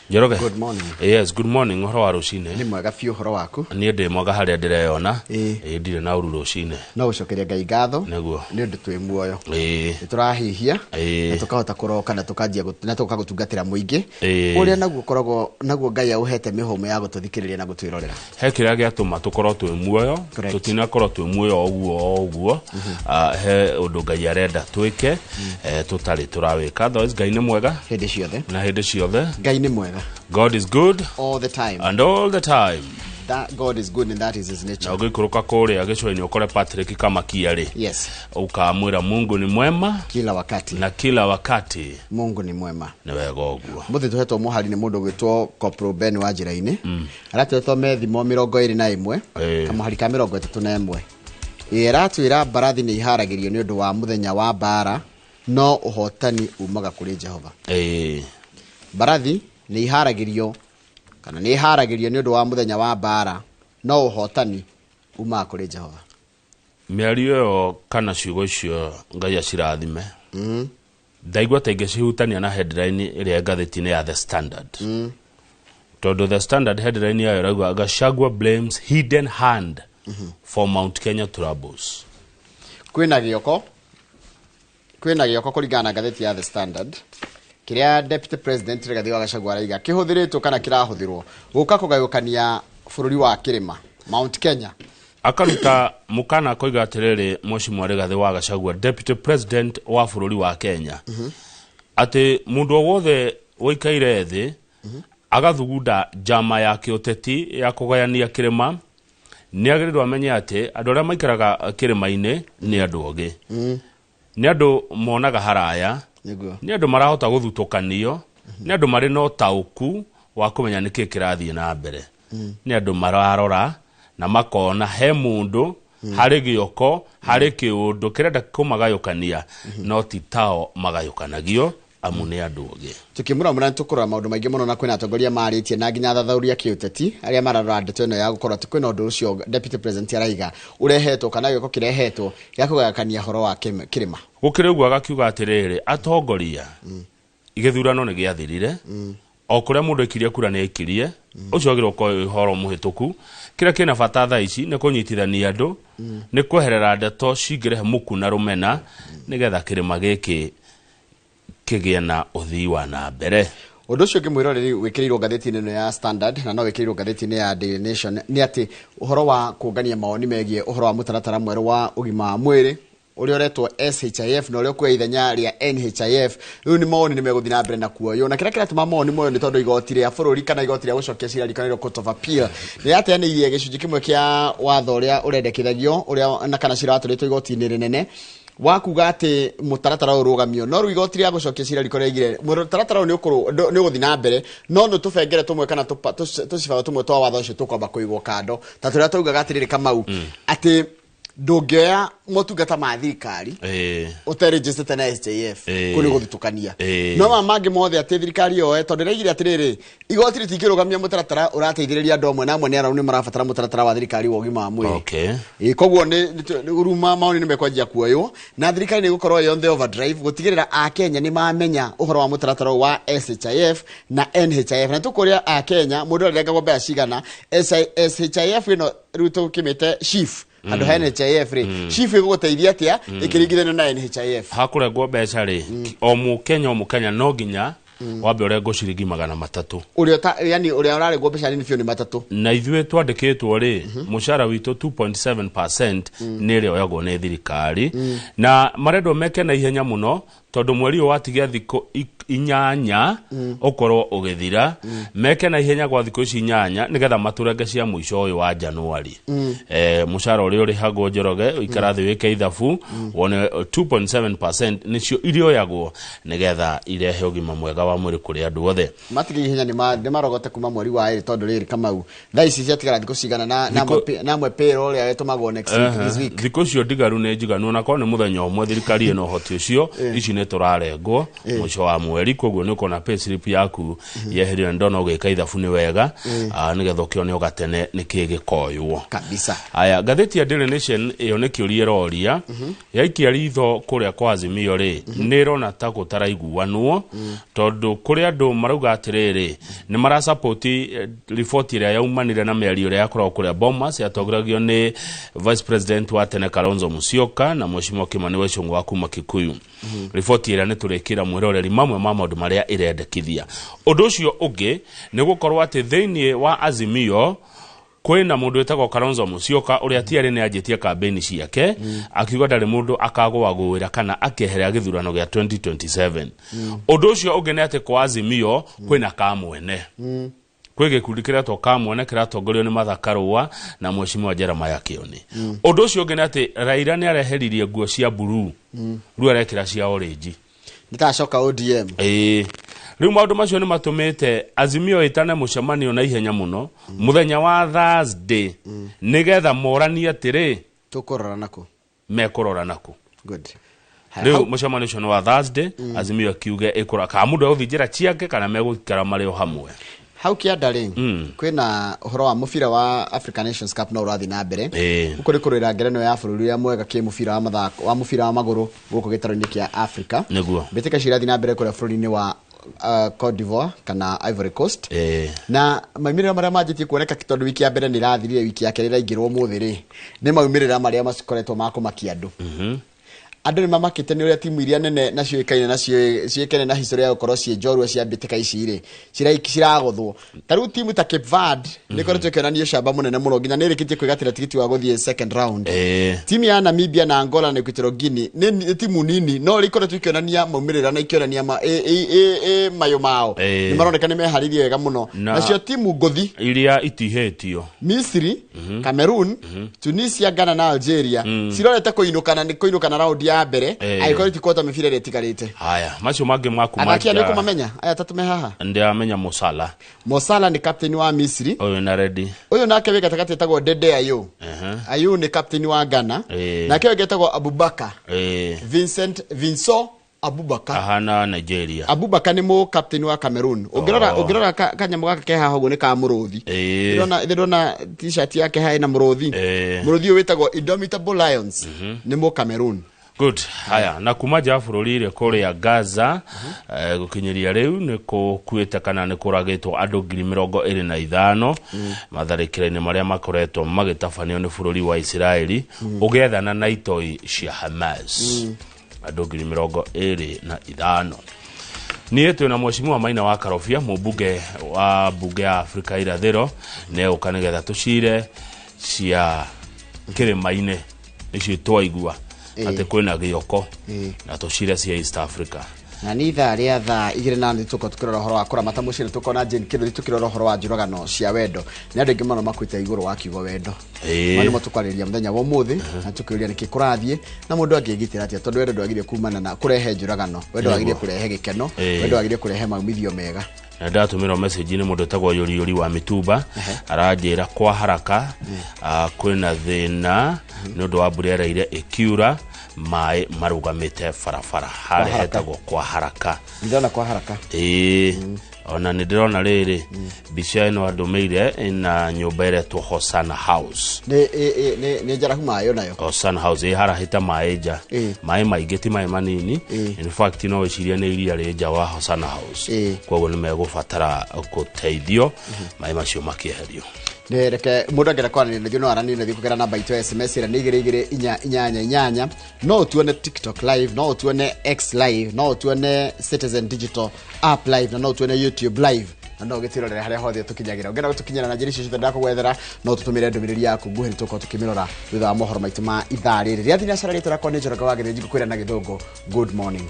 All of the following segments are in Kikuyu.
Njoroge. Good morning. Yes, good morning. Ũhoro wa rũcinĩ? Nĩ mwega biũ, ũhoro waku? Niĩ ndĩ mwega harĩa ndĩreyona. Ĩĩ. Ĩĩ, ndirĩ na ũru rũcinĩ. No gũcokeria Ngai ngatho. Nĩguo. Nĩ ũndũ twĩ muoyo. Nĩ tũrahihia na tũkahota kũroka na tũkanjia na tũgoka gũtungatĩra mũingĩ ũrĩa naguo ũkoragwo naguo Ngai aũhete mĩhũmũ ya gũtũthikĩrĩria na gũtwĩrorera. He kĩrĩa gĩatũma tũkorwo twĩ muoyo. Correct. Tũtinakorwo twĩ muoyo o ũguo o ũguo. Ah, he ũndũ Ngai arenda twĩke tũtarĩ tũrawĩka. Otherwise Ngai nĩ mwega hĩndĩ ciothe. Na hĩndĩ ciothe. Ngai nĩ mwega. God is good all the time. And all the time. That God is good and that is his nature. Na ũngĩikũrũka kũrĩa gĩcũa-inĩ ũkore Patrick Kamakia rĩ, ũkamwĩra Mungu ni mwema kila wakati. Na kila wakati. Mungu ni mwema. Nĩ wega ũguo. Mũthĩ tũhetwo mũhari nĩ mũndũ ũgwĩtwo Kopro Ben wa njĩra-inĩ. Aratwĩra thimo 21, kamũhari ka 31. Ĩ, aratwĩra mbarathi nĩ iharagĩrio nĩ ũndũ wa mũthenya wa mbara, no ũhotani umaga kũrĩ Jehova. Mbarathi nĩ iharagĩrio kana nĩ iharagĩrio nĩ ũndũ wa mũthenya wa mbara, no ũhotani umaga kũrĩ Jehova. Mĩario ĩyo kana ciugo icio, Ngai acirathime. Ndaigua ta ingĩcihutania na headline ĩrĩa ngathĩti-inĩ ya The Standard, tondũ The Standard headline yayo ĩrauga, "Gachagua blames hidden hand for Mount Kenya troubles." Kwĩna gĩoko kũringana na ngathĩti ya The Standard, kĩrĩa Deputy President Rigathi wa Gachagua araiga kĩhũthĩrĩtwo kana kĩrahũthĩrwo gũka kũgayũkania bũrũri wa kĩrĩma, Mount Kenya. Akaruta mũkana akoiga atĩrĩrĩ, Mheshimiwa Rigathi wa Gachagua, Deputy President wa bũrũri wa Kenya, atĩ mũndũ o wothe ũikaire thĩ agathugunda njama ya kĩũteti ya kũgayania kĩrĩma nĩ agĩrĩirwo amenye atĩ andũ arĩa maikaraga kĩrĩma-inĩ nĩ andũ ogĩ, nĩ andũ monaga haraya, nĩ andũ marahota gũthutũkanio, nĩ andũ marĩ na ũtaũku wa kũmenya nĩkĩ kĩrathiĩ na mbere, nĩ andũ mararora na makona he mũndũ harĩ gĩoko harĩ kĩũndũ kĩrenda kũmagayũkania, no ti tao magayũkanagio, amu nĩ andũ ogĩ. Tukĩmũramũra nĩ tũkũrora maũndũ maingĩ mũno, na kwĩna atongoria marĩtie na nginya athathaũri a kĩũteti arĩa mararora ndeto ĩno ya gũkorwo atĩ kwĩna ũndũ ũcio Deputy President araiga ũrehetwo kana gĩoko kĩrehetwo gĩa kũgayũkania ũhoro wa kĩrĩma. Gũkĩrĩ ũguo, agakiuga atĩrĩrĩ, atongoria, gĩthurano nĩ gĩathirire, o kũrĩa mũndũ aikirie kura nĩ aikirie, ũcio wagĩrĩirwo gũkorwo wĩ ũhoro mũhĩtũku. Kĩrĩa kĩna bata thaa ici nĩ kũnyitithania andũ, nĩ kweherera ndeto cingĩrehe muku na rũmena, nĩgetha kĩrĩma gĩkĩ kĩgĩe na ũthii wa na mbere. Ũndũ ũcio ũngĩ, mwĩroreri, wĩkĩrĩirwo ngathĩti-inĩ ĩno ya Standard na no wĩkĩrĩirwo ngathĩti-inĩ ya Daily Nation nĩ atĩ ũhoro wa kũngania mawoni megiĩ ũhoro wa mũtaratara mwerũ wa ũgima wa mwĩrĩ ũrĩa ũretwo SHIF na ũrĩa ũkuoya ithenya rĩa NHIF, rĩu nĩ mawoni nĩ megũthiĩ na mbere na kuoywo. Na kĩrĩa kĩratũma mawoni moyo nĩ tondũ igoti rĩa bũrũri kana igoti rĩa gũcokia cira riko nĩrĩo Court of Appeal nĩ rĩateanĩirie gĩcunjĩ kĩmwe kĩa watho ũrĩa ũrendekithagio ũrĩa na kana cira watũrĩtwo igoti-inĩ rĩnene wa kuga atĩ mũtaratara ũyũ ũrũgamio. No rĩu igoti rĩa gũcokia cira riko rĩaigire mũtaratara ũyũ nĩ ũgũthiĩ na mbere, no nĩ tũbengere tũmwe kana tũcibaũ tũmwe twa watho ũcio tũkwamba kũigwo kando, ta tũrĩa twaugaga atĩrĩrĩ, Kamau, atĩ ndũngĩoya motungata ma thirikari ũterĩnjĩcĩte na SHIF. Kũu nĩ gũthutũkania. No maya mangĩ mothe atĩ thirikari yoe, tondũ ĩraigire atĩrĩrĩ, igoti rĩtingĩrũgamia mũtaratara ũrateithĩrĩria andũ amwe na amwe nĩ arau nĩ marabatara mũtaratara wa thirikari wa ũgima wa mwĩrĩ. Ĩ, koguo nĩ ruma mawoni nĩ mekwanjia kuoywo na thirikari nĩ ĩgũkorwo ĩ on the overdrive gũtigĩrĩra Akenya nĩ mamenya ũhoro wa mũtaratara ũyũ wa SHIF na NHIF, na tũkũria Akenya mũndũ ararengagwo mbeca cigana. SHIF ĩno rĩu tũkĩmĩte SHIF handũ ha NHIF rĩ, SHIF ĩgũgũteithia atĩa ĩkĩringithanio na NHIF? Hakũrengwo mbeca rĩ, o mũkenya, o mũkenya no nginya wambe ũrengwo ciringi 300. Ũrĩa yani ũrĩa ũrarengwo mbeca nini biũ nĩ 300. Na ithuĩ twandĩkĩtwo rĩ, mũcara witũ 2.7% nĩ ĩrĩa oyagwo nĩ thirikari, na marendwo meke na ihenya mũno tondũ mweri ũyũ watigia thikũ 8 ũkorwo ũgĩthira. Meke na ihenya gwa thikũ ici 8 nĩgetha matũrenge cia mũico ũyũ wa Januari. Mũcara ũrĩa ũrĩhagwo, Njoroge, ũikara thĩ wĩke ithabu wone 2.7% nĩcio irĩoyagwo nĩgetha irehe ũgima mwega wa mwĩrĩ kũrĩ andũ othe. Matige ihenya nĩ marogote kuma mweri wa 2, tondũ rĩrĩ, Kamau, thaa ici ciatigara thikũ cigana na na mwe payroll ĩrĩa ĩtũmagwo next week, this week? Thikũ icio ndigaru nĩ njiganu, ona korwo nĩ mũthenya ũmwe, thirikari ĩna ũhoti ũcio. Ici nĩ tũrarengwo mũico wa mweri. mweri, koguo nĩ ũkona pay slip yaku yeherio. Ndona ũgĩka ithabu nĩ wega, nĩgetha ũkĩone ũgatene nĩkĩ gĩkoywo kabisa. Aya, ngathĩti ya Daily Nation ĩyo nĩ kĩũria ĩroria yaikia ritho kũrĩa kwa Azimio rĩ, nĩ ĩrona ta gũtaraiguanwo, tondũ kũrĩ andũ marauga atĩrĩrĩ, nĩ marasapoti riboti ĩrĩa yaumanire na mĩario ĩrĩa yakoragwo kũrĩa Bomas, yatongoragio nĩ Vice President wa tene Kalonzo Musyoka na Mheshimiwa Kimani Ichung'wa wa kuma Kikuyu. Riboti ĩrĩa nĩ tũrĩkĩra mwĩroreri mamwe ma maũndũ marĩa ĩrendekithia. Ũndũ ũcio ũngĩ nĩ gũkorwo atĩ thĩinĩ wa Azimio kwĩna mũndũ wĩtagwo Kalonzo Musyoka, ũrĩa tiarĩ nĩ anjĩtie kambĩini ciake akiuga ndarĩ mũndũ akagũagũĩra kana akĩeherera gĩthurano gĩa 2027. Ũndũ ũcio ũngĩ nĩ atĩ kwa Azimio kwĩna kamwene, kwĩ gĩkundi kĩretwo kamwene kĩratongorio nĩ Martha Karũa na Mheshimiwa Jeremiah Kioni. Ũndũ ũcio ũngĩ nĩ atĩ Raila nĩ areheririe nguo cia blue, rĩu arekĩra cia orange. Nĩtacoka ODM. Ĩĩ, rĩu maũndũ macio nĩ matũmĩte Azimio ĩtane mũcemanio na ihenya mũno mũthenya wa Thursday, nĩgetha moranie atĩrĩ, tũkũrora nakũ, mekũrora nakũ. Good. Rĩu mũcemanio ũcio nĩ wa Thursday. Azimio akiuge ĩkũra kana mũndũ egũthiĩ njĩra ciake kana megũikara marĩ o hamwe. Hau kĩanda rĩ, kwĩna ũhoro wa mũbira wa African Nations Cup no ũrathiĩ na mbere. Gũkũ nĩ kũrũĩra ngerenwa ya bũrũri ũrĩa mwega kĩ mũbira wa mathako wa mũbira wa magũrũ gũkũ gĩtaro-inĩ kĩa Africa. Nĩguo. Mbĩtĩka icio irathiĩ na mbere kũrĩa bũrũri-inĩ wa Cote d'Ivoire kana Ivory Coast. Na maumĩrĩra marĩa manjĩtie kuoneka, tondũ wiki ya mbere nĩ ĩrathirire, wiki ya kerĩ ĩraingĩrwo ũmũthĩ rĩ, nĩ maumĩrĩra marĩa makoretwo ma kũmakia andũ. Andũ nĩ mamakĩte nĩ ũrĩa timu iria nene na ciũĩkaine na ciũĩkaine na history ya gũkorwo ciĩ njorua cia mbĩtĩka ici rĩ, ciragũthwo. Ta rĩu timu ta Cape Verde nĩ ĩkoretwo ĩkĩonania ũcamba mũnene mũno, nginya nĩ ĩrĩkĩtie kwĩgatĩra tigiti wa gũthiĩ second round. Timu ya Namibia na Angola na Equatorial Guinea nĩ timu nini, no rĩ ikoretwo ikĩonania maumĩrĩra na ikĩonania mayũ mao. Nĩ maroneka nĩ meharĩirie wega mũno. Nacio timu ngũthi iria itihĩtio, Misri, Cameroon, Tunisia, Ghana na Algeria cirorete kũinũkana, nĩ kũinũkana round ya mbere, angĩkorwo itikũhota mĩbira ĩrĩa ĩtigarĩte. Haya, macio mangĩ maku. Athaki aya nĩ ũkũmamenya aya atatũ me haha? Ndĩramenya Musala. Mo Salah nĩ captain wa Misri. Ũyũ na redi. Ũyũ nake wĩ gatagatĩ etagwo Dede Ayew. Ayew nĩ captain wa Ghana. Nake ũyũ etagwo Abubakar, Vincent Vincent Abubakar. Ahana Nigeria. Abubakar nĩ mũ captain wa Cameroon. Ũngĩrora Oh. ũngĩrora kanyamũ gaka ke haha ũguo nĩ ka mũrũthi. Ndĩrona t-shirt yake haha ĩna mũrũthi. Mũrũthi ũyũ wĩtagwo Indomitable Lions, nĩ mũ Cameroon. Good. Haya, na kuma nja wa bũrũri rĩ, kũrĩa Gaza, gũkinyĩria rĩu nĩ kũkuĩte kana nĩ kũragĩtwo andũ 25,000 matharĩkĩra-inĩ marĩa makoretwo magĩtabanio nĩ bũrũri wa Isiraeli ũgĩethana na itoi cia Hamas. Andũ 25,000. Niĩ twĩna Mheshimiwa Maina wa Karobia, mũmbunge wa mbunge ya Afrika Irathĩro, nĩ egũka nĩgetha tũcire cia kĩrĩma-inĩ icio twaigua atĩ kwĩna gĩoko, na tũcire cia East Africa. Na nĩ ithaa rĩa 2:30 tũkorwo tũkĩrora ũhoro wa kũramata mũciĩ, nĩ tũkona Jane Kĩndũ tũkĩrora ũhoro wa njũragano cia wendo. Nĩ andũ aingĩ mũno makuĩte igũrũ wa kiugo wendo. Maya nĩmo tũkwarĩrĩria mũthenya wa ũmũthĩ, na tũkĩũria nĩkĩ kũrathiĩ na mũndũ angĩgitĩra atĩa, tondũ wendo ndwagĩrĩire kumana na kũrehe njũragano, wendo wagĩrĩire kũrehe gĩkeno, wendo wagĩrĩire kũrehe maumithio mega. Na ndatũmĩrwo message nĩ mũndũ ũtagwo Yũriyũri wa Mĩtumba, aranjĩra kwa haraka, kwĩna thĩna nĩ ũndũ wa mbura ĩraire ĩkiura, maĩ marũgamĩte barabara harĩa Haraka. hetagwo kwa haraka. Ndĩrona kwa haraka. Ĩĩ, ona nĩ ndĩrona rĩrĩ mbica ĩno andũmĩire ĩna nyũmba ĩretwo Hosana House. Nĩ njarahu maĩ onayo. Hosana House ĩharahĩte maĩ nja, maĩ maingĩ, ti maĩ manini. In fact, no wĩcirie nĩ iria rĩ nja wa Hosana House. Koguo nĩ megũbatara gũteithio maĩ macio makĩeherio. Nĩ reke mũndũ angĩenda kwaranĩria na ithuĩ no aranĩrie na ithuĩ kũgerera namba itũ ya SMS ĩrĩa nĩ 22488. No ũtuone TikTok live, no ũtuone X live, no ũtuone Citizen Digital app live, na no ũtuone YouTube live, na no ũgĩtwĩrorere harĩa hothe tũkinyagĩra. Ũngĩenda gũtũkinyĩra na njĩra icio ciothe ndakũgwethera, no tũtũmĩre ndũmĩrĩri yaku nguhĩ, nĩ tũkorwo tũkĩmĩrora thutha wa mohoro maitũ ma ithaa rĩrĩ rĩa thinacara. Rĩtwa rĩakwa nĩ Njoroge wa Gĩthĩnji, ngũkwĩra na Gĩthũngũ good morning.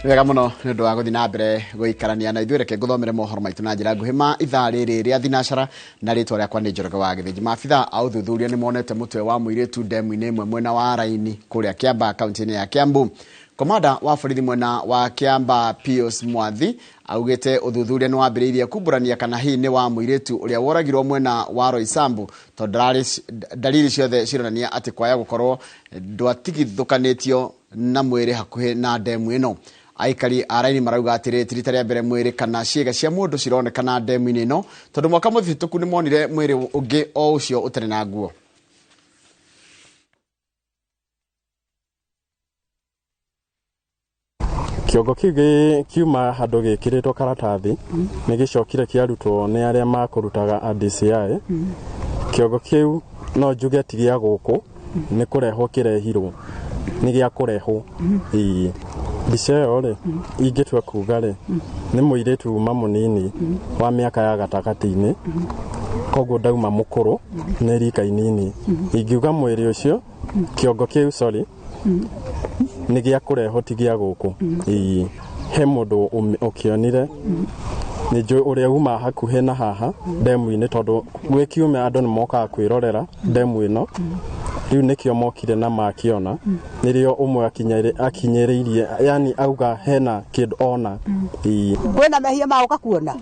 Wega muno nĩ ũndũ wa gũthiĩ na mbere gũikarania na ithuĩ. Reke ngũthomere mohoro maitũ na njĩra nguhĩ ma ithaa rĩrĩ rĩa thinacara, na rĩtwa rĩakwa nĩ Njoroge wa Gĩthĩnji. Maabitha a ũthuthuria nĩ monete mũtwe wa mũirĩtu ndemu-inĩ ĩmwe mwena wa Raini kũrĩa Kiambaa, kaunti-inĩ ya Kiambu. Komanda wa borithi mwena wa Kiambaa Pius Mwathi augĩte ũthuthuria nĩ wambĩrĩirie kumbũrania kana hihi nĩ wa mũirĩtu ũrĩa woragirwo mwena wa Roysambu, tondũ dalili ciothe cironania atĩ kwaya gũkorwo ndwatigithũkanĩtio na mwĩrĩ hakuhĩ na ndemu ĩno. Aikari a Raini marauga atĩrĩ ti rita rĩa mbere mwĩrĩ kana ciĩga cia mũndũ cironekana ndemu-inĩ ĩno, tondũ mwaka mũhĩtũku nĩ monire mwĩrĩ ũngĩ o ũcio ũtarĩ na nguo. Kĩongo kĩu kiuma handũ gĩkĩrĩtwo karatathi nĩ gĩcokire kĩarutwo nĩ arĩa makũrutaga a DCI. Kĩongo kĩu no njuge ti gĩa gũkũ, nĩ kũrehwo kĩrehirwo, nĩ gĩa kũrehwo. Ĩĩ, mbica ĩyo rĩ, ingĩtua kuga rĩ, nĩ mũirĩtu uma mũnini wa mĩaka ya gatagatĩ-inĩ, koguo ndauma mũkũrũ, nĩ rika inini. Ingiuga mwĩrĩ ũcio, kĩongo kĩu, sorry, nĩ gĩa kũrehwo ti gĩa gũkũ. Ĩĩ, he mũndũ ũkĩonire, nĩ njũĩ ũrĩa uma hakuhĩ na haha ndemu-inĩ, tondũ gwĩ kiumia andũ nĩ mokaga kwĩrorera ndemu ĩno. Rĩu nĩkĩo mokire na makĩona, nĩrĩo ũmwe akinyĩrĩirie, yani auga hena kĩndũ ona. Ĩĩ. Kwĩna mehia ma gũka kuona?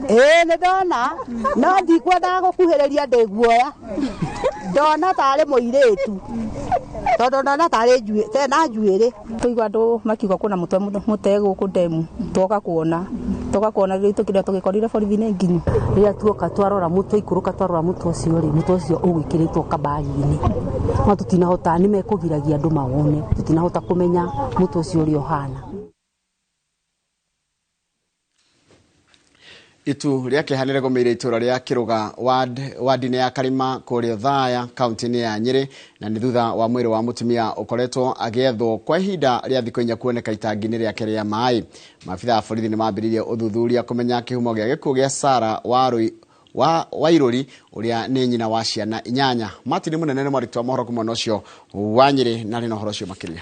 Ĩĩ, nĩ ndona, no ndikwendaga gũkuhĩrĩria, ndĩ guoya. Ndona tarĩ mũirĩtu, tondũ ndona tarĩ njuĩ, tena njuĩrĩ. Tũigua andũ makiuga kwĩna mũtwe mũte gũkũ ndemu, twoka kuona. Twoka kuona rĩu tũkĩrĩa tũgĩkorire borithi-inĩ nginyu. Rĩrĩa tuoka twarora mũtwe, ikũrũka twarora mũtwe ũcio rĩ, mũtwe ũcio ũgwĩkĩrĩtwo kabagi-inĩ. No tũtinahota, nĩ mekũgiragia andũ mawone, tũtinahota kũmenya mũtwe ũcio ũrĩa ũhana. Itu rĩa kĩeha nĩ rĩgũmĩire itũũra rĩa Kĩrũga ward-inĩ ya Karima kũrĩa Othaya kaunti-inĩ ya Nyĩrĩ, na nĩ thutha wa mwĩrĩ wa mũtumia ũkoretwo agĩethwo kwa ihinda rĩa thikũ 4 kuoneka itangi-inĩ rĩake rĩa maĩ. Maabitha a borithi nĩ mambĩrĩirie ũthuthuria kũmenya kĩhumo gĩa gĩkuũ gĩa Sarah Wairũri ũrĩa nĩ nyina wa ciana 8. Martin Mũnene nĩ mwandĩki wa mohoro kuma mwena ũcio wa Nyĩrĩ na arĩ na ũhoro ũcio makĩria.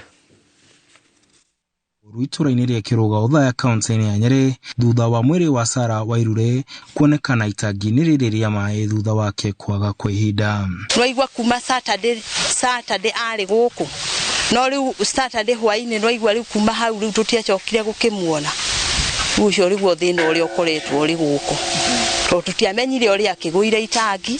Itũũra-inĩ rĩa Kĩrũga Othaya kaunti-inĩ ya Nyĩrĩ thutha wa mwĩrĩ wa Sarah Wairure kuonekana itangi-inĩ rĩrĩ rĩa maĩ thutha wake kwaga kwa ihinda. Nwaigua kuma Saturday arĩ gũkũ, no rĩu Saturday hwaĩ-inĩ nwaigua rĩu kuma hau rĩu tũtiacokire gũkĩmuona. Rĩu ũcio nĩguo thĩna ũrĩa ũkoretwo ũrĩ gũkũ, tondũ tũtiamenyire ũrĩa akĩgũire itangi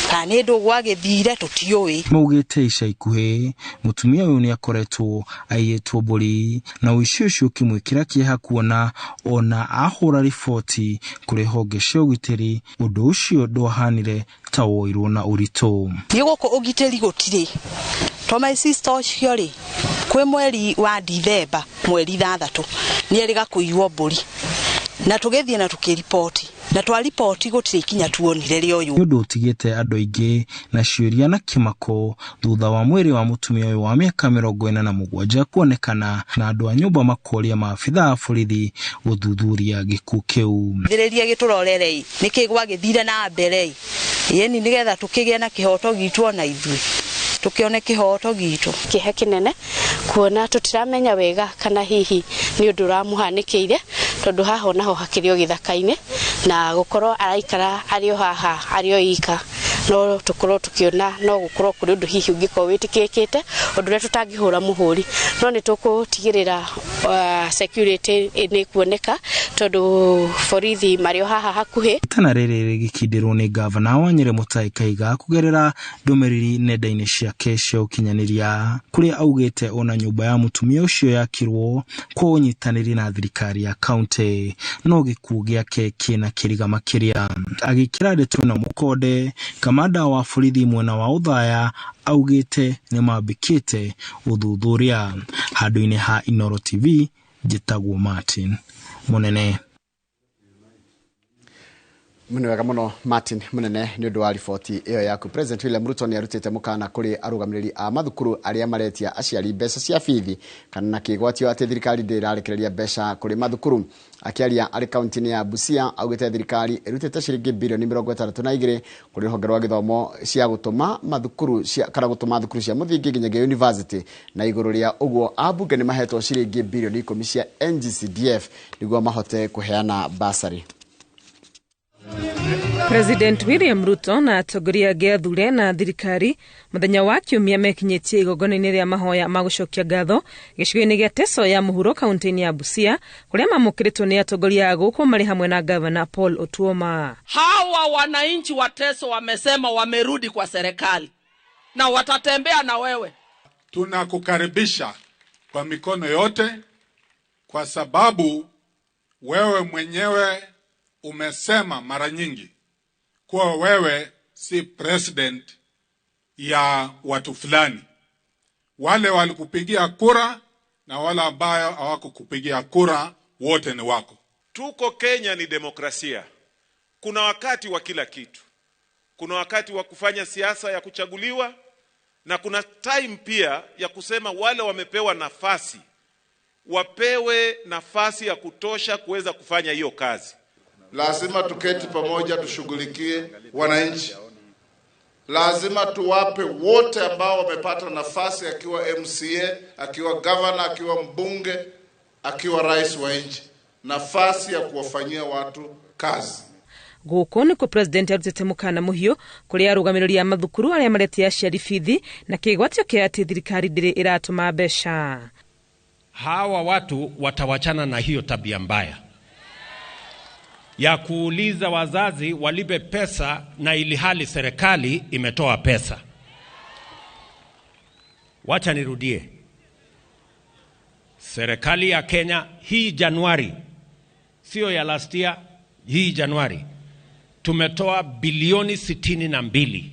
kana nĩ ndũgũ agĩthire, tũtiũĩ. Maugĩte ica ikuhĩ mũtumia ũyũ nĩ akoretwo aiyĩtwo mbũri, na ũici ũcio ũkĩmwĩkĩra kĩeha kuona ona ahũra riboti kũrĩ honge cia ũgitĩri, ũndũ ũcio ndwahanire ta woirwo na ũritũ. Niĩ gũkũ ũgitĩri gũtirĩ, to my sister ũcio rĩ, kwĩ mweri wa Dithemba mweri 6 nĩ erĩga kũiywo mbũri, na tũgĩthiĩ na tũkĩriboti, na twariboti gũtirĩ ikinya tuonire rĩa ũyũ. Nĩ ũndũ ũtigĩte andũ aingĩ na ciũria na kĩmako thutha wa mwĩrĩ wa mũtumia ũyũ wa mĩaka 47 kuonekana, na andũ a nyũmba makoria maabitha a borithi gũthuthuria gĩkuũ kĩu. Thĩrĩria gĩtũrorere nĩkĩ gwagĩthire na mbere, ĩni nĩgetha tũkĩgĩe na kĩhoto gitũ ona ithuĩ tũkĩone kĩhoto gitũ. Kĩeha kĩnene kuona tũtiramenya wega kana hihi nĩ ũndũ ũramũhanĩkĩire, tondũ haha onaho hakĩrĩ o gĩthaka-inĩ, na gũkorwo araikara arĩ o haha arĩ o ika, no tũkorwo tũkĩona no gũkorwo kũrĩ ũndũ hihi ũngĩkorwo wĩtĩkĩrĩkĩte, ũndũ ũrĩa tũtangĩhũra mũhũri, no nĩ tũgũtigĩrĩra security nĩ kuoneka, tondũ borithi marĩ o haha hakuhĩ. Itana rĩrĩ rĩgĩkindĩrwo nĩ gavana wa Nyĩrĩ Mutahi Kahiga kũgerera ndũmĩrĩri nenda-inĩ ciake cia ũkinyanĩria, kũrĩa augĩte ona nyũmba ya mũtumia ũcio yakirwo kwa ũnyitanĩri na thirikari ya kaunti, no gĩkuũ gĩake kĩna kĩriga makĩria. Agĩkĩra ndeto ĩno mũkonde, kamanda wa borithi mwena wa Othaya augĩte nĩ mambĩkĩte ũthuthuria. Handũ-inĩ ha Inooro TV, njĩtagwo Martin Mũnene. Nĩ wega mũno, Martin Mũnene, nĩ ũndũ wa riboti ĩyo yaku. President William Ruto nĩ arutĩte mũkana kũrĩ arũgamĩrĩri a mathukuru arĩa maretia aciari mbeca cia bithi kana na kĩgwatio atĩ thirikari ndĩrarekereria mbeca kũrĩ mathukuru. Akĩaria arĩ kaunti-inĩ ya Busia, augĩte thirikari ĩrutĩte ciringi birioni 62 kũrĩ rũhonge rwa gĩthomo cia gũtũma mathukuru cia kana gũtũma thukuru cia mũthingi nginyagia university. Na igũrũ rĩa ũguo, ambunge nĩ mahetwo ciringi birioni 10 cia NGCDF nĩguo mahote kũheana basarĩ. President William Ruto na atongoria angĩ athure na thirikari mũthenya wa Kiumia mekinyĩtie igongona-inĩ rĩa mahoya ma gũcokia ngatho gĩcigo-inĩ gĩa Teso ya Mũhuro, kaunti-inĩ ya Busia, kũrĩa mamũkĩrĩtwo nĩ atongoria a gũkũ marĩ hamwe na Gavana Paul Otuoma. Hawa wananchi wa Teso wamesema wamerudi kwa serikali na watatembea na wewe. Tunakukaribisha kwa mikono yote kwa sababu wewe mwenyewe umesema mara nyingi kuwa wewe si president ya watu fulani. Wale walikupigia kura na wale ambayo hawakukupigia kura wote ni wako. Tuko Kenya, ni demokrasia. Kuna wakati wa kila kitu. Kuna wakati wa kufanya siasa ya kuchaguliwa na kuna time pia ya kusema wale wamepewa nafasi wapewe nafasi ya kutosha kuweza kufanya hiyo kazi. Lazima tuketi pamoja tushughulikie wananchi. Lazima tuwape wote ambao wamepata nafasi, akiwa MCA, akiwa governor, akiwa mbunge, akiwa rais wa nchi, nafasi ya kuwafanyia watu kazi. Gũkũ nĩkuo president arutĩte mũkana mũhiũ kũrĩ arũgamĩrĩri a mathukuru arĩa maretia aciari bithi na kĩgwatio kĩa atĩ thirikari ndĩrĩ ĩratũma mbeca. Hawa watu watawachana na hiyo tabia mbaya ya kuuliza wazazi walipe pesa na ilihali serikali imetoa pesa. Wacha nirudie. Serikali ya Kenya hii Januari, sio ya last year, hii Januari tumetoa bilioni 62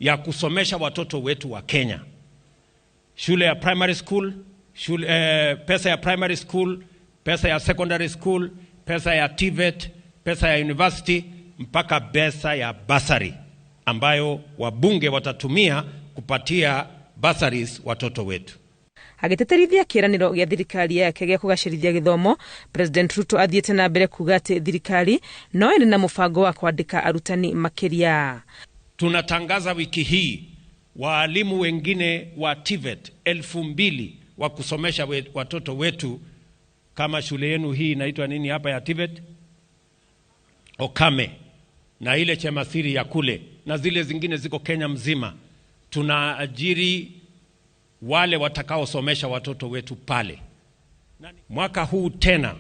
ya kusomesha watoto wetu wa Kenya. Shule ya primary school, pesa ya primary school, pesa ya secondary school, pesa ya TVET, pesa ya university, mpaka pesa ya basari ambayo wabunge watatumia kupatia bursaries watoto wetu. Agĩtĩtĩrithia kĩĩranĩro gĩa thirikari yake gĩa kũgacĩrithia gĩthomo, President Ruto athiĩte na mbere kuga atĩ thirikari no ĩrĩ na mũbango wa kwandĩka arutani makĩria. Tunatangaza wiki hii waalimu wengine wa TVET 2000 wa kusomesha watoto wetu, kama shule yenu hii inaitwa nini hapa ya TVET? Okame, na ile Chemasiri ya kule na zile zingine ziko Kenya mzima. Tunaajiri wale watakaosomesha watoto wetu pale. Mwaka huu tena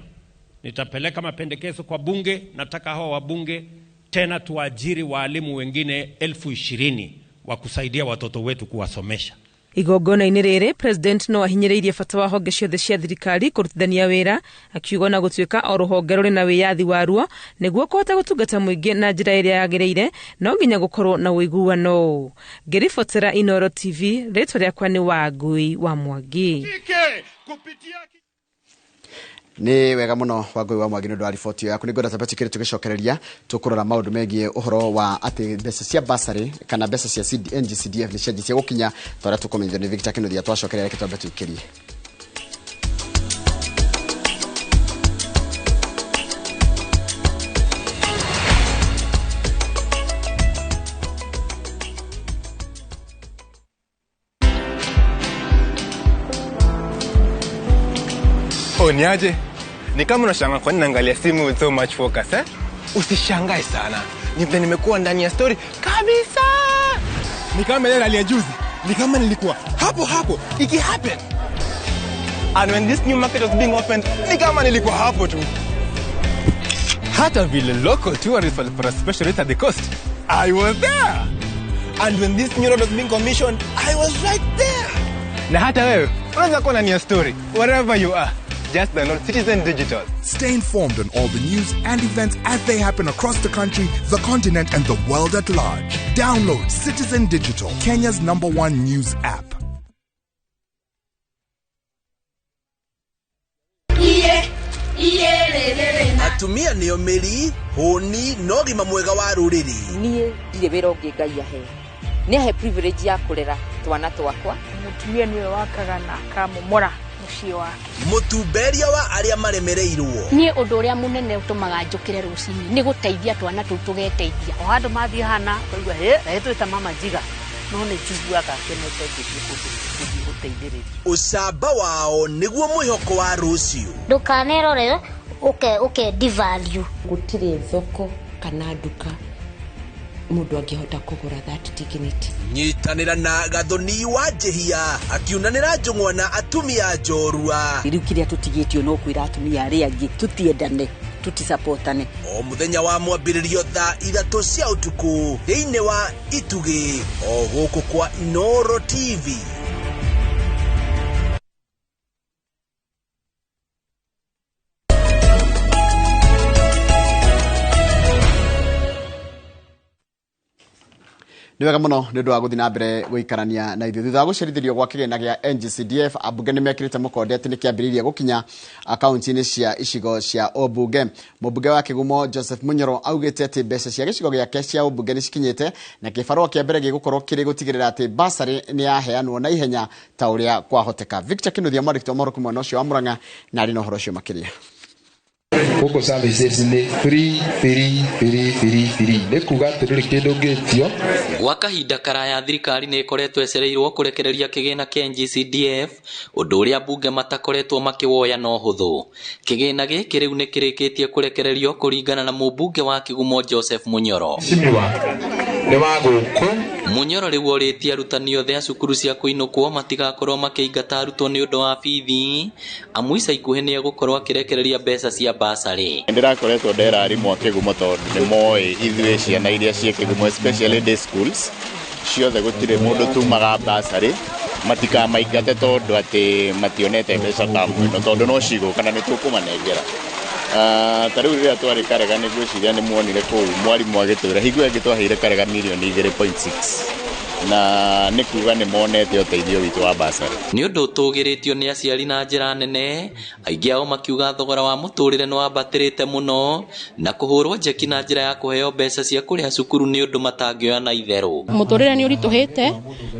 nitapeleka mapendekezo kwa bunge, nataka hawa wabunge tena tuajiri waalimu wengine 20,000 wa kusaidia watoto wetu kuwasomesha. Igongona-inĩ rĩrĩ, president no ahinyĩrĩirie bata wa honge ciothe cia thirikari kũrutithania wĩra, akiuga ona gũtuĩka o rũhonge rũrĩ na wĩyathi waruo nĩguo kũhota gũtungata mũingĩ na njĩra ĩrĩa yagĩrĩire no nginya gũkorwo na ũiguano. Ngĩribotera Inooro TV, rĩtwa rĩakwa nĩ Wangui wa Mwangi. Nĩ wega mũno, Wangui wa Mwangi, nĩ ũndũ wa riboti ĩyo yaku. Nĩ ngwenda twambe tũkĩrĩ tũgĩcokereria tũkũrora maũndũ megiĩ ũhoro wa atĩ mbeca cia basarĩ kana mbeca cia NGCDF nĩ cianjĩtie gũkinya, ta ũrĩa tũkũmenyithio nĩ Victor Kinuthia. Twacokereria, reke twambe tũikĩrie. Oh, niaje? Ni kama unashangaa kwa nini naangalia simu with so much focus, eh? Usishangae sana. Ni vile nimekuwa ndani ya story kabisa. Ni kama ile rally ya juzi. Ni kama nilikuwa hapo hapo iki happen. And when this new market was being opened, ni kama nilikuwa hapo tu. Hata vile local tourists walipata special rate at the coast, I was there. And when this new road was being commissioned, I was right there. Na hata wewe unaweza kuwa ndani ya story wherever you are. Just download Citizen Digital. Stay informed on all the news and events as they happen across the country, the continent, and the world at large. Download Citizen Digital, Kenya's #1 news app. Atumia nĩo mĩri hũni na ũgima mwega wa rũrĩrĩ. Niĩ ndirĩ wĩra ũngĩ Ngai ahe, nĩ ahe privilege ya kũrera twana twakwa. Mũtumia nĩwe wakaga na akamomora mũciĩ wake. Mũtumberia wa arĩa maremereirwo. Niĩ ũndũ ũrĩa mũnene ũtũmaga njũkĩre rũcinĩ nĩ gũteithia twana tũu tũgeteithia. O handũ mathiĩ hana ũkaigua hĩ na twĩta mama njiga, no nĩ njiguaga kenete ngĩthiĩ kũndũ gũthiĩ gũteithĩrĩria. Ũcamba wao nĩguo mwĩhoko wa rũciũ. Ndũkanerore ũke devalue. Gũtirĩ thoko kana nduka mũndũ angĩhota kũgũra that dignity. Nyitanĩra na Gathoni wa Njĩhia akiunanĩra njũng'wa na atumia njorua. Rĩu kĩrĩa tũtigĩtio no kwĩra atumia arĩa angĩ tũtiendane, tũtisapotane. O mũthenya wa mwambĩrĩrio thaa 3 cia ũtukũ thĩinĩ wa Itugĩ o gũkũ kwa Inooro TV. Nĩ wega mũno nĩ ũndũ wa gũthiĩ na mbere gũikarania na ithuĩ. Thutha wa gũcerithĩrio gwa kĩgĩna gĩa NGCDF, ambunge nĩ mekĩrĩte mũkonde atĩ nĩ kĩambĩrĩirie gũkinya akaunti-inĩ cia icigo cia ũmbunge. Mũmbunge wa Kĩgumo Joseph Munyoro augĩte atĩ mbeca cia gĩcigo gĩake cia ũmbunge nĩ cikinyĩte na kĩbarũa kĩa mbere gĩgũkorwo kĩrĩ gũtigĩrĩra atĩ basarĩ nĩ yaheanwo na ihenya ta ũrĩa kwahoteka. Victor Kinuthia, mwandĩki wa mohoro kuma mwena ũcio wa Murang'a, na arĩ na ũhoro ũcio makĩria. Gũkũ services nĩ 3 3 3 3 3 nĩ kuga atĩ ndũrĩ kĩndũ ũngĩtio. Gwa kahinda karaya thirikari nĩ ĩkoretwo ĩcereirwo kũrekereria kĩgĩna kĩa NGCDF, ũndũ ũrĩa mbunge matakoretwo makĩwoya na ũhũthũ. Kĩgĩna gĩkĩ rĩu nĩ kĩrĩkĩtie kũrekererio kũringana na mũmbunge wa Kĩgumo Joseph Munyoro. Mheshimiwa nĩ wa gũkũ. Munyoro rĩu orĩtie arutani othe a cukuru cia kũinũkwo matigakorwo makĩingata arutwo nĩ ũndũ wa bithi, amu ica ikuhĩ nĩ egũkorwo akĩrekereria mbeca cia basarĩ. Ndĩrakoretwo ndera arimũ a Kĩgumo tondũ nĩ moĩ ithuĩ ciana iria ciĩ Kĩgumo, especially day schools ciothe gũtirĩ mũndũ tumaga basarĩ, matikamaingate tondũ atĩ mationete mbeca tamu ĩno, tondũ no cigũka na nĩ tũkũmanengera. Ta rĩu rĩrĩa twarĩ Karega nĩ ngwĩciria nĩ muonire kũu mwarimũ agĩtwĩra hingo ĩngĩ twaheire Karega mirioni 2.6 na nĩ kuga nĩ monete ũteithio witũ wa basarĩ. Nĩ ũndũ ũtũgĩrĩtio nĩ aciari na njĩra nene, aingĩ ao makiuga thogora wa mũtũrĩre nĩ wambatĩrĩte mũno na kũhũrwo njeki na njĩra ya kũheo mbeca cia kũrĩha cukuru nĩ ũndũ matangĩoya na itherũ. Mũtũrĩre nĩ ũritũhĩte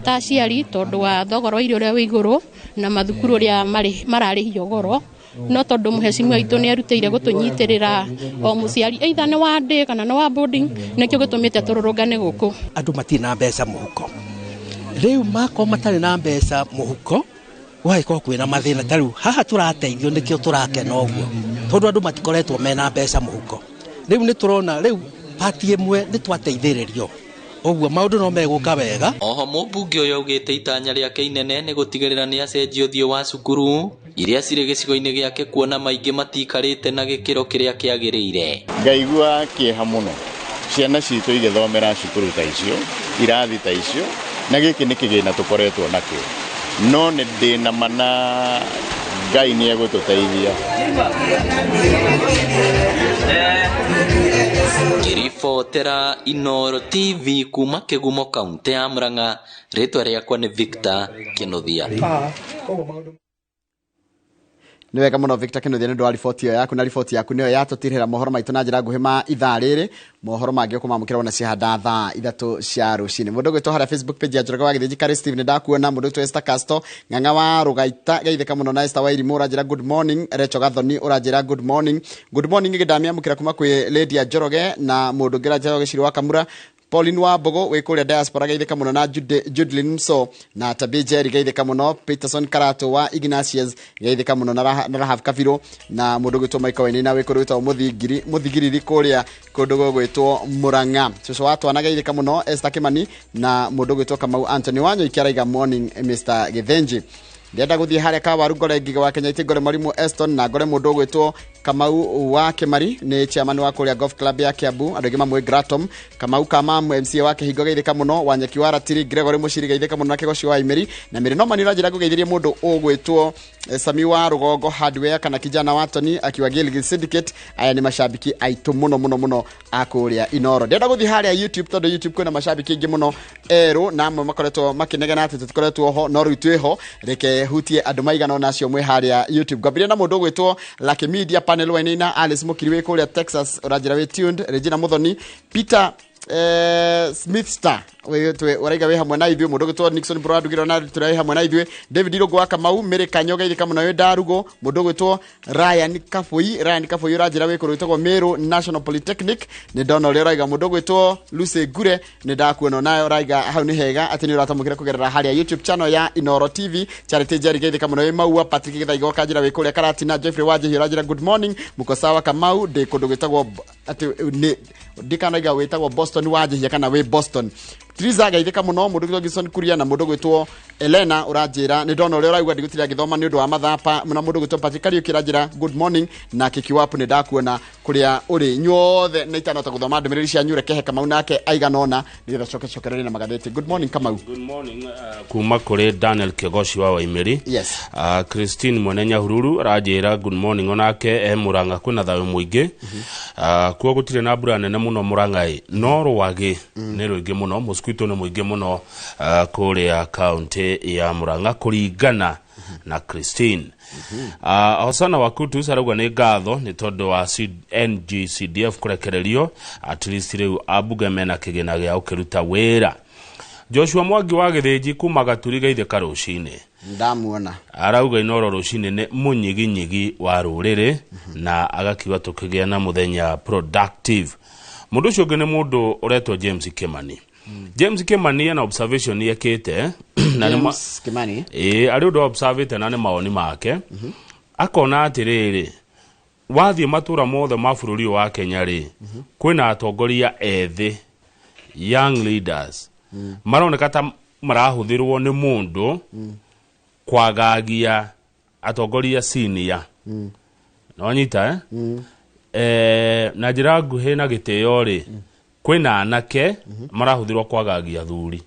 ta aciari tondũ wa thogora wa irio ũrĩa wĩ igũrũ na mathukuru ũrĩa mararĩhio goro, no tondũ mũhecimiwa witũ nĩ erutĩire gũtũnyitĩrĩra o mũciari either nĩ wa day kana nĩ wa boarding, nĩkĩo gĩtũmĩte tũrũrũngane gũkũ. Andũ matirĩ na mbeca mũhuko, rĩu makorwo matarĩ na mbeca mũhuko gũgagĩkorwo kwĩna mathĩna. Ta rĩu haha tũrateithio nĩkĩo tũrakena ũguo, tondũ andũ matikoretwo mena mbeca mũhuko. Rĩu nĩ tũrona rĩu pati ĩmwe nĩ twateithĩrĩrio, ũguo maũndũ no megũka wega. Oho mũmbunge ũyũ augĩte itanya rĩake inene nĩ gũtigĩrĩra nĩ acenjia ũthiũ wa cukuru iria cirĩ gĩcigo-inĩ gĩake, kuona maingĩ matiikarĩte na gĩkĩro kĩrĩa kĩagĩrĩire. Ngaigua kĩeha mũno ciana citũ igĩthomera cukuru ta icio, irathi ta icio, na gĩkĩ nĩ kĩgĩna tũkoretwo nakĩo, no nĩ ndĩna mana Ngai nĩ egũtũteithia. Ngĩribotera Inooro TV kuma Kĩgumo kaunti ya Murang'a, rĩtwa rĩakwa nĩ Victor Kinuthia. Nĩ wega mũno Victor Kinuthia nĩ ũndũ wa riboti ĩyo yaku, na riboti yaku nĩyo yatũtirĩra mohoro maitũ na njĩra nguhĩ ma ithaa rĩrĩ. Mohoro mangĩ ũkũmamũkĩra wona ciahanda thaa 3 cia rũcinĩ. Mũndũ ũgwĩtwo harĩa Facebook page ya Njoroge wa Gĩthĩnji Karĩ Steve nĩ ndakuona. Mũndũ ũgwĩtwo Esther Casto Ng'ang'a wa Rũgaita geithĩka mũno na Esther Wairimũ ũranjĩra good morning. Recho Gathoni ũranjĩra good morning. Good morning ngĩndamĩamũkĩra kuma kwĩ Lady ya Njoroge na mũndũ ũngĩ ũranjĩra Gĩcirĩ wa Kamura. Pauline wa Mbogo wĩ kũrĩa diaspora geithĩka mũno na Judlin Mso na Tabi Jerry geithĩka mũno. Peterson Karato wa Ignatius geithĩka mũno na Rahab Kabiro na mũndũ ũgwĩtwo Michael Wainaina wĩ kũndũ gwĩtagwo Mũthigiriri kũrĩa kũndũ gũgwĩtwo Murang'a. Cũcũ wa twana geithĩka mũno Esther Kimani na mũndũ ũgwĩtwo Kamau Anthony Wanyoike araiga morning Mr Githinji. Ndĩrenda gũthiĩ harĩa Kawaru ngore Ngigĩ wa Kenya ngore Mwalimu Eston na ngore mũndũ ũgwĩtwo Kamau wa Kĩmari nĩ chairman wa kũrĩa Golf Club ya Kiambu, andũ aingĩ mamũĩ Gratom. Kamau Kamamu MCA wa Kĩhingo geithĩka mũno, Wanyeki wa Ratiri Gregory Mũciri geithĩka mũno na Kĩgoci wa Imeri na Mĩrĩ Nomani ũranjĩra ngũgeithĩrie mũndũ ũgwĩtwo Sami wa Rũgongo Hardware kana kijana wa Tony akiwa Gilgil Syndicate. Aya nĩ mashabiki aitũ mũno mũno mũno a kũrĩa Inooro. Ndĩrenda gũthiĩ harĩa YouTube tondũ YouTube kwĩna mashabiki aingĩ mũno erũ na amwe makoretwo makĩnegena atĩ tũtikoretwo ho, no rĩu twĩho. Reke hutie andũ maigana ũna acio mwĩ harĩa YouTube. Ngwambĩrĩria na mũndũ ũgwĩtwo Lucky Media Daniel Wainaina, Alice Mukiri wĩ kũrĩa Texas ũranjĩra wĩ tuned, Regina Muthoni, Peter Smith Star ũraiga wĩ hamwe na ithuĩ, mũndũ ũgwĩtwo Nixon Brandugiro na tũrĩ hamwe na ithuĩ, David Irũngũ wa Kamau, Mary Kanyoga ithika mũno wĩ Ndarugo, mũndũ ũgwĩtwo Ryan Kabui, Ryan Kabui ũranjĩra wĩ kũndũ gwĩtagwo Meru National Polytechnic, nĩ ndona ũrĩa ũraiga. Mũndũ ũgwĩtwo Lucy Ngure, nĩ ndakuona nayo ũraiga hau nĩ hega atĩ nĩ ũratamũkĩra kũgerera harĩa YouTube channel ya Inoro TV. Charity Jerry geithĩka mũno wĩ Maua, Patrick Gĩthaiga ũkanjĩra wĩ kũrĩa Karatina, Jeffrey Wanjĩhi ũranjĩra good morning, mũko sawa Kamau, ndĩ kũndũ gwĩtagwo atĩ nĩ ndikanaiga wĩtagwo Boston Wanjĩhia kana wĩ Boston. Triza geithĩka mũno, mũndũ gwĩtwo Gibson Kuria na mũndũ gwĩtwo Elena ũranjĩra nĩ ndona ũrĩa ũrauga ndigũtira ngĩthoma nĩ ũndũ wa mathapa, na mũndũ gwĩtwo Patrick Kariuki ũranjĩra good morning, na Kikiwapu nĩ ndakuona kũrĩa ũrĩ inyuothe na itanahota gũthoma ndũmĩrĩri cianyu, rekehe Kamau nake aigana ũna nĩgetha coke cokererie na magathĩti. Good morning Kamau. Good morning, kuma kũrĩ Daniel Kĩgoci wa Waimĩri. Yes. Christine Mwene Nyahururu aranjĩra good morning, onake e Murang'a kwĩna thayũ mũingĩ. Kuo gũtirĩ na mbura nene mũno Murang'a-ĩ, no rwagĩ nĩ rũingĩ mũno, mosquito nĩ mũingĩ mũno kũrĩa kaunti ya Murang'a kũringana na Christine. Hosana wa Kutus arauga nĩ ngatho nĩ tondũ wa NGCDF kũrekererio, at least rĩu ambunge mena kĩgĩna gĩa gũkĩruta wĩra. Joshua Mwangi wa Gĩthĩnji kuma Gaturi geithĩka rũcinĩ. Ndamuona. Arauga Inoro rũcinĩ nĩ mũnyiginyigi wa rũrĩrĩ na agakiuga tũkĩgĩa na mũthenya productive. Mũndũ ũcio ũngĩ nĩ mũndũ ũretwo James Kimani. James Kimani ena observation ekĩte na nĩ James Kimani. Ĩĩ, arĩ ũndũ observĩte na nĩ mawoni make, akona atĩrĩrĩ, wathiĩ matũra mothe ma bũrũri ũyũ wa Kenya rĩ, kwĩna atongoria ethĩ, young leaders, maroneka ta marahũthĩrwo nĩ mũndũ kwagagia atongoria senior. Nĩwanyita, eh? Na njĩra nguhĩ na gĩtĩo rĩ, kwĩna anake marahũthĩrwo kwagagia athuri.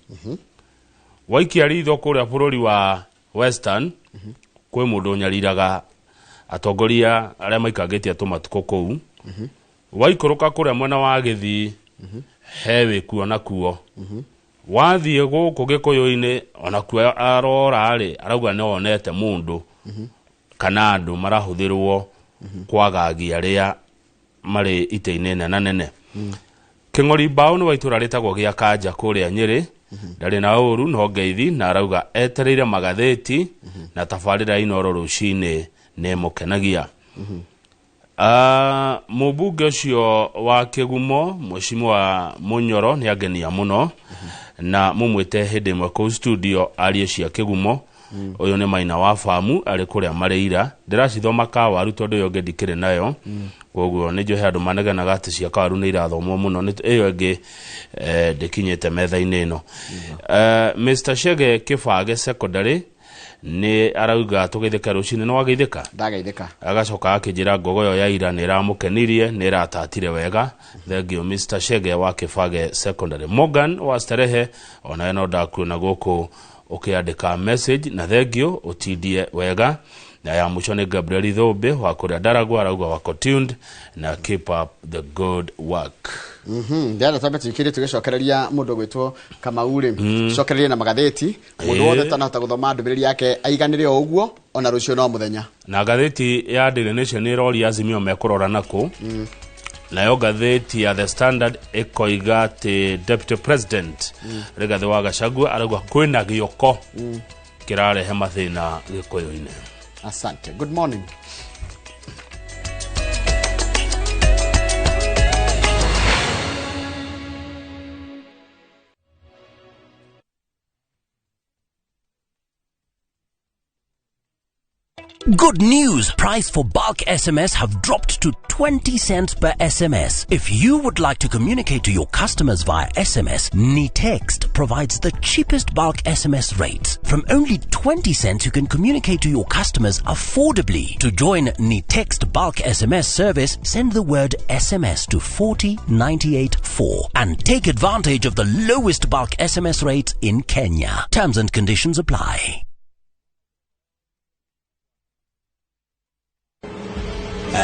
Waikia ritho kũrĩa bũrũri wa Western, kwĩ mũndũ ũnyariraga atongoria arĩa maikangĩtie tũmatukũ kũu. Waikũrũka kũrĩa mwena wa Gĩthii, he wĩkuo nakuo. Wathiĩ gũkũ Gĩkũyũ-inĩ onakuo arora rĩ, arauga nĩ onete mũndũ kana andũ marahũthĩrwo kwagagia arĩa marĩ itĩ-inĩ nena nene. Kĩng'ori Mbaũ nĩ wa itũra rĩtagwo gĩa Kanja kũrĩa Nyĩrĩ, ndarĩ na ũru no ngeithi, na arauga etereire magathĩti na tabarĩra Inoro rũcinĩ nĩ ĩmũkenagia. Mũmbunge ũcio wa Kĩgumo Mheshimiwa Mũnyoro nĩ angenia mũno na mũmwĩte hĩndĩ ĩmwe kũu studio arie cia Kĩgumo. Ũyũ nĩ Maina wa Famu arĩ kũrĩa Marĩira, ndĩracithoma kawaru tondũ ĩyo ĩngĩ ndikĩrĩ nayo, koguo nĩ njohe andũ manegenaga atĩ cia kawaru nĩ irathomwo mũno, ĩyo ĩngĩ ndĩkinyĩte metha-inĩ ĩno. Mr Chege Kĩbage Secondary nĩ arauga tũgeithĩke rũcinĩ, nĩ wageithĩka? Ndageithĩka. Agacoka akĩnjĩra ngogo ĩyo ya ira nĩ ĩramũkenirie, nĩ ĩratatire wega. Thank you Mr Chege wa Kĩbage Secondary. Morgan wa Starehe onawe no ndakuona gũkũ ũkĩandĩka message, na thank you, ũtindie wega. Na ya mũico nĩ Gabriel Thũmbĩ wa kũrĩa Ndaragwa, arauga wako tuned na keep up the good work. Ndĩrenda twambe tũikĩrie tũgĩcokereria mũndũ ũgwĩtwo Kamau rĩ, cokererie na magathĩti, mũndũ wothe ũtanahota gũthoma ndũmĩrĩri yake aiganĩre o ũguo, ona rũciũ no mũthenya. Na ngathĩti ya Daily Nation ĩroria Azimio mekũrora nakũ, nayo ngathĩti ya The Standard ĩkoiga atĩ Deputy President Rigathĩ wa Gachagua arauga kwĩna gĩoko kĩrarehe mathĩna Gĩkũyũ-inĩ. Asante, good morning. Good news! Price for bulk SMS have dropped to 20 cents per SMS. If you would like to communicate to your customers via SMS, Nitext provides the cheapest bulk SMS rates. From only 20 cents, you can communicate to your customers affordably. To join Nitext bulk SMS service, send the word SMS to 40984 and take advantage of the lowest bulk SMS rates in Kenya. Terms and conditions apply.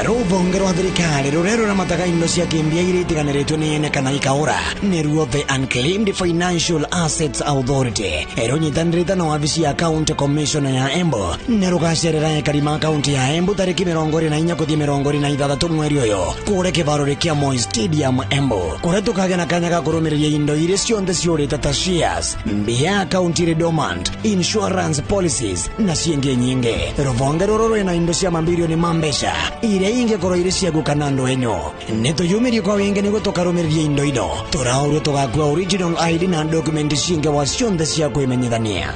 Rũhonge rwa thirikari rũrĩa rũramataga indo cia kĩmbia iria itiganĩrĩtwo nĩ ene kana ikaũra nĩruo the Unclaimed Financial Assets Authority rũnyitanĩrĩte na wabici ya County Commissioner ya Embu nĩ rũgacerera ekari ma kaunti ya Embu tarĩki 24 gũthiĩ 26 mweri ũyũ kũrĩa kĩvaro kĩa Moi Stadium Embu, kũrĩa tũkagĩa na kanya ga kũrũmĩrĩria indo iria cionthe ciũrĩte ta shares, mbia akaunti irĩ dormant, insurance policies na ciĩngĩ nyingĩ. Rũhonge rũrũ rwĩna indo cia mambirioni ma mbeca iria ingĩkorwo irĩ ciaku kana andũ enyu. Nĩ tũyumĩrie kwa wingĩ nĩguo tũkarũmĩrĩria indo ino. Tũraũrio tũgakua original ID na document ciĩngĩ wa cionthe cia kwĩmenyithania.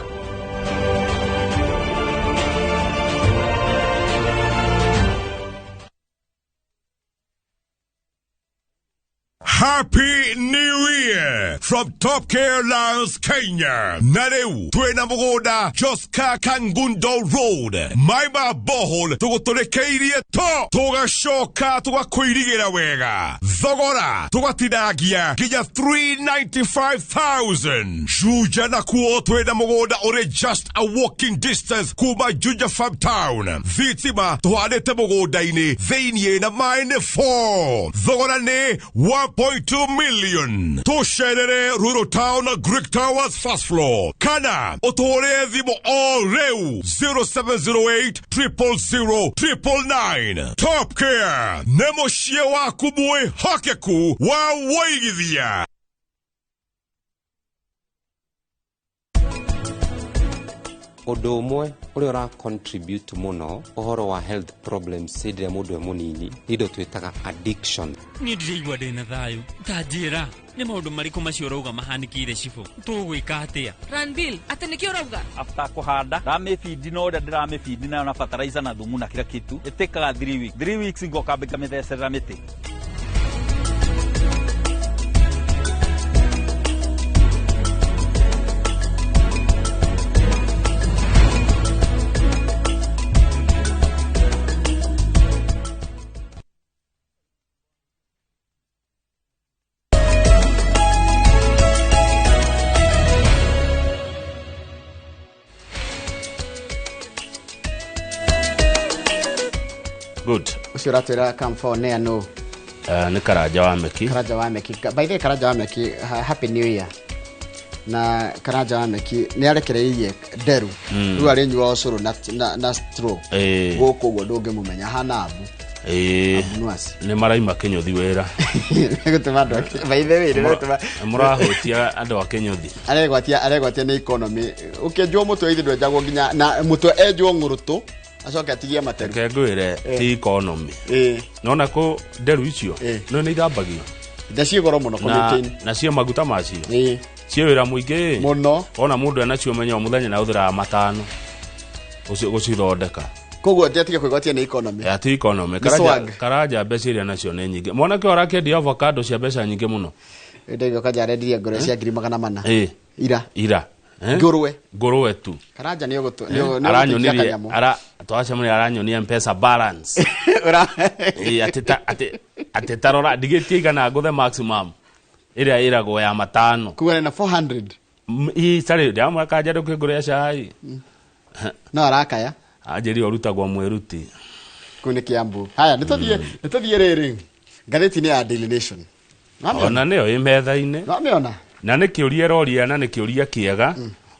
Happy New Year from Top Care Lions Kenya. Na rĩu twĩna mũgũnda Joska Kangundo Road, Maima Bohol, tũgũtũrĩkĩirie to tũgacoka tũgakũirigĩra wega, thogora tũgatinangia nginya 395,000. Juja nakuo twĩna mũgũnda ũrĩ just a walking distance kuma Juja Farm Town. Thitima tũhandĩte mũgũnda-inĩ thĩiniĩ na maĩ nĩ 4, thogora nĩ 1.2 million. Tũcerere Rural Town, Greek Towers first floor, kana ũtũhũrĩre thimũ o rĩu 0708 000 999. Top Care nĩ mũciĩ waku mwĩhokeku wa wũigithia. Ũndũ ũmwe ũrĩa ũra contribute mũno ũhoro wa health problems hĩndĩ ĩrĩa mũndũ e mũnini nĩ indo twĩtaga addiction. Niĩ ndiraigua ndĩna thayũ. Ta njĩra, nĩ maũndũ marĩkũ macio ũrauga mahanĩkĩire cibũ? Tũgwĩka atĩa? Ranville, atĩ nĩkĩo ũrauga? After kũhanda ndamĩbindi na ũrĩa ndĩramĩbindi nayo na fertilizer na thumu na kila kitu ĩtĩkaga 3 weeks, 3 weeks ngoka ngamĩthecerera mĩtĩ. Good. Ũcio ũratwĩra Kamfo nĩ anũ? Nĩ Karanja wa Meki. Karanja wa Meki. By the way, Karanja wa Meki, happy new year. Na Karanja wa Meki nĩ arekereirie nderu. Rĩu arĩnyua ũcũrũ na straw. Gũkũ ũguo ndũngĩmũmenya hana abu. Nĩ maraima Kĩnyũthi wĩra. Gũtũma andũ by the way, nĩ mũrahutia andũ a Kĩnyũthi. Aregwatia nĩ economy. Ũkĩenjwo mũtwe ithe ndwenjagwo nginya na mũtwe enjwo ng'ũrũtũ acoke atigie materu. Reke ngwĩre ti economy. Nona kũ nderu icio no nĩ ithambagio. Nda ciĩ goro mũno community. Na cio maguta macio. Ciĩ wĩra mũingĩ mũno. Ona mũndũ enacio menya o mũthenya na ũthĩraga matano gũcithondeka. Koguo ndiatige kwĩgwatia nĩ economy. Ti economy. Karanja mbeca iria nacio nĩ nyingĩ. Mwanake ũyũ arakĩendia avocado cia mbeca nyingĩ mũno. Ndaigua kanja arendirie ngũrwe cia 400,000. Ira. Ira. Ngũrwe. Ngũrwe tu. Karanja nĩ aranyonirie ara twacemania aranyonia Mpesa balance. Atĩ tarora ndigĩtie igana ngũthe maximum ĩrĩa ĩragwo ya matano. Kuga na 400. Ii sarĩ ndamwe kanja ndũkĩngũrĩra cai. No arakaya. Anjĩrire ũrutagwo mwĩruti. Kũu nĩ Kiambu. Haya nĩ tũthiĩ rĩrĩ. Ngathĩti-inĩ ya Daily Nation. Ona nĩyo ĩ metha-inĩ. Wamĩona? Na nĩ kĩũria ĩroria na nĩ kĩũria kĩega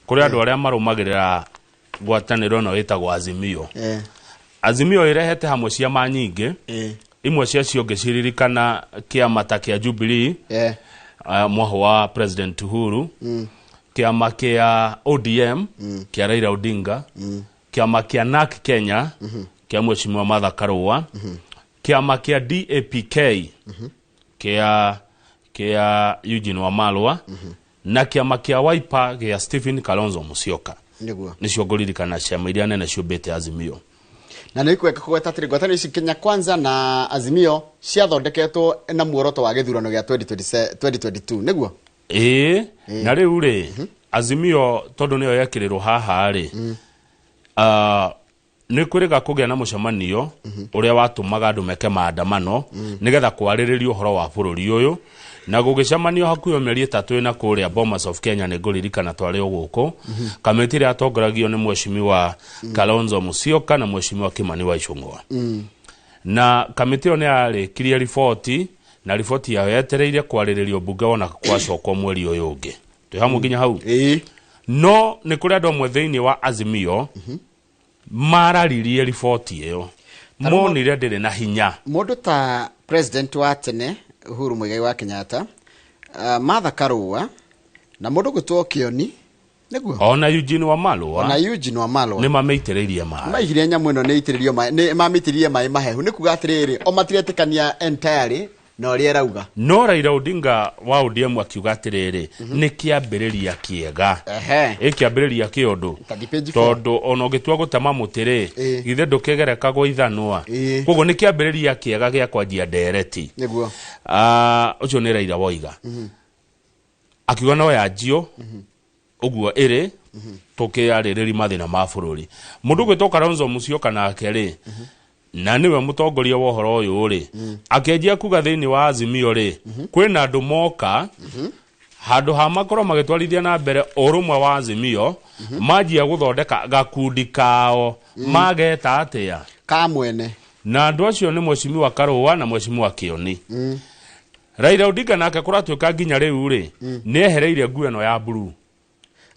kũrĩ andũ arĩa marũmagĩrĩra ngwatanĩro ĩno ĩtagwo Azimio. Azimio ĩrehete hamwe ciama nyingĩ. Imwe ciacio ngĩciririkana kĩama ta kĩa Jubilee, mwahũ wa President Uhuru, kĩama kĩa ODM kĩa Raila Odinga, kĩama kĩa NARC Kenya kĩa Mheshimiwa Martha Karua, kĩama kĩa DAPK kĩa Eugene Wamalwa, na kĩama kĩa Wiper kĩa Stephen Kalonzo Musyoka. Nĩguo. Nĩcio ngũririkana ciama iria nene ciũmbĩte Azimio. Na nĩ kweka kũgweta atĩrĩ ngwatanĩro ici Kenya Kwanza na Azimio ciathondeketwo na muoroto wa gĩthurano gĩa 2022 nĩguo? Ĩĩ, na rĩu rĩ Azimio tondũ nĩyo yekĩrĩrwo haha rĩ, nĩ kwĩrĩga kũgĩa na mũcemanio ũrĩa watũmaga andũ meke maandamano nĩgetha kwarĩrĩrio ũhoro wa bũrũri ũyũ, na gũgĩcemanio hakuhĩ mĩeri 3 ĩna kũrĩa Bomas of Kenya nĩ ngũririkana twarĩ o gũkũ. Kamĩtĩ ĩrĩa yatongoragio nĩ Mheshimiwa Kalonzo Musyoka na Mheshimiwa Kimani wa Ichung'wa. Na kamĩtĩ ĩyo nĩ yarĩkirie riboti, na riboti yayo yetereire kwarĩrĩrio mbunge wona kwacokwo mweri ũyũ ũngĩ. Twĩ hamwe nginya hau? No nĩ kũrĩ andũ amwe thĩinĩ wa Azimio mararirie riboti ĩyo, monire ndĩrĩ na hinya. Mũndũ ta president wa tene Uhuru Muigai wa Kenyatta, Martha Karua, na mũndũ gwĩtwo Kioni nĩguo, ona Eugene Wamalwa, ona Eugene Wamalwa nĩ mamĩitĩrĩirie maĩ. Maigire nyamũ ĩno nĩ itĩrĩrio maĩ, nĩ mamĩitĩrĩrie maĩ mahehu. Nĩ kuga atĩrĩrĩ, o matiretĩkania entirely na ũrĩa ĩrauga. No Raila Odinga wa ODM akiuga atĩrĩrĩ, nĩ kĩambĩrĩria kĩega. Ĩ kĩambĩrĩria kĩa ũndũ, tondũ ona ũngĩtua gũtema mũtĩ rĩ, githĩ ndũkĩgerekagwo ithanwa? Koguo nĩ kĩambĩrĩria kĩega gĩa kwanjia ndereti. Nĩguo. Ũcio nĩ Raila woiga. Akiuga no yanjio ũguo ĩrĩ, tũkĩarĩrĩria mathĩna ma bũrũri. Mũndũ ũgwĩtwo Kalonzo Musyoka nake rĩ, na nĩwe mũtongoria wa ũhoro ũyũ rĩ, akĩanjia kuga thĩinĩ wa Azimio rĩ, kwĩna andũ moka handũ ha makorwo magĩtwarithia na mbere ũrũmwe wa Azimio, manjia gũthondeka gakundi kao. Mageta atĩa? Ka mwene. Na andũ acio nĩ Mheshimiwa Karũa na Mheshimiwa Kĩoni. Raila Odinga nake kũratuĩka nginya rĩu rĩ, nĩ ehereire nguo ĩno ya blue.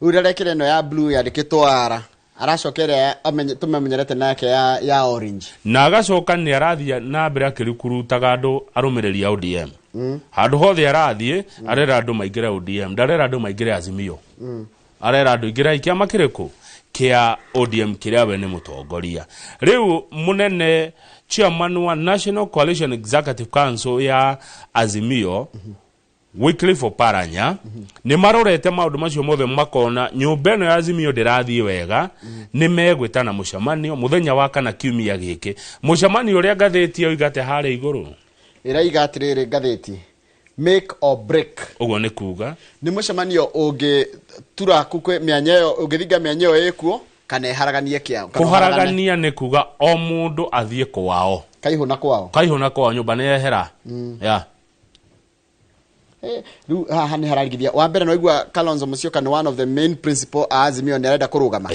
Rĩu ndarekĩra ĩno ya blue yandĩkĩtwo ara, aracoka ĩrĩa tũmemenyerete nake ya orange. Na agacoka nĩ arathiĩ na mbere akĩrikurutaga andũ arũmĩrĩri a ODM. Handũ hothe arathiĩ, arera andũ maingĩre ODM, ndarera andũ maingĩre Azimio. Arera andũ ingĩrai kĩama kĩrĩkũ kĩa ODM kĩrĩa we nĩ mũtongoria. Rĩu mũnene chairman wa National Coalition Executive Council ya Azimio, Wycliffe Oparanya, nĩ marorete maũndũ macio mothe, makona nyũmba ĩno ya Azimio ndĩrathiĩ wega. Nĩ megwĩtana mũcemanio mũthenya wa kana kiumia gĩkĩ, mũcemanio ũrĩa ngathĩti yoigate harĩa igũrũ. Ĩraiga atĩrĩrĩ, ngathĩti, make or break. Ũguo nĩ kuga nĩ mũcemanio ũngĩtura kũkwe mĩanya ĩyo, ũngĩthinga mĩanya ĩyo ĩkuo kana ĩharaganie kĩao, kana ũharagane. Kũharagania nĩ kuga o mũndũ athiĩ kwao. Kaihũ na kwao. Kaihũ na kwao, nyũmba nĩ yehera. Ya. Rĩu haha nĩ hararigithia wa mbere, no igua Kalonzo Musyoka nĩ one of the main principal a Azimio, nĩ arenda kũrũgama.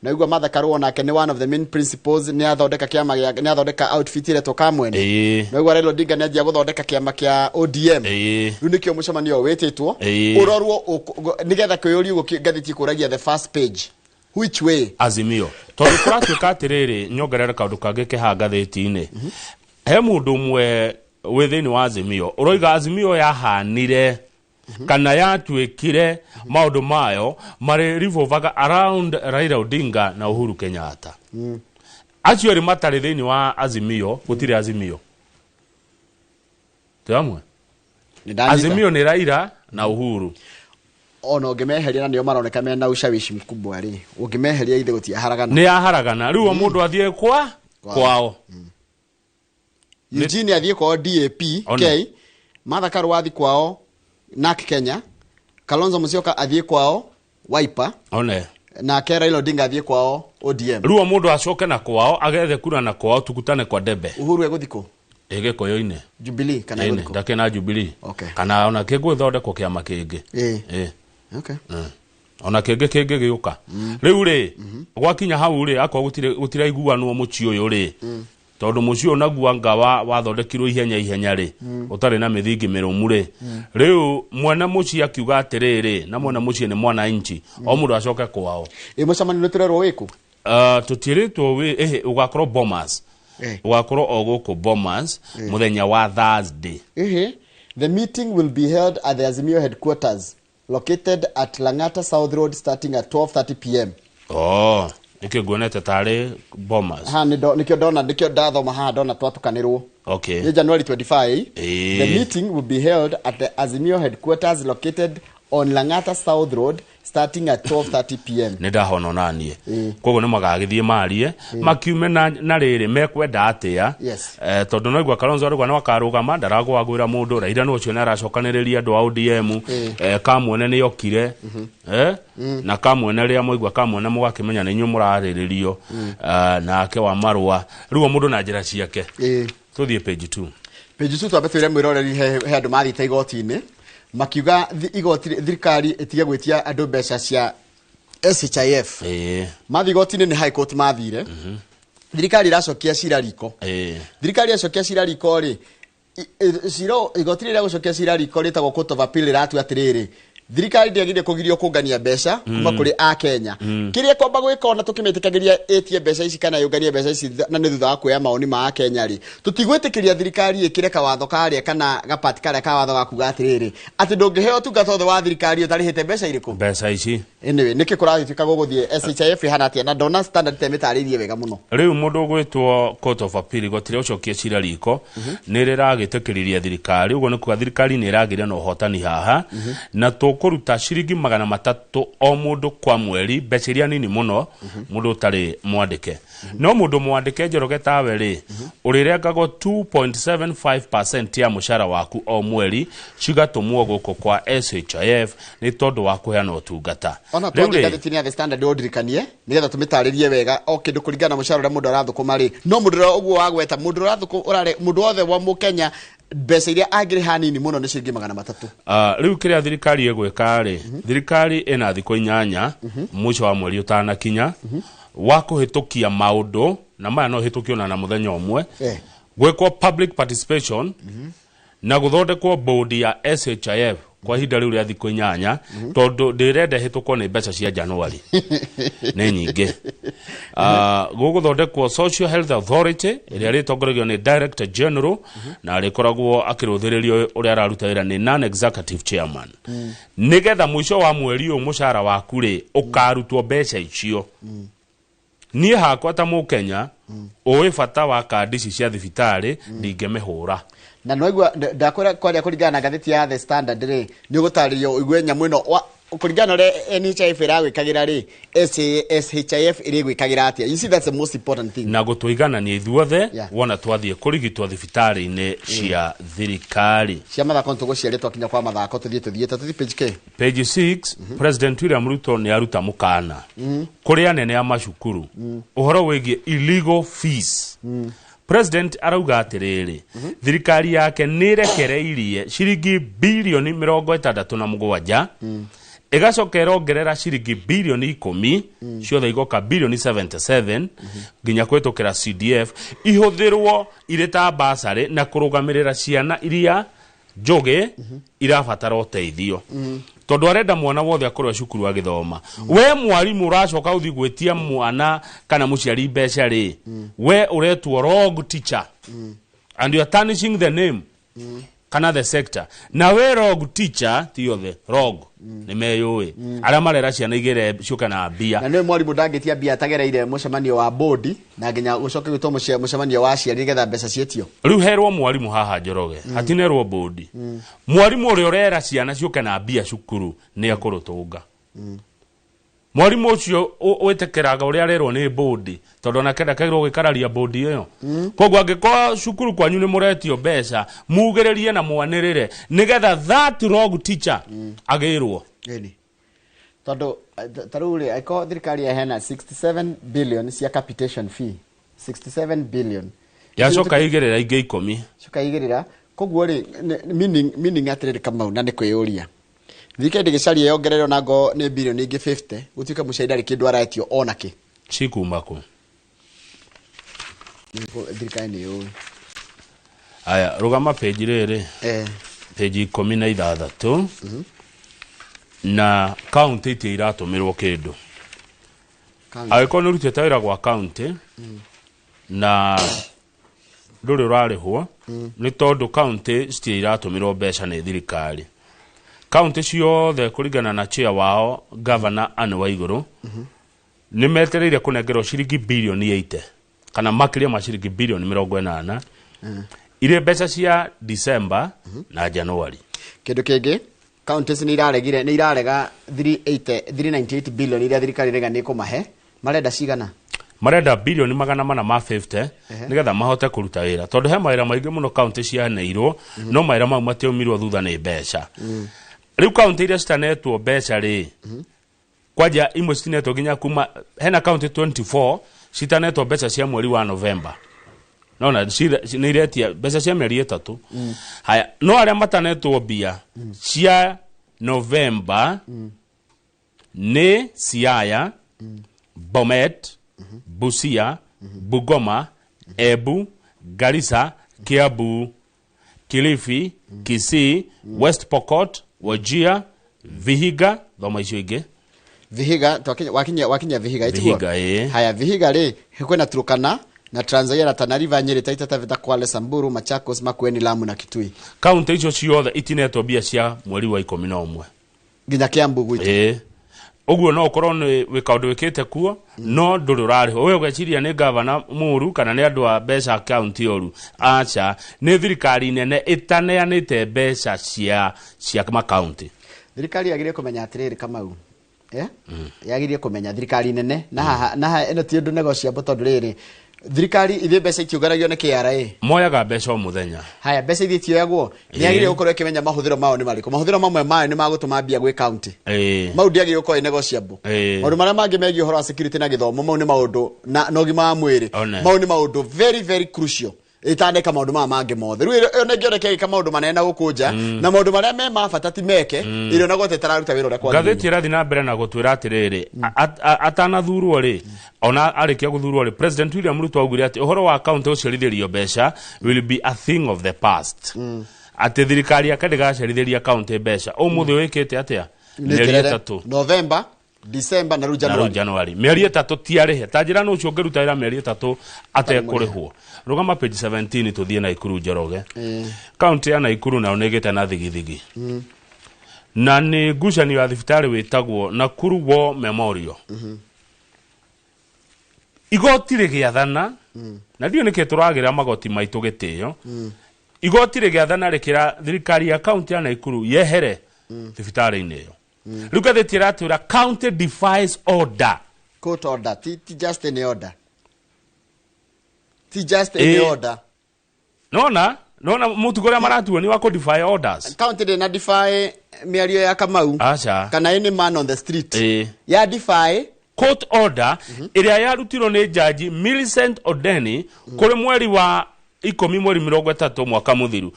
No igua Martha Karua nake nĩ one of the main principals, nĩ athondeka kĩama gĩa, nĩ athondeka outfit ĩretwo Kamwene. No igua Raila Odinga nĩ anjia gũthondeka kĩama kĩa ODM. Rĩu nĩkĩo mũcemanio ũyũ wĩtĩtwo, ũrorwo nĩgetha kwĩyũria ũguo ngathĩti ĩkũragia the first page, which way? Azimio, tondũ kũratuĩka atĩrĩrĩ, nyongerere kaũndũ kangĩ keha ngathĩti-inĩ. He mũndũ ũmwe wĩ thĩinĩ wa Azimio ũroiga Azimio yahanire kana yatuĩkire maũndũ mayo marĩ revolvaga around Raila Odinga na Uhuru Kenyatta. Acio erĩ matarĩ thĩinĩ wa Azimio, gũtirĩ Azimio. Twĩ hamwe? Nĩndanyita. Azimio nĩ Raila na Uhuru. Ona ũngĩmeheria, na nĩo maroneka mena ushawishi mkubwa rĩ, ũngĩmeheria ithe gũtiaharagana. Nĩ yaharagana. Rĩu o mũndũ athiĩ kwa kwao. Eugene athiĩ kwao DAP. Ona. K Martha Karua athiĩ kwao NARC Kenya, Kalonzo Musyoka athiĩ kwao Wiper, one nake Raila Odinga athiĩ kwao ODM. Rĩu o mũndũ acoke na kwao, agethe kura na kwao, tukutane kwa debe. Uhuru egũthiĩ kũ? Ĩ gĩkũyũ-inĩ. Jubilee kana Ĩni, egũthiĩ kũ? ndakĩ na Jubilee. Kana ona kĩngũthondekwo kĩama kĩngĩ. Ĩ. Ona kĩngĩ kĩngĩgĩũka. Rĩu rĩ, gwakinya hau rĩ, akorwo gũtiraiguanwo mũciĩ ũyũ rĩ, tondũ mũciĩ ũyũ naguo anga wathondekirwo ihenya ihenya rĩ, ũtarĩ na mĩthingi mĩrũmu rĩ, rĩu mwene mũciĩ akiuga atĩrĩrĩ, na mwene mũciĩ nĩ mwananchi, o mũndũ acoke kwao. Ĩ mũcemanio nĩ tũrerwo wĩkũ? Tũtiĩrĩtwo wĩ ĩhĩ, ũgakorwo Bomas. Ũgakorwo o gũkũ Bomas mũthenya wa Thursday. Ehe. The meeting will be held at the Azimio headquarters located at Lang'ata South Road starting at 12:30 p.m. Oh, nĩkĩo nguonete tarĩ Bomas. Ha nĩ nĩkĩo ndona, nĩkĩo ndathoma haha ndona twatukanĩrwo. Nĩ January 25. The meeting will be held at the Azimio headquarters located on Lang'ata South Road starting at 12:30 p.m. Nĩ ndahona onaniĩ. Koguo nĩ magagĩthiĩ marie, makiume na rĩrĩ mekwenda atĩa. Tondũ no igua Kalonzo arauga no akarũgama, ndaragwagwĩra mũndũ. Raila no ũcio nĩ aracokanĩrĩria andũ a ODM. Kamwene nĩ okire. Na Kamwene rĩrĩa mwaigua Kamwene mũgakĩmenya nĩ inyuĩ mũrarĩrĩrio. Nake wa marũa rĩu o mũndũ na njĩra ciake. Tũthiĩ page 2. Page 2, twambe twĩre mwĩroreri he andũ mathiĩte igoti-inĩ makiuga igoti thirikari ĩtige gwĩtia andũ mbeca cia SHIF. Mathiĩ igoti-inĩ, nĩ High Court mathire. Thirikari ĩracokia cira riko. Thirikari yacokia cira riko rĩ, cira igoti rĩrĩa gũcokia cira riko rĩtagwo Court of Appeal rĩratua atĩrĩrĩ, thirikari ndĩagĩrĩire kũgirio kũngania mbeca kuma kũrĩ akenya. Kĩrĩa kwamba gwĩka ona tũkĩmĩtĩkagĩria ĩtie mbeca ici kana yũnganie mbeca ici na nĩ thutha wa kuoya maoni ma akenya rĩ, tũtigwĩtĩkĩria thirikari ĩkĩre kawatho karĩa kana gapati karĩa ka watho ga kuga atĩrĩrĩ, atĩ ndũngĩheo ũtungata wothe wa thirikari ũtarĩhĩte mbeca irĩkũ. Mbeca ici. Anyway, nĩkĩ kũragĩtuĩka gũgũthiĩ SHIF ĩhana atĩa? Na ndona Standard temĩtarĩirie wega mũno. Rĩu mũndũ ũgwĩtwo Court of Appeal, igoti rĩa ũcokia cira riko, nĩ rĩragĩtĩkĩririe thirikari. Ũguo nĩ kuga thirikari nĩ ĩragĩire na ũhotani haha, na tũkũruta ciringi 300 o mũndũ kwa mweri, mbeca iria nini mũno mũndũ ũtarĩ mwandĩke. No mũndũ mwandĩke, Njoroge, tawe rĩ, ũrĩrengagwo 2.75% ya mũcara waku o mweri, cigatũmwo gũkũ kwa SHIF nĩ tondũ wa kũheana ũtungata. Ona Rĩu twathiĩ rĩ, ngathĩti-inĩ ya The Standard ũndirikanie nĩgetha tũmĩtarĩrie wega o kĩndũ kũringana na mũcara ũrĩa mũndũ arathũkũma rĩ. No mũndũ ũrĩa ũguo wagweta, mũndũ ũrathũkũ ũrarĩ mũndũ wothe wa mũkenya, mbeca iria angĩrĩha nini mũno nĩ ciringi 300. Rĩu kĩrĩa thirikari ĩgwĩka rĩ, thirikari ĩna thikũ 8 mũico wa mweri ũtanakinya wa kũhĩtũkia maũndũ, na maya no hĩtũkio na mũthenya ũmwe, gwĩkwo public participation na gũthondekwo board ya SHIF kwa ihinda rĩu rĩa thikũ 8, tondũ ndĩrenda ĩhĩtũkwo nĩ mbeca cia Januari nĩ nyingĩ. Gũgũthondekwo Social Health Authority ĩrĩa rĩtongoragio nĩ Director General na rĩkoragwo akĩrũthĩrĩrio ũrĩa araruta wĩra nĩ non-executive chairman, nĩgetha mũico wa mweri ũyũ mũcara waku rĩ ũkarutwo mbeca icio. Niĩ hakwa ta mũkenya ũĩ bata wa kandi ici cia thibitarĩ, ndingĩmĩhũra. Na nwaigua ndakwĩra kwaria kũringana na ngathĩti ya The Standard rĩ, nĩ ũgũtarĩrio ũigue nyamũ ĩno kũringana na ũrĩa NHIF ĩragwĩkagĩra rĩ, SHIF ĩrĩgwĩkagĩra atĩa. You see, that's the most important thing. Na gũtũiganania ithuothe wona twathiĩ kũrigitwo thibitarĩ-inĩ cia thirikari. Cia mathako nĩtũgũciaria twakinya kwa mathako. Tũthiĩ tũthiĩ page K. Page 6. President William Ruto nĩ aruta mũkana kũrĩ anene a macukuru ũhoro wĩgiĩ illegal fees. President arauga atĩrĩrĩ, thirikari yake nĩ ĩrekereirie ciringi bilioni 67, ĩgacoka ĩrongerera ciringi bilioni 10, ciothe igoka bilioni 77 nginya kũhĩtũkĩra CDF, ihũthĩrwo irĩ ta basarĩ na kũrũgamĩrĩra ciana iria njũgĩ irabatara ũteithio, tondũ arenda mwana wothe akorwo cukuru agĩthoma. We mwarimũ ũracoka ũthiĩ gwĩtia mwana kana mũciari mbeca rĩ, we ũretwo rogue teacher and you are tarnishing the name kana the sector. Na we rogue teacher, ti othe rogue, nĩ meyũĩ arĩa marera ciana igĩre ciũke na mbia. Na nĩ mwarimũ ndangĩtia mbia atagereire mũcemanio wa bodi na nginya gũcoke gwĩtwo mũcemanio wa aciari nĩgetha mbeca ciĩtio. Rĩu herwo mwarimũ haha, Njoroge, hatinerwo bodi. Mwarimũ ũrĩa ũrera ciana ciũke na mbia cukuru nĩ ekũrũtũnga. Mwarimũ ũcio wĩtĩkĩraga ũrĩa arerwo nĩ bodi, tondũ onake ndakagĩrwo gwĩkararia bodi ĩyo. Koguo angĩkorwo cukuru kwanyu nĩ mũretio mbeca, mugĩrĩrie na mwanĩrĩre nĩgetha that rogue teacher agĩrwo. Ĩni. Tondũ ta rĩu rĩ, angĩkorwo thirikari yaheana 67 billion cia capitation fee, 67 billion yacoka igĩrĩra ingĩ 10. Coka igĩrĩra, koguo rĩ, meaning atĩrĩrĩ, Kamau, na nĩ kwĩyũria, thirikari ndĩgĩcaria yongererwo na ngo nĩ bilioni ingĩ 50, gũtuĩke mũciari ndarĩ kĩndũ aretio ona kĩ. Cikuma kũ? Thirikari nĩ yũĩ. Aya, rũgama page rĩrĩ, page 16, na kaunti itia iratũmĩrwo kĩndũ. Angĩkorwo nĩ ũrutĩte wĩra gwa kaunti na ndũrĩ ũrarĩhwo, nĩ tondũ kaunti citirĩ iratũmĩrwo mbeca nĩ thirikari. Kaunti ciothe kũringana na chair wao, Governor Anne Waigũrũ, nĩ metereire kũnengerwo ciringi bilioni 80 kana makĩria ma ciringi bilioni 80 irĩ mbeca cia December na January. Kĩndũ kĩngĩ, counties nĩ iraregire, nĩ irarega 380 398 billion iria thirikari ĩrega nĩ ĩkũmahe. Marenda cigana? Marenda bilioni 450 nĩgetha mahote kũruta wĩra, tondũ he mawĩra maingĩ mũno kaunti cianeirwo, no mawĩra mau matiaumirwo thutha nĩ mbeca. Rĩu kaunti iria citanetwo mbeca rĩ, kwanja imwe citinetwo nginya kuma, hena kaunti 24 citanetwo mbeca cia mweri wa November. Nona nĩ iretia mbeca cia mĩeri 3. Haya, no arĩa matanetwo mbia cia November nĩ Siaya, Bomet, Busia, Bungoma, Embu, Garissa, Kiambu, Kilifi, Kisii, West Pokot, Wajir, Vihiga, thoma icio ingĩ. Vihiga wakinya wakinya Vihiga itiguo? Vihiga, ĩĩ. Haya, Vihiga rĩ, kwĩna Turkana na Trans Nzoia na Tana River, Nyeri, Taita Taveta, Kwale, Samburu, Machakos, Makueni, Lamu na Kitui. Kaunti icio ciothe itinetwo mbia cia mweri wa 11. Nginya Kiambu gwitũ. Ĩĩ, ũguo no ũkorwo nĩ wĩ kaũndũ wĩkĩte kuo, no ndũrĩ ũrarĩhwo. We ũgeciria nĩ gavana mũru kana nĩ andũ a mbeca kaunti oru? Aca, nĩ thirikari nene ĩtaneanĩte mbeca cia makaunti. Thirikari yagĩrĩire kũmenya atĩrĩrĩ, Kamau, eh? Yagĩrĩire kũmenya thirikari nene na haha na haha ĩno ti ũndũ negotiable, tondũ rĩrĩ, thirikari ithuĩ mbeca itiũnganagio nĩ KRA. Moyaga mbeca o mũthenya. Haya, mbeca ithuĩ itioyagwo. Nĩ yagĩrĩire gũkorwo ĩkĩmenya mahũthĩro mao nĩ marĩkũ. Mahũthĩro mamwe mayo nĩ magũtũma mbia gwĩ county. Mau ndĩagĩrĩire gũkorwo ĩ negotiable. Maũndũ marĩa mangĩ megiĩ ũhoro wa security na gĩthomo, mau nĩ maũndũ na ũgima wa mwĩrĩ. One. Mau nĩ maũndũ very very crucial ĩtaneka maũndũ maya mangĩ mothe. Rĩu ĩyo nĩngĩoneka ĩgĩka maũndũ manene na gũkũ nja, na maũndũ marĩa me ma bata ti meke, ĩrĩonagwo ta ĩtararuta wĩra ũrĩa kwagĩrĩire. Ngathĩti ĩrathiĩ na mbere na gũtwĩra atĩrĩrĩ, atanathurwo rĩ, ona arĩkia gũthurwo rĩ, President William Ruto augire atĩ ũhoro wa kaunti gũcerithĩrio mbeca will be a thing of the past, atĩ thirikari yake ndĩgacerithĩria kaunti mbeca. Ũmũthĩ wĩkĩte atĩa? Nĩ Mĩeri njerere. 3. November, December na rĩu Na rĩu January. January, mĩeri 3 tiarĩhe. Ta njĩra nũ ũcio ũngĩruta wĩra mĩeri 3 atekũrĩhwo? Rũgama page 17, tũthiĩ Naikuru, Njoroge. Kaunti ya Naikuru nayo nĩ ĩgĩte na thigithigi, na nĩ ngucanio ya thibitarĩ wĩtagwo Nakuru War Memorial. Igoti rĩgĩathana, na ndiũ nĩkĩ tũragĩra magoti maitũ gĩtĩo. Igoti rĩgĩathana rĩkĩra thirikari ya kaunti ya Naikuru yehere thibitarĩ-inĩ ĩyo. Rĩu ngathĩti ĩratwĩra county defies order. Court order, ti just any order, ti just any order. Nona mũtugo ũrĩa maratuo nĩ wa kũ defy orders. County ndĩna defy mĩario ya Kamau Aca. kana any man on the street ya defy court order ĩrĩa yarutirwo nĩ jaji Millicent Odeni kũrĩ mweri wa 10 mweri 30 mwaka mũthiru.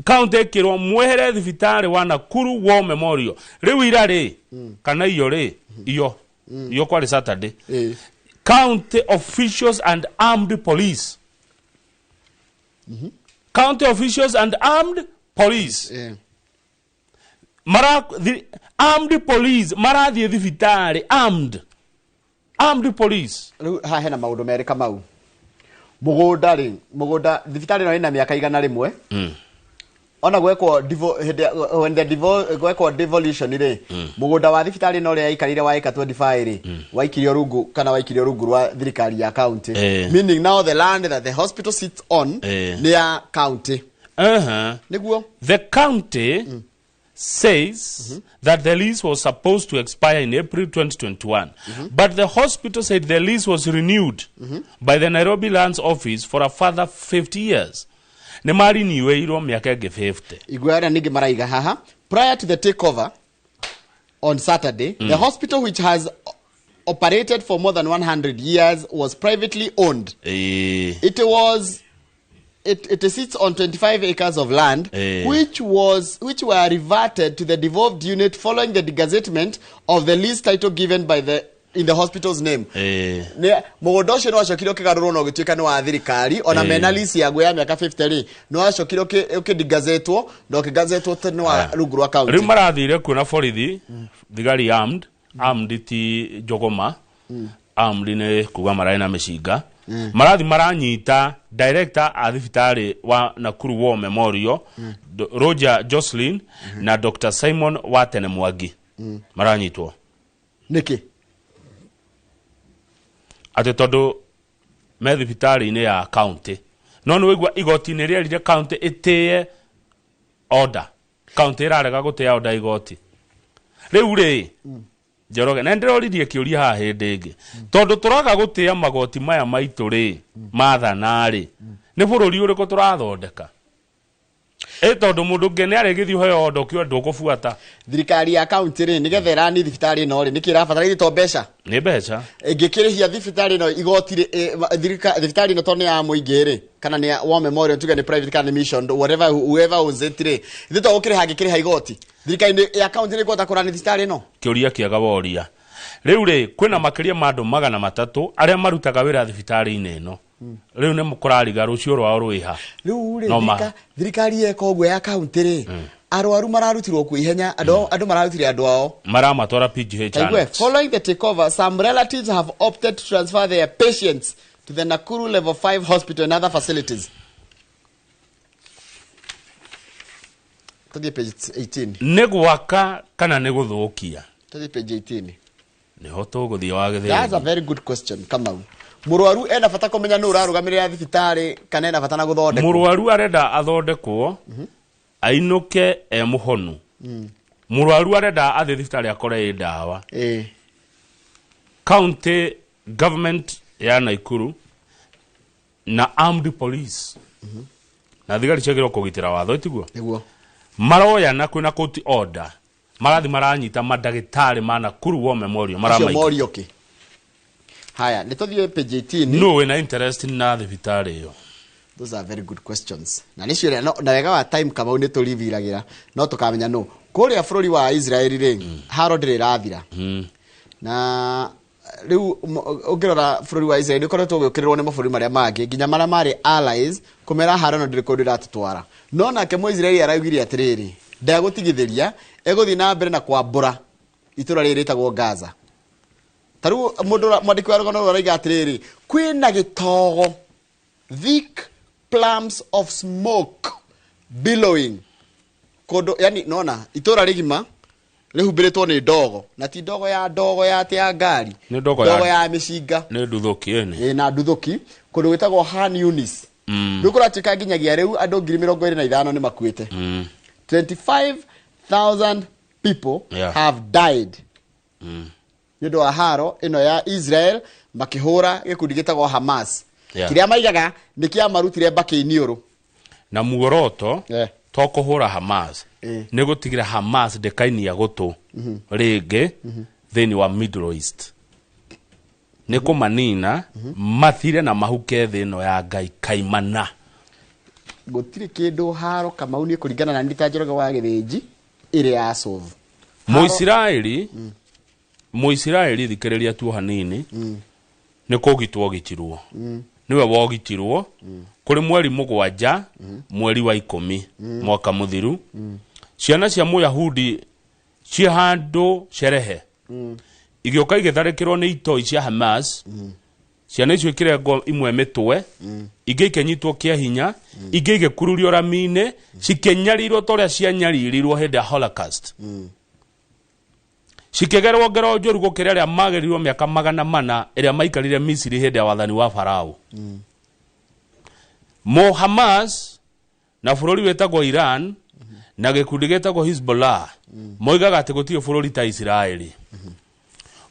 Kaunti ĩkĩrwo mwehere thibitarĩ wa Nakuru War Memorial. Rĩu ira rĩ, kana iyo rĩ, iyo kwarĩ Saturday, county officials and armed police, county officials and armed police, mara armed police marathiĩ thibitarĩ, armed police. Rĩu haha hena maũndũ merĩ, Kamau. Mũgũnda rĩ, mũgũnda thibitarĩ ĩno ĩna mĩaka 100. Ona gwekwo hĩndĩ when the gwekwo devolution rĩ, mũgũnda wa thibitarĩ ĩno ũrĩa yaikarire wa ĩka 25 rĩ, waikirio rungu kana waikirio rungu rwa thirikari ya county, meaning now the land that the hospital sits on nĩ ya county. Nĩguo. The county says that the lease was supposed to expire in April 2021, but the hospital said the lease was renewed by the Nairobi Lands Office for a further 50 years. Nĩ mariniwĩirwo mĩaka ĩngĩ 50. Igua arĩa ningĩ maraiga haha, prior to the takeover on Saturday, the hospital, which has operated for more than 100 years, was privately owned. It sits on 25 acres of land, which were reverted to the devolved unit following the degazettement of the lease title given by the in the hospital's name. Nĩ mũgũnda ũcio nĩ wacokire ũkĩgarũrwo na ũgĩtuĩka nĩ wa thirikari, ona mena lease yaguo ya mĩaka 50 rĩ, nĩ wacokire ũkĩdigazetwo na ũkĩgazetwo atĩ nĩ wa rungu rwa county. Rĩu marathire kuo na borithi, thigari armed. Armed ti njogoma, armed nĩ kuga mararĩ na mĩcinga. Marathi maranyita director a thibitarĩ wa Nakuru War Memorial, Roger Jocelyn, na Dr Simon Watene Mwangi. Maranyitwo Nĩkĩ? Atĩ tondũ me thibitarĩ-inĩ ya county, no nĩ waigua igoti-inĩ rĩerire county ĩtĩe order. County ĩrarega gũtĩa order igoti rĩu rĩ. Njoroge, na ndĩroririe kĩũria haha hĩndĩ ĩngĩ, tondũ tũraga gũtĩa magoti maya maitũ rĩ, mathana rĩ, nĩ bũrũri ũrĩkũ tũrathondeka? Ĩ tondũ mũndũ ũngĩ nĩ arĩgĩthiĩ ũheo order ũkiuga ndũkũbuata. Thirikari ya county rĩ, nĩgetha ĩrani thibitarĩ ĩno rĩ, nĩkĩ ĩrabatara? Ithe to mbeca? Nĩ mbeca. Ĩngĩkĩrĩhia thibitarĩ ĩno igoti rĩ, thibitarĩ ĩno tondũ nĩ ya mũingĩ rĩ, kana nĩ ya War Memorial, tuge nĩ private kana nĩ mission, whatever, whoever owns it rĩ, ithe to gũkĩrĩha angĩkĩrĩha igoti, thirikari ya county nĩ ĩkũhota kũrani thibitarĩ ĩno? Kĩũria kĩega woria. Rĩu rĩ, kwĩna makĩria ma andũ 300 arĩa marutaga wĩra thibitarĩ-inĩ ĩno. Rĩu nĩ kũrariga rũciũ rwao rwĩha. Rĩu rĩ, No ma- thirikari yeka ũguo ya kaunti rĩ, arwaru mararutirwo kuo ihenya, andũ mararutire andũ ao Maramatwara PGH Taigue, Annex. following the takeover, some relatives have opted to transfer their patients to the Nakuru Level 5 hospital and other facilities. Tũthiĩ page 18. Nĩ gwaka kana nĩ gũthũkia? Tũthiĩ page 18. Nĩho tũgũthiĩ wa That's a gĩthĩnji. very good question, Kamau. Mũrwaru ena bata kũmenya nũ ũrarũgamĩrĩra thibitarĩ kana ena bata na gũthondekwo? Mũrwaru arenda athondekwo, ainũke e mũhonu. Mũrwaru arenda athiĩ thibitarĩ akore ĩ ndawa. County government ya Nakuru na armed police na thigari ciagĩrĩirwo kũgitĩra watho, tiguo? Nĩguo. Maroyana kwĩna court order, marathi maranyita mandagĩtarĩ ma Nakuru War Memorial. Acio maramaika. morio kĩ? Haya, nĩ tũthiĩ page 18. Nũ wĩna interest na thibitarĩ ĩyo? Those are very good questions. Na nĩ ciũria no, na wega wa time, Kamau, nĩ tũribiragĩra no tũkamenya nũ. Kũrĩa bũrũri wa Israeli rĩ, haro ndĩrĩ ĩrathira. Na rĩu ũngĩrora bũrũri wa Israeli ũkoretwo ũgĩũkĩrĩrwo nĩ mabũrũri marĩa mangĩ, nginya marĩa marĩ allies, kũmera haro ĩno ndĩrĩ kũndũ ĩratũtwara. No nake Mũisraeli araugire atĩrĩrĩ, ndegũtigithĩria, egũthiĩ na mbere na kwambũra itũra rĩrĩ rĩtagwo Gaza. Ta rĩu mũndũ mwandĩki wa rũgano rũrũ arauga atĩrĩrĩ, kwĩna gĩtogo, thick plumes of smoke billowing kũndũ, yani nona itũra rĩgima rĩhumbĩrĩtwo nĩ ndogo, na ti ndogo ya ndogo ya atĩ ya ngari. Nĩ ndogo ndogo ya mĩcinga. Nĩ nduthũki ĩni. Ĩ, na nduthũki kũndũ gwĩtagwo Han Yunis. Rĩu kũratuĩka nginyagia rĩu andũ 25,000 nĩ makuĩte. 25,000 people have died nĩ ũndũ wa haro ĩno ya Israel makĩhũra gĩkundi gĩtagwo Hamas, kĩrĩa maigaga nĩ kĩamarutire mbakĩ iniũrũ. Na muoroto to kũhũra Hamas, nĩ gũtigĩra Hamas ndĩkainia gũtũ rĩngĩ thĩinĩ wa Middle East, nĩ kũmanina mathire na mahuke thĩ ĩno ya Ngai kaimana. Gũtirĩ kĩndũ haro, Kamau, nĩ kũringana na Nita Njoroge wa Gĩthĩnji ĩrĩ ya solve. Mũisiraeli, Mũisiraeli, thikĩrĩria tu hanini. Nĩ kũgitwo gitirwo, nĩwe wogitirwo kũrĩ mweri 7, mweri wa 10, mwaka mũthiru. Ciana cia Mũyahudi ciĩ handũ cerehe, igĩũka igĩtharĩkĩrwo nĩ itoi cia Hamas. Ciana icio ikĩrengwo imwe mĩtwe, ingĩ ikĩnyitwo kĩa hinya, ingĩ igĩkururio rami-inĩ, cikĩnyarirwo ta ũrĩa cianyaririrwo hĩndĩ ya Holocaust, cikĩgerwo ngero njũru gũkĩra ĩrĩa magerirwo mĩaka 400 ĩrĩa maikarire Misiri hĩndĩ ya wathani wa Farao. Mo Hamas na bũrũri wĩtagwo Iran na gĩkundi gĩtagwo Hezbollah moigaga atĩ gũtirĩ bũrũri ta Isiraeli.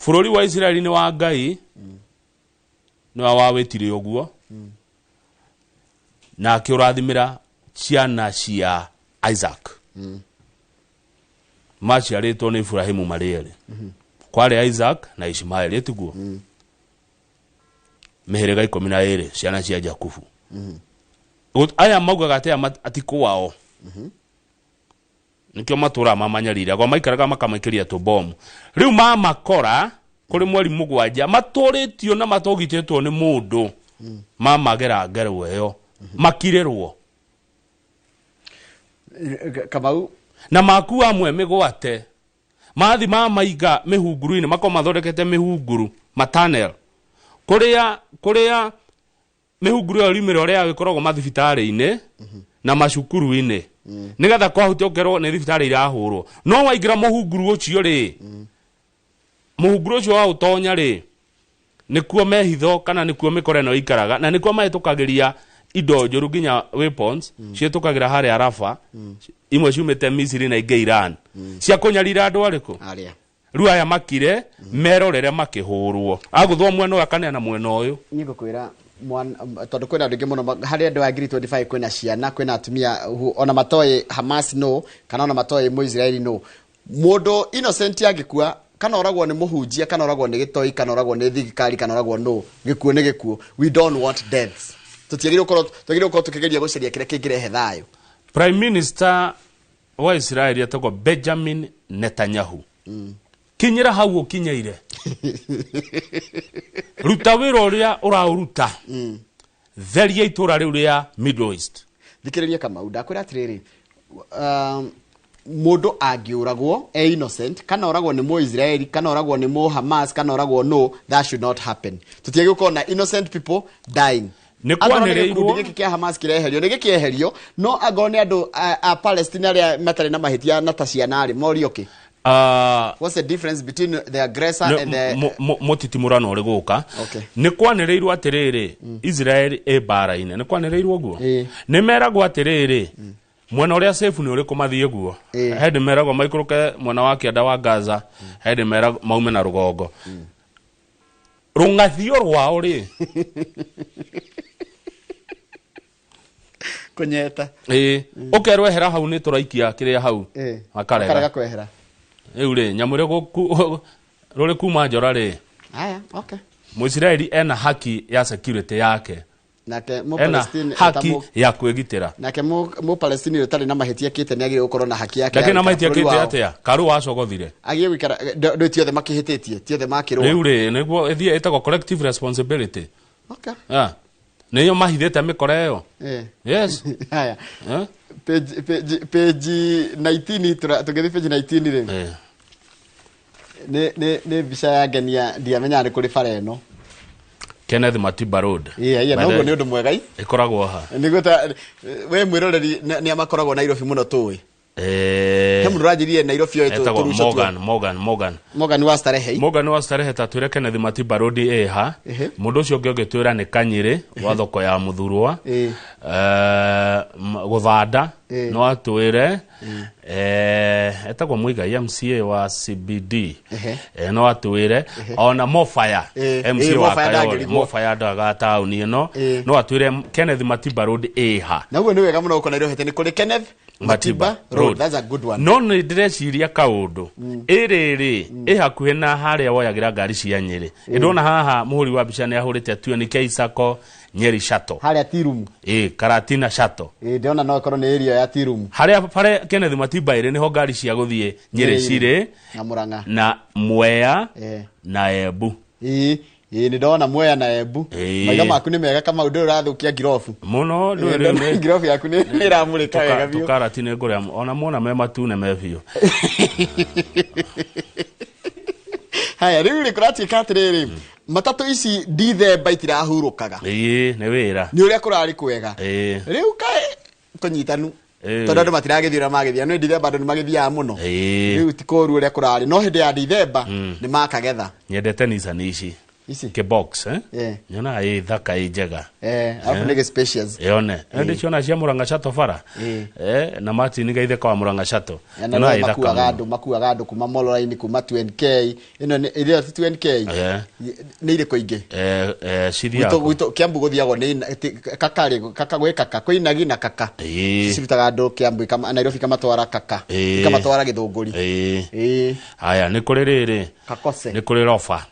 Bũrũri wa Isiraeli nĩ wa Ngai, nĩwe wawĩtire ũguo na akĩũrathimĩra ciana cia Isaac maciarĩtwo nĩ Ibrahimu marĩ erĩ. Kwarĩ Isaac na Ishmaeli, tiguo? Mĩhĩrĩga 12, ciana cia Jakubu. Aya maugaga atĩ aya ati kwao nikio matũraga mamanyarire gwa maikaraga makamaikĩria tũbomu. Rĩu mamakora kũrĩ mweri 7 matũrĩtio na matũgitĩtwo nĩ mũndũ, mamagera ngero ĩyo makirĩrwo. Kamau, na makua amwe mĩgwate mathi mamaiga mĩhunguru-inĩ, makorwo mathondekete mĩhunguru matanel kũrĩa mĩhunguru ĩyo rimĩra ũrĩa ĩkoragwo mathibitarĩ-inĩ na macukuru-inĩ, nĩgetha kwahutia ũkerwo nĩ thibitarĩ irahũrwo. No waingĩra mũhunguru ũcio rĩ, mũhunguru ũcio wa ũtonya rĩ, nĩkuo mehitho kana nĩkuo mĩkora ĩno ĩikaraga, na nĩkuo mahĩtũkagĩria indo njũru, nginya weapons ciĩtũkagĩra harĩa Rafa, imwe ciumĩte Misiri na ingĩ Iran, cia kũnyarira andũ arĩkũ? Arĩa. Rĩu aya makire merorere makĩhũrwo, agũthwo mwena ũyũ akaneana mwena ũyũ. Niĩ ngũkwĩra tondũ kwĩna andũ aingĩ mũno, harĩ andũ a ngiri 25, kwĩna ciana, kwĩna atumia ona matoĩ Hamas no kana ona matoĩ Mũisraeli no. Mũndũ innocent angĩkua, kana oragwo nĩ mũhunjia, kana oragwo nĩ gĩtoi, kana oragwo nĩ thirikari, kana oragwo no, gĩkuũ nĩ gĩkuũ. We don't want deaths. Tũtiagĩrĩirwo gũkorwo, twagĩrĩirwo gũkorwo tũkĩgeria gũcaria kĩrĩa kĩngĩrehe thayũ. Prime Minister wa Israeli etagwo Benjamin Netanyahu. Kinyĩra hau ũkinyĩire, ruta wĩra ũrĩa ũraũruta, theria itũra rĩu rĩa Middle East. Thikĩrĩria Kamau, ndakwĩra atĩrĩrĩ, mũndũ angĩũragwo e innocent, kana oragwo nĩ Mũisraeli, kana oragwo nĩ mũ Hamas, kana oragwo, no, that should not happen. Tũtiagĩ gũkorwo na innocent people dying. Nĩ Angorwo nĩ kwanĩrĩirwo- gĩkundi gĩkĩ kĩa Hamas kĩreherio, nĩ gĩkĩeherio, no angorwo nĩ andũ a Palestine arĩa matarĩ na mahĩtia na ta ciana rĩ, morio kĩ? What's the difference between the aggressor and the Mũtitimũrano ũrĩ gũka. Nĩ kwanĩrĩirwo atĩrĩrĩ, Israel ĩ mbara-inĩ, nĩ kwanĩrĩirwo ũguo, nĩ meragwo atĩrĩrĩ, mwena ũrĩa safe nĩ ũrĩkũ mathiĩ guo. He meragwo maikũrũke mwena wa kĩanda wa Gaza, he meragwo maume na rũgongo rũng'athio rwao rĩ. Kũnyeta. Ĩ, ũkerwo ehera hau, nĩ tũraikia kĩrĩa hau. Makarega Makarega. Kwehera. Rĩu rĩ, nyamũ ĩrĩa rũrĩ kuma njora rĩ. Aya, okay. Mũisiraeli ena haki ya security yake. Nake Ena Mũpalestine haki ya kwĩgitĩra. Nake Mũpalestine ũtarĩ na mahĩtia kĩte nĩ agĩrĩirwo gũkorwo na haki yake ya Ndakĩrĩ na gũikara mahĩtia bũrũri kĩte wao. atĩa karũ wacogothire? Agĩrĩirwo gũikara ndũ ti othe makĩhĩtĩtie, ti othe makĩrũa. Rĩu rĩ, nĩguo ĩthiĩ ĩtagwo collective responsibility. Ah, nĩyo mahithĩte mĩkora ĩyo. Yes. Haya. Eh? Page 19, tũngĩthiĩ page 19 rĩ, nĩ mbica ya ngenia, ndiamenyaga nĩ kũrĩ bara ĩno. Kenneth Matiba Road. Iya, By noguo the- nĩ ũndũ mwega i. Ĩkoragwo ha? Nĩguo ta we mwĩroreri nĩ amakoragwo Nairobi mũno tũĩ. He mũndũ ũranjĩrire Nairobi oĩ Etagwo tũruco tuo. Morgan Morgan Morgan. Morgan wa Starehe. Morgan wa Starehe, ta twĩre Kenneth Matiba Road ĩha. Mũndũ ũcio ũngĩ ũngĩtwĩra nĩ Kanyĩrĩ wa thoko ya Mũthurwa. Gũthanda no atwĩre, etagwo Muigai MCA wa CBD. No atwĩre ona Mofaya MCA wa Mofaya Kayole. ndangĩrigwo. Mofaya ndaga taũni ĩno, no atwĩre Kenneth Matiba Road ĩha. Na ũguo nĩ wega mũno gũkorwo Nairobi atĩ nĩ kũrĩ Kenneth Matiba Road. That's a good one. No nĩ ndĩreciria kaũndũ ĩrĩrĩ ĩ hakuhĩ na harĩa woyagĩra ngari cia Nyĩrĩ. Ĩndona haha mũhũri wa mbica nĩ ahũrĩte 2NK Sacco Nyeri Shuttle. Harĩa Tirum. Ĩ, Karatina Shuttle. Ĩ, ndĩrona no ĩkorwo nĩ area ya Tirum. Harĩa bare Kenneth Matiba ĩrĩ, nĩho ngari cia gũthiĩ Nyĩrĩ cirĩ. Na Murang'a. Na Mwea na Embu. Ĩ, ĩ, nĩ ndona Mwea na Embu. Maitho maku nĩ mega Kamau, ndũrĩ ũrathũkia ngirobu. Mũno. Ĩ, Ndũĩ rĩu ndona ngirobu yaku nĩ ĩramũrĩka wega biũ. Tũkarati nĩ ngũrĩa ona muona me matune me biũ. Haya, rĩu rĩ, kũratuĩka atĩrĩrĩ, matatũ ici Dithemba itirahurũkaga. Ĩ, nĩ wĩra. Nĩ ũrĩa kũrarĩ kwega. Rĩu kaĩ kũnyitanu, tondũ andũ matiragĩthiĩ ũrĩa magĩthiĩ nĩ Dithemba, andũ nĩ magĩthiaga mũno. Rĩu ti kũũru ũrĩa kũrarĩ, no hĩndĩ ya Dithemba nĩ makagetha. Nyendete Nissan ici. Ici? Kĩbox, eh? Nyonaga ĩ thaka, ĩ njega. Alafu nĩ spacious. Yone ndĩciona cia Murang'a Shuttle bara. Na Martin Gaitheka wa Murang'a Shuttle. Na Nyonaga nĩ ĩ thaka makuaga mũno. andũ, makuaga andũ kuma Mololine, kuma 2NK, ĩno nĩ ĩrĩa ti 2NK. Nĩ irĩkũ ingĩ? Cithiaga Gwitũ gwitũ Kiambu gũthiagwo nĩ kaka rĩ, kaka gwĩ kaka, kwĩ Inagi na kaka. Cirutaga andũ Kiambu Nairobi, ikamatwara kaka, ikamatwara Gĩthũngũri. Haya, nĩ kũrĩ rĩrĩ. Kakose. Nĩ kũrĩ Rofa.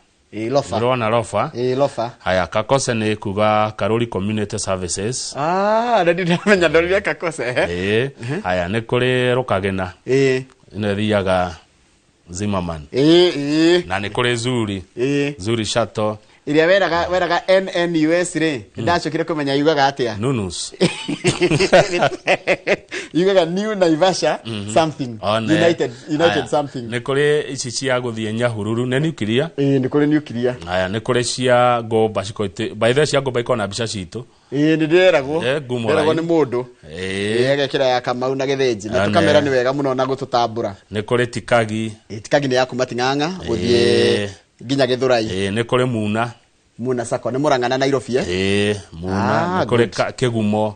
Lofa. Nĩũrona Rofa? Ĩ, Lofa. Haya, Kakose nĩ kuga Karori Community Services. Ah, na ndinamenya, ndorire Kakose. Ĩ, haya, nĩ kũrĩ Rũkagĩna. Ĩno ĩthiaga Zimmerman. Ĩ. Na nĩ kũrĩ Zuri. Zuri Shuttle. Ĩrĩa weraga NNUS rĩ, ndacokire kũmenya yugaga atĩa. Nunus. Yugaga New Naivasha something. One. United Haya, something. Nĩ kũrĩ ici cia gũthiĩ Nyahururu, nĩ nuclear. Ĩ, nĩ kũrĩ nuclear. Haya, nĩ kũrĩ cia ngũmba cikoitĩ, by the way, cia ngũmba ikoragwo na mbica citũ. Ĩ, nĩ ndĩreragwo. Ngumo Ndĩreragwo rai. nĩ mũndũ. Ĩ, agekĩra ya Kamau na Gĩthĩnji na One. tũkamera nĩ wega mũno na gũtũtambũra. Nĩ kũrĩ Tikagi. Ĩ, Tikagi nĩ ya kuma Ting'ang'a gũthiĩ nginya Gĩthũrai. Ĩ, nĩ kũrĩ Muna. Muna Sacco nĩ Murang'a na Nairobi, eh? Ĩ, Muna. Ah, Nĩ kũrĩ good. Kĩgumo.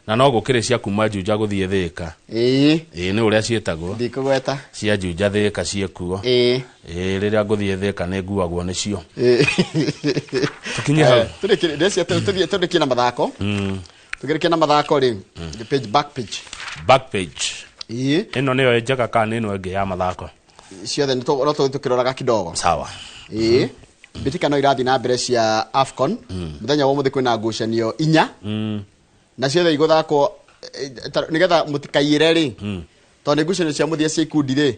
Na no gũkĩrĩ cia kuma Juja gũthiĩ Thĩka. Ĩ, nĩ ũrĩa ciĩtagwo. Ndikũgweta. Cia Juja Thĩka ciĩkuo. Ĩ, rĩrĩa ngũthiĩ Thĩka nĩ nguagwo nĩcio. Tũkinye hau. Tũrĩkie na mathako. Tũkĩrĩkia na mathako rĩ, the page, back page. Back page. Ĩno nĩyo njega kana nĩ ĩno ĩngĩ ya mathako? Ciothe no tũthiĩ tũkĩroraga kidogo. Sawa. Ĩ, mbĩtĩka no irathiĩ na mbere cia AFCON. Mũthenya wa ũmũthĩ kwĩna ngucanio inya, na ciothe igũthakwo, nĩgetha mũtikaiyĩre rĩ. Tondũ nĩ ngucanio cia mũthia cia ikundi rĩ,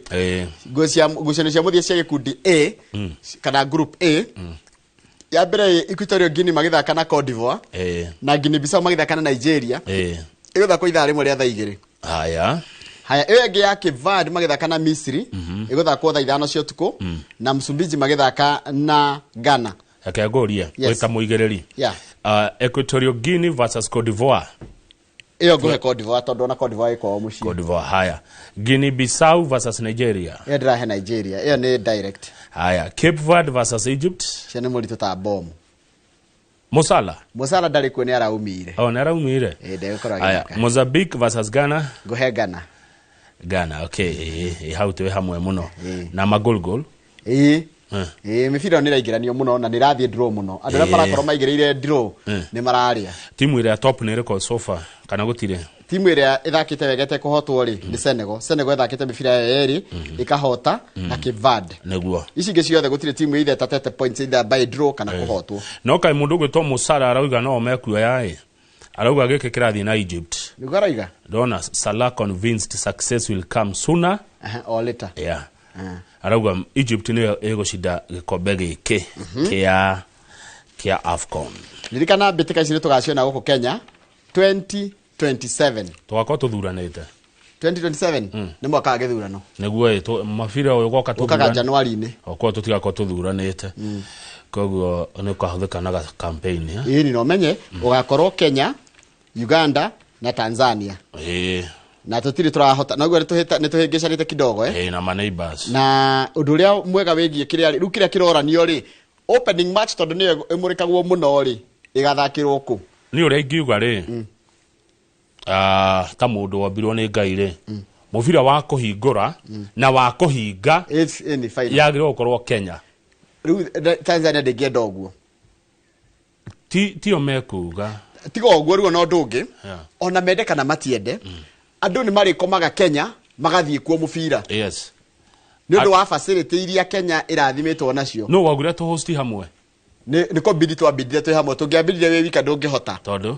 ngucanio cia mũthia cia gĩkundi A kana group A. Ya mbere, Equatorial Guinea magĩthaka na Cote d'Ivoire na Guinea Bissau magĩthaka na Nigeria. Ĩgũthakwo ithaa 1 rĩa thaa 2. Haya. Haya, ĩyo ĩngĩ ya Cape Verde magĩthaka na Misri ĩgũthakwo thaa 5 cia ũtukũ, na Msumbiji magĩthaka na Ghana. Reke ngũrie. Yes. Wĩta mũigĩrĩri. Yeah. Equatorial Guinea versus Cote d'Ivoire. Ĩyo ngũhe Cote d'Ivoire, tondũ ona Cote d'Ivoire ĩkoragwo mũciĩ. Cote d'Ivoire. Haya, Guinea Bissau versus Nigeria. Ĩyo ndĩrahe Nigeria, ĩyo nĩ direct. Haya, Cape Verde versus Egypt. Cio nĩ mũritũ ta bomu. Mosala. Mosala ndarĩ kuo, nĩ araumire. Oh, nĩ araumire. Ĩ, ndegũkorwo Haya, agĩthaka. Mozambique versus Ghana. Ngũhe Ghana. Ghana, okay. Hau twĩ hamwe mũno na magol goal. Ĩĩ. Ĩĩ, mĩbira ĩyo nĩ ĩraingĩranio mũno na nĩ ĩrathiĩ draw mũno. Andũ arĩa marakorwo maigĩrĩire draw nĩ mararĩa. Timu ĩrĩa top nĩ ĩrĩkũ so far, kana gũtirĩ? Timu ĩrĩa ĩthakĩte wega ĩtekũhotwo rĩ, nĩ Senegal. Senegal ĩthakĩte mĩbira yayo yerĩ ĩkahota na Cape Verde. Ici ingĩ ciothe gũtirĩ timu either ĩtatete points, either by draw kana kũhotwo. No kaĩ mũndũ ũgwĩtwo Musara arauga no mekuoya ĩ, arauga gĩkĩ kĩrathiĩ na Egypt. Nĩguo arauga. Ndona Salah convinced success will come sooner or later. Yeah. Arauga Egypt nĩyo ĩgũcinda gĩkombe gĩkĩ kĩa AFCON. Ririkana mbĩtĩka ici nĩ tũgaciona gũkũ Kenya 2027. Tũgakorwo tũthuranĩte. 2027 nĩ mwaka wa gĩthurano. Nĩguo ĩ, mabira ũyũ goka. Ũkaga January-inĩ. Okorwo tũtigakorwo tũthuranĩte, koguo nĩ ũkahũthĩka na campaign, eh? Ĩĩ, na ũmenye ũgakorwo Kenya, Uganda na Tanzania. Na tũtirĩ tũrahota noguo nĩ tũhĩngĩcanĩte kidogo, eh? Ĩĩ, na ma neighbors. Na ũndũ ũrĩa mwega wĩgiĩ kĩrĩa rĩu kĩrĩa kĩroranio rĩ, opening match, tondũ nĩyo ĩmũrĩkagwo mũno rĩ, ĩgathakĩrwo kũ? Nĩ ũrĩa ingiuga rĩ, ta mũndũ wombirwo nĩ Ngai rĩ, mũbira wa kũhingũra na wa kũhinga yagĩrĩirwo gũkorwo Kenya. Rĩu Tanzania ndĩngĩenda ũguo. Tio mekuga. Tiga ũguo, rĩu ona ũndũ ũngĩ, ona mende kana matiende, andũ nĩ marĩkomaga Kenya magathiĩ kuo mũbira nĩ ũndũ wa facility iria Kenya ĩrathimĩtwo nacio. No waugire tũhosti hamwe. Nĩ kũbidi twambindire twĩ hamwe. Tũngĩambindire wĩ wika ndũngĩhota. Tondũ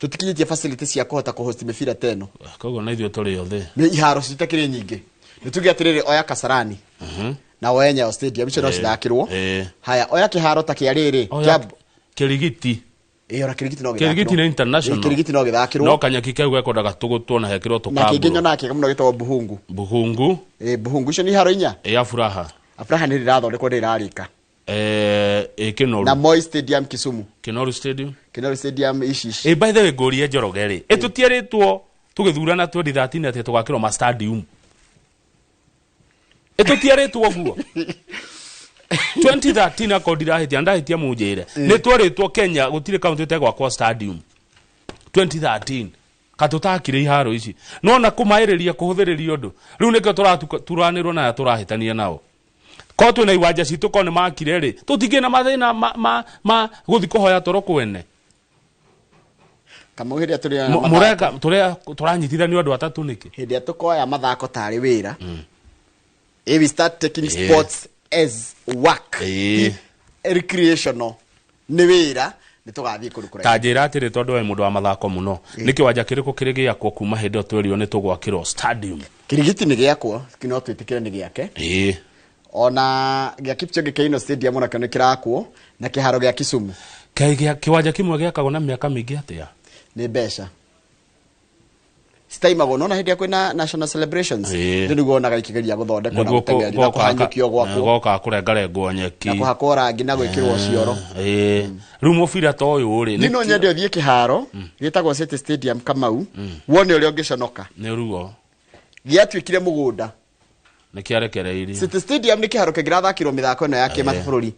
tũtikinyĩtie facility cia kũhota kũhost mĩbira ta ĩno. Koguo na ithuĩ tũrĩ othe. Nĩ iharo citakĩrĩ nyingĩ. Nĩ tuge atĩrĩrĩ, oya Kasarani na oya Nyayo Stadium, icio no cithakĩrwo. Haya, oya kĩharo ta kĩa rĩrĩ. Oya Kĩrigiti. Ĩĩ, ona Kĩrigiti no Kĩrigiti gĩthakĩrwo. nĩ international. Ĩĩ, Kĩrigiti no gĩthakĩrwo. No kanyeki kau gekwendaga tũgũtwo na hekĩrwo Na kĩngĩ tũkambũrwo. nyonaga kĩega mũno gĩtagwo Buhungu. Buhungu. Ĩĩ, Buhungu. Icio nĩ iharo inya. Ĩ, Afuraha. Afuraha nĩ rĩrathondekwo, ndĩrarĩka. Ĩ, Kinoru. Na Moi Stadium Kisumu. Kinoru Stadium. Kinoru Stadium ici ici. Ĩ, by the way, ngũrie Njoroge rĩ, ĩ tũtierĩtwo tũgĩthurana 2013 atĩ tũgakĩrwo ma stadium? Ĩ tũtierĩtwo ũguo 2013? Akorwo ndirahĩtia, ndahĩtia mũnjĩre. Nĩ twerĩtwo Kenya gũtirĩ kaunti ĩtegwakwo stadium 2013, katũtakire iharo ici nona kũmaĩrĩria kũhũthĩrĩria ũndũ. Rĩu nĩkĩo tũraturanĩrwo na aya tũrahĩtania nao. Korwo twĩna iwanja citũ, korwo nĩ makire rĩ, tũtingĩ na mathĩna ma gũthi kũhoya toro kwene. Kamau, hĩndĩ ĩrĩa tũrĩ Mũreka tũrĩa tũranyitithanio andũ atatũ nĩkĩ? Hĩndĩ ĩrĩa tũkoya mathako tarĩ wĩra, if we start taking sports as work, recreational, nĩ wĩra, nĩ tũgathiĩ kũndũ kũraihu. Ta njĩra atĩrĩ, tondũ we mũndũ wa mathako mũno, nĩ kĩwanja kĩrĩkũ kĩrĩ gĩakwo kuma hĩndĩ ĩyo twerirwo nĩ tũgwakĩrwo stadium? Kĩrigiti nĩ gĩakwo, no twĩtĩkĩre nĩ gĩake. Ona gĩa Kipchoge Keino Stadium onakĩo nĩ kĩrakwo, na kĩharo gĩa Kisumu. Kaĩ kĩwanja kĩmwe gĩakagwo na mĩaka mĩingĩ atĩa? Nĩ mbeca citaimagwo, nona hĩndĩ ĩrĩa kwĩna national celebrations, nĩ nĩguo wonaga ikĩgeria gũthondekwo na Nĩguo gũteng'erio na kũhanyũkio gwakwo goka kũrengarengwo nyeki na kũhakwo rangi na gwĩkĩrwo cioro. Rĩu mũbira ta ũyũ rĩ, Niĩ no nyende ũthiĩ kĩharo gĩtagwo City Stadium, Kamau, wone ũrĩa ũngĩconoka. Nĩ ruo. Gĩatuĩkire mũgũnda. Nĩ kĩarekereirio. City Stadium nĩ kĩharo kĩngĩrathakĩrwo mĩthako ĩno ya kĩmabũrũri.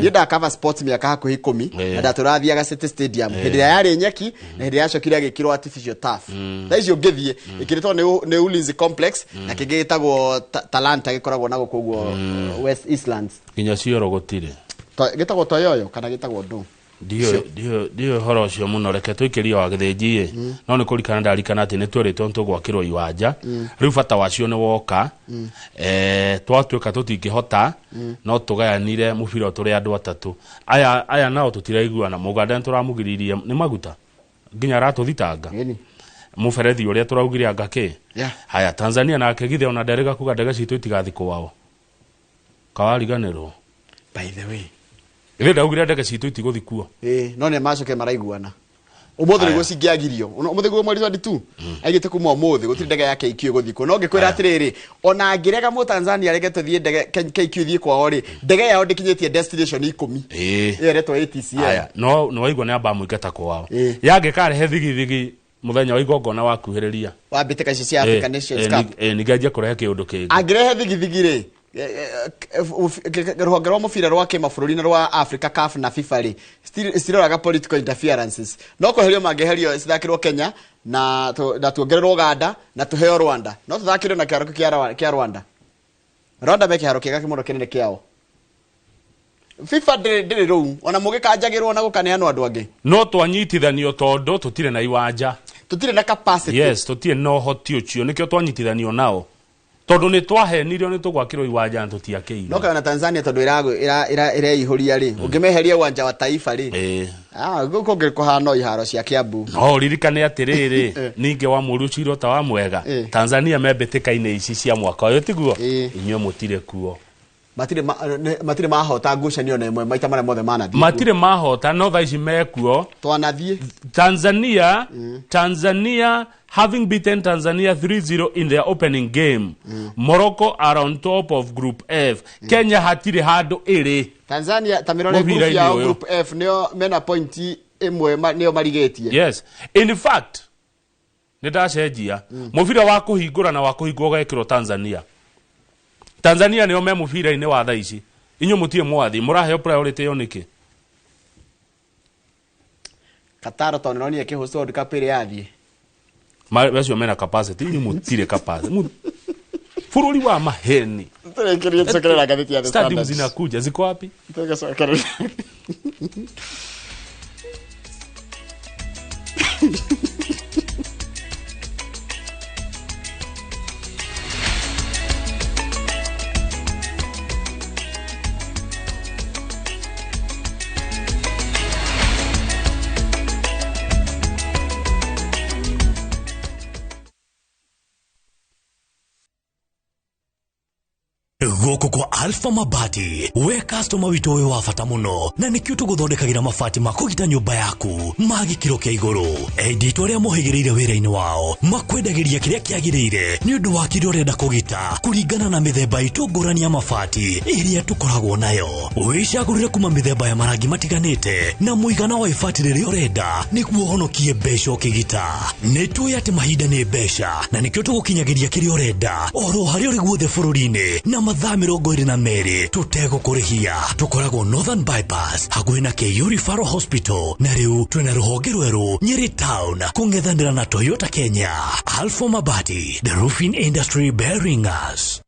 Niĩ ndakava sports mĩaka hakuhĩ 10 na ndatũrathiaga City Stadium hĩndĩ ĩrĩa yarĩ nyeki na hĩndĩ ĩrĩa yacokire agĩkĩrwo artificial turf. Thaa ici ũngĩthiĩ ĩkĩrĩtwo nĩ Ulinzi Complex, na kĩngĩ gĩtagwo Talanta gĩkoragwo na gũkũ ũguo West Eastlands. Nginya cioro gũtirĩ. Gĩtagwo Toyoyo kana gĩtagwo ndũ? Ndiũĩ ũhoro ũcio mũno. Reke tũikĩrie wa gĩthĩnji ĩ, no nĩ kũrikana ndarikana atĩ nĩ twerĩtwo nĩ tũgwakĩrwo iwanja. Rĩu bata wacio nĩ woka. Twatuĩka tũtingĩhota, no tũgayanire mũbira tũrĩ andũ atatũ aya aya nao tũtiraiguana. Mũganda nĩ tũramũgiririe nĩ maguta nginya aratũthitanga. Mũberethi ũrĩa tũraugire anga kĩ. Yeah. Haya, Tanzania nake githe ona nderega kuga ndege citũ itigathi kwao. Kawariganĩrwo. By the way, Githe ndaugire ndege citũ itigũthi kuo. Ĩĩ, no nĩ macoke maraiguana. Ũmũthĩ Aya. nĩguo cingĩagirio. Ũmũthĩ guo mweri 22 aigĩte kuma ũmũthĩ gũtirĩ ndege ya KQ ĩgũthiĩ kuo. No ngĩkwĩra atĩrĩrĩ, ona angĩrega Mũtanzania arege tũthiĩ ndege KQ ĩthiĩ kwao rĩ, ndege yao ndĩkinyĩtie destination 10. Ĩĩ. Ĩyo ĩretwo ATCL. Aya, no nĩ waigua nĩ amba mũingata kwao. Yangĩkarehe thigithigi mũthenya wa igongona wakuhĩrĩria. Wa mbĩtĩka icio cia African Nations Cup. Ningĩ kũrehe kĩũndũ kĩngĩ. Angĩrehe thigithigi rĩ, rũhonge rwa mũbira rwa kĩmabũrũri na rwa Africa CAF na FIFA rĩ, citiroraga political interferences. No kweherio mangĩeherio cithakĩrwo Kenya na na tuongererwo Uganda na tuheo Rwanda. No tũthakĩrwo na kĩharo kĩa Rwanda. Rwanda me kĩharo kĩega mũno kĩnene kĩao. FIFA ndĩrĩ rũu ona mũgĩkanjagĩrwo na gũkaneanwo andũ angĩ. No twanyitithanio tondũ tũtirĩ na iwanja. Tũtirĩ na capacity. Yes, tũtirĩ na ũhoti ũcio nĩkĩo twanyitithanio nao. Tondũ nĩ twahenirio nĩ tũgwakĩrwo iwanja na tũtiakĩirwo. No kana Tanzania tondũ ĩreihũria rĩ, ũngĩmeheria uwanja wa Taifa rĩ, gũkũ kũngĩ iharo cia Kiambu. No ũririkane atĩrĩrĩ, ningĩ wa mũru ũcio ta wa mwega. Tanzania me mbĩtĩka-inĩ ici cia mwaka ũyũ tiguo? Inyuĩ mũtirĩ kuo. Matirĩ mahota ngucanio na ĩmwe maita marĩa mothe manathiĩ. Matirĩ mahota no thaa ici mekuo. Twanathiĩ. Tanzania having beaten Tanzania 3-0 in their opening game. Morocco are on top of Group F. Kenya hatirĩ handũ ĩrĩ. Tanzania ta mĩrore group Mũbira-inĩ yao ũyũ. Group F nĩo mena pointi ĩmwe nĩo marigĩtie. Yes. In fact, nĩ ndacenjia. Mũbira wa kũhingũra na wa kũhingwo ũgekĩrwo Tanzania. Tanzania nĩo me mũbira-inĩ wa thaa ici. Inyuĩ mũtirĩ mwathi, mũraheo priority ĩyo nĩkĩ? Qatar tondũ nĩronire ĩkĩhost World Cup ĩrĩa yathiĩ. Acio mena capacity, inyuĩ mũtirĩ capacity. Bũrũri wa maheni. Tũrĩkĩrie tũcokerera ngathĩti ya The Stadium Standard. zinakuja, ziko wapi? Tũgĩcokerera. Gũkũ kwa Alpha Mabati, we customer witũ wĩ wa bata mũno na nĩkĩo tũgũthondekagĩra mabati ma kũgita nyũmba yaku ma gĩkĩro kĩa igũrũ. Endia itũ arĩa mohĩgĩrĩire wĩra-inĩ wao makwendagĩria kĩrĩa kĩagĩrĩire nĩ ũndũ wa kĩrĩa ũrenda kũgita kũringana na mĩthemba itũ ngũrani ya mabati ĩrĩa tũkoragwo nayo. Wĩcagũrĩre kuma mĩthemba ya marangi matiganĩte na mũigana wa ibati rĩrĩa ũrenda nĩguo ũhonokie mbeca ũkĩgita. Nĩ tũĩ atĩ mahinda nĩ mbeca na nĩkĩo tũgũkinyagĩria kĩrĩa ũrenda oro harĩa ũrĩ guothe bũrũri-inĩ na mathaa 22 tũtegũkũrĩhia. Tũkoragwo Northern Bypass hakuhĩ na KU Referral Hospital na rĩu twĩna rũhonge rwerũ Nyeri Town kũng'ethanĩra na Toyota Kenya. Alpha Mabati, the roofing industry bearing us.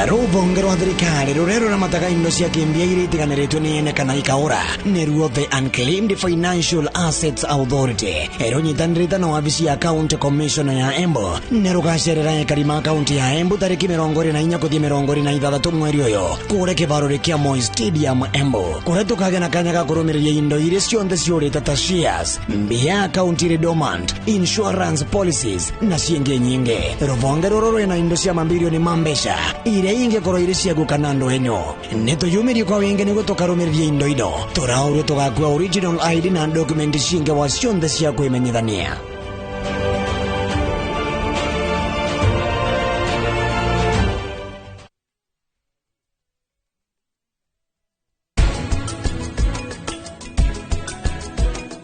Rũhonge rwa thirikari rũrĩa rũramataga indo cia kĩmbia iria itiganĩrĩtwo nĩ ene kana ikaũra nĩruo The Unclaimed Financial Assets Authority ĩrũnyitanĩrĩte na wabici ya County Commissioner ya Embu nĩ rũgacerera ekari ma kaunti ya Embu tarĩki 24 gũthiĩ 26 mweri ũyũ kũrĩa kĩbaro kĩa Moi Stadium Embu kũrĩa tũkagĩa na kanya ga kũrũmĩrĩria indo iria ciothe ciũrĩte ta shares, mbia akaunti irĩ dormant, insurance policies na ciĩngĩ nyingĩ. Rũhonge rũrũ rwĩna indo cia mambirioni ma mbeca iria ingĩkorwo irĩ ciaku kana andũ enyu. Nĩ tũyumĩrie kwa wingĩ nĩguo tũkarũmĩrĩria indo ino. Tũraũrio tũgakua original ID na document cingĩ wa cionthe cia kwĩmenyithania.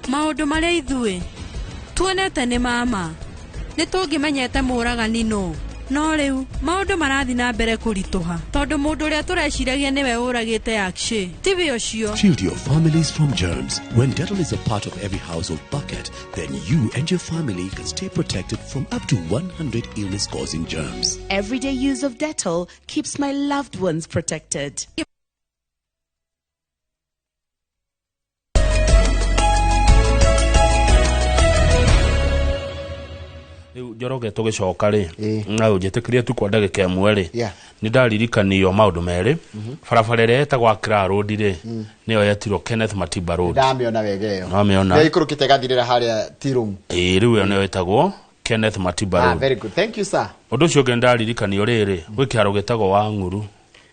Maũndũ marĩa ithuĩ tuonete nĩ mama nĩ tũngĩmenyete mũragani nũ. No rĩu maũndũ marathiĩ na mbere kũritũha tondũ mũndũ ũrĩa tũreciragia nĩwe ũragĩte Akshay tiwe ũcio. Shield your families from germs. When Dettol is a part of every household bucket, then you and your family can stay protected from up to 100 illness-causing germs. Everyday use of Dettol keeps my loved ones protected. Rĩu Njoroge tũgĩcoka rĩ, na ũnjĩtĩkĩrie tu kwa ndagĩka ĩmwe rĩ, Yeah. nĩ ndaririkanio maũndũ merĩ. Barabara ĩrĩa ĩtagwo Accra Road rĩ, nĩyo yetirwo Kenneth Matiba Road. Ndamĩona wega ĩyo. Nĩwamĩona? Nĩyo ĩikũrũkĩte ĩgathirĩra harĩa tea room. Ĩĩ, rĩu ĩyo nĩyo ĩtagwo Kenneth Matiba Ah, Road. very good, thank you sir. Ũndũ ũcio ũngĩ nĩ ndaririkanio rĩrĩ, gwĩ kĩharo gĩtagwo Wang'uru.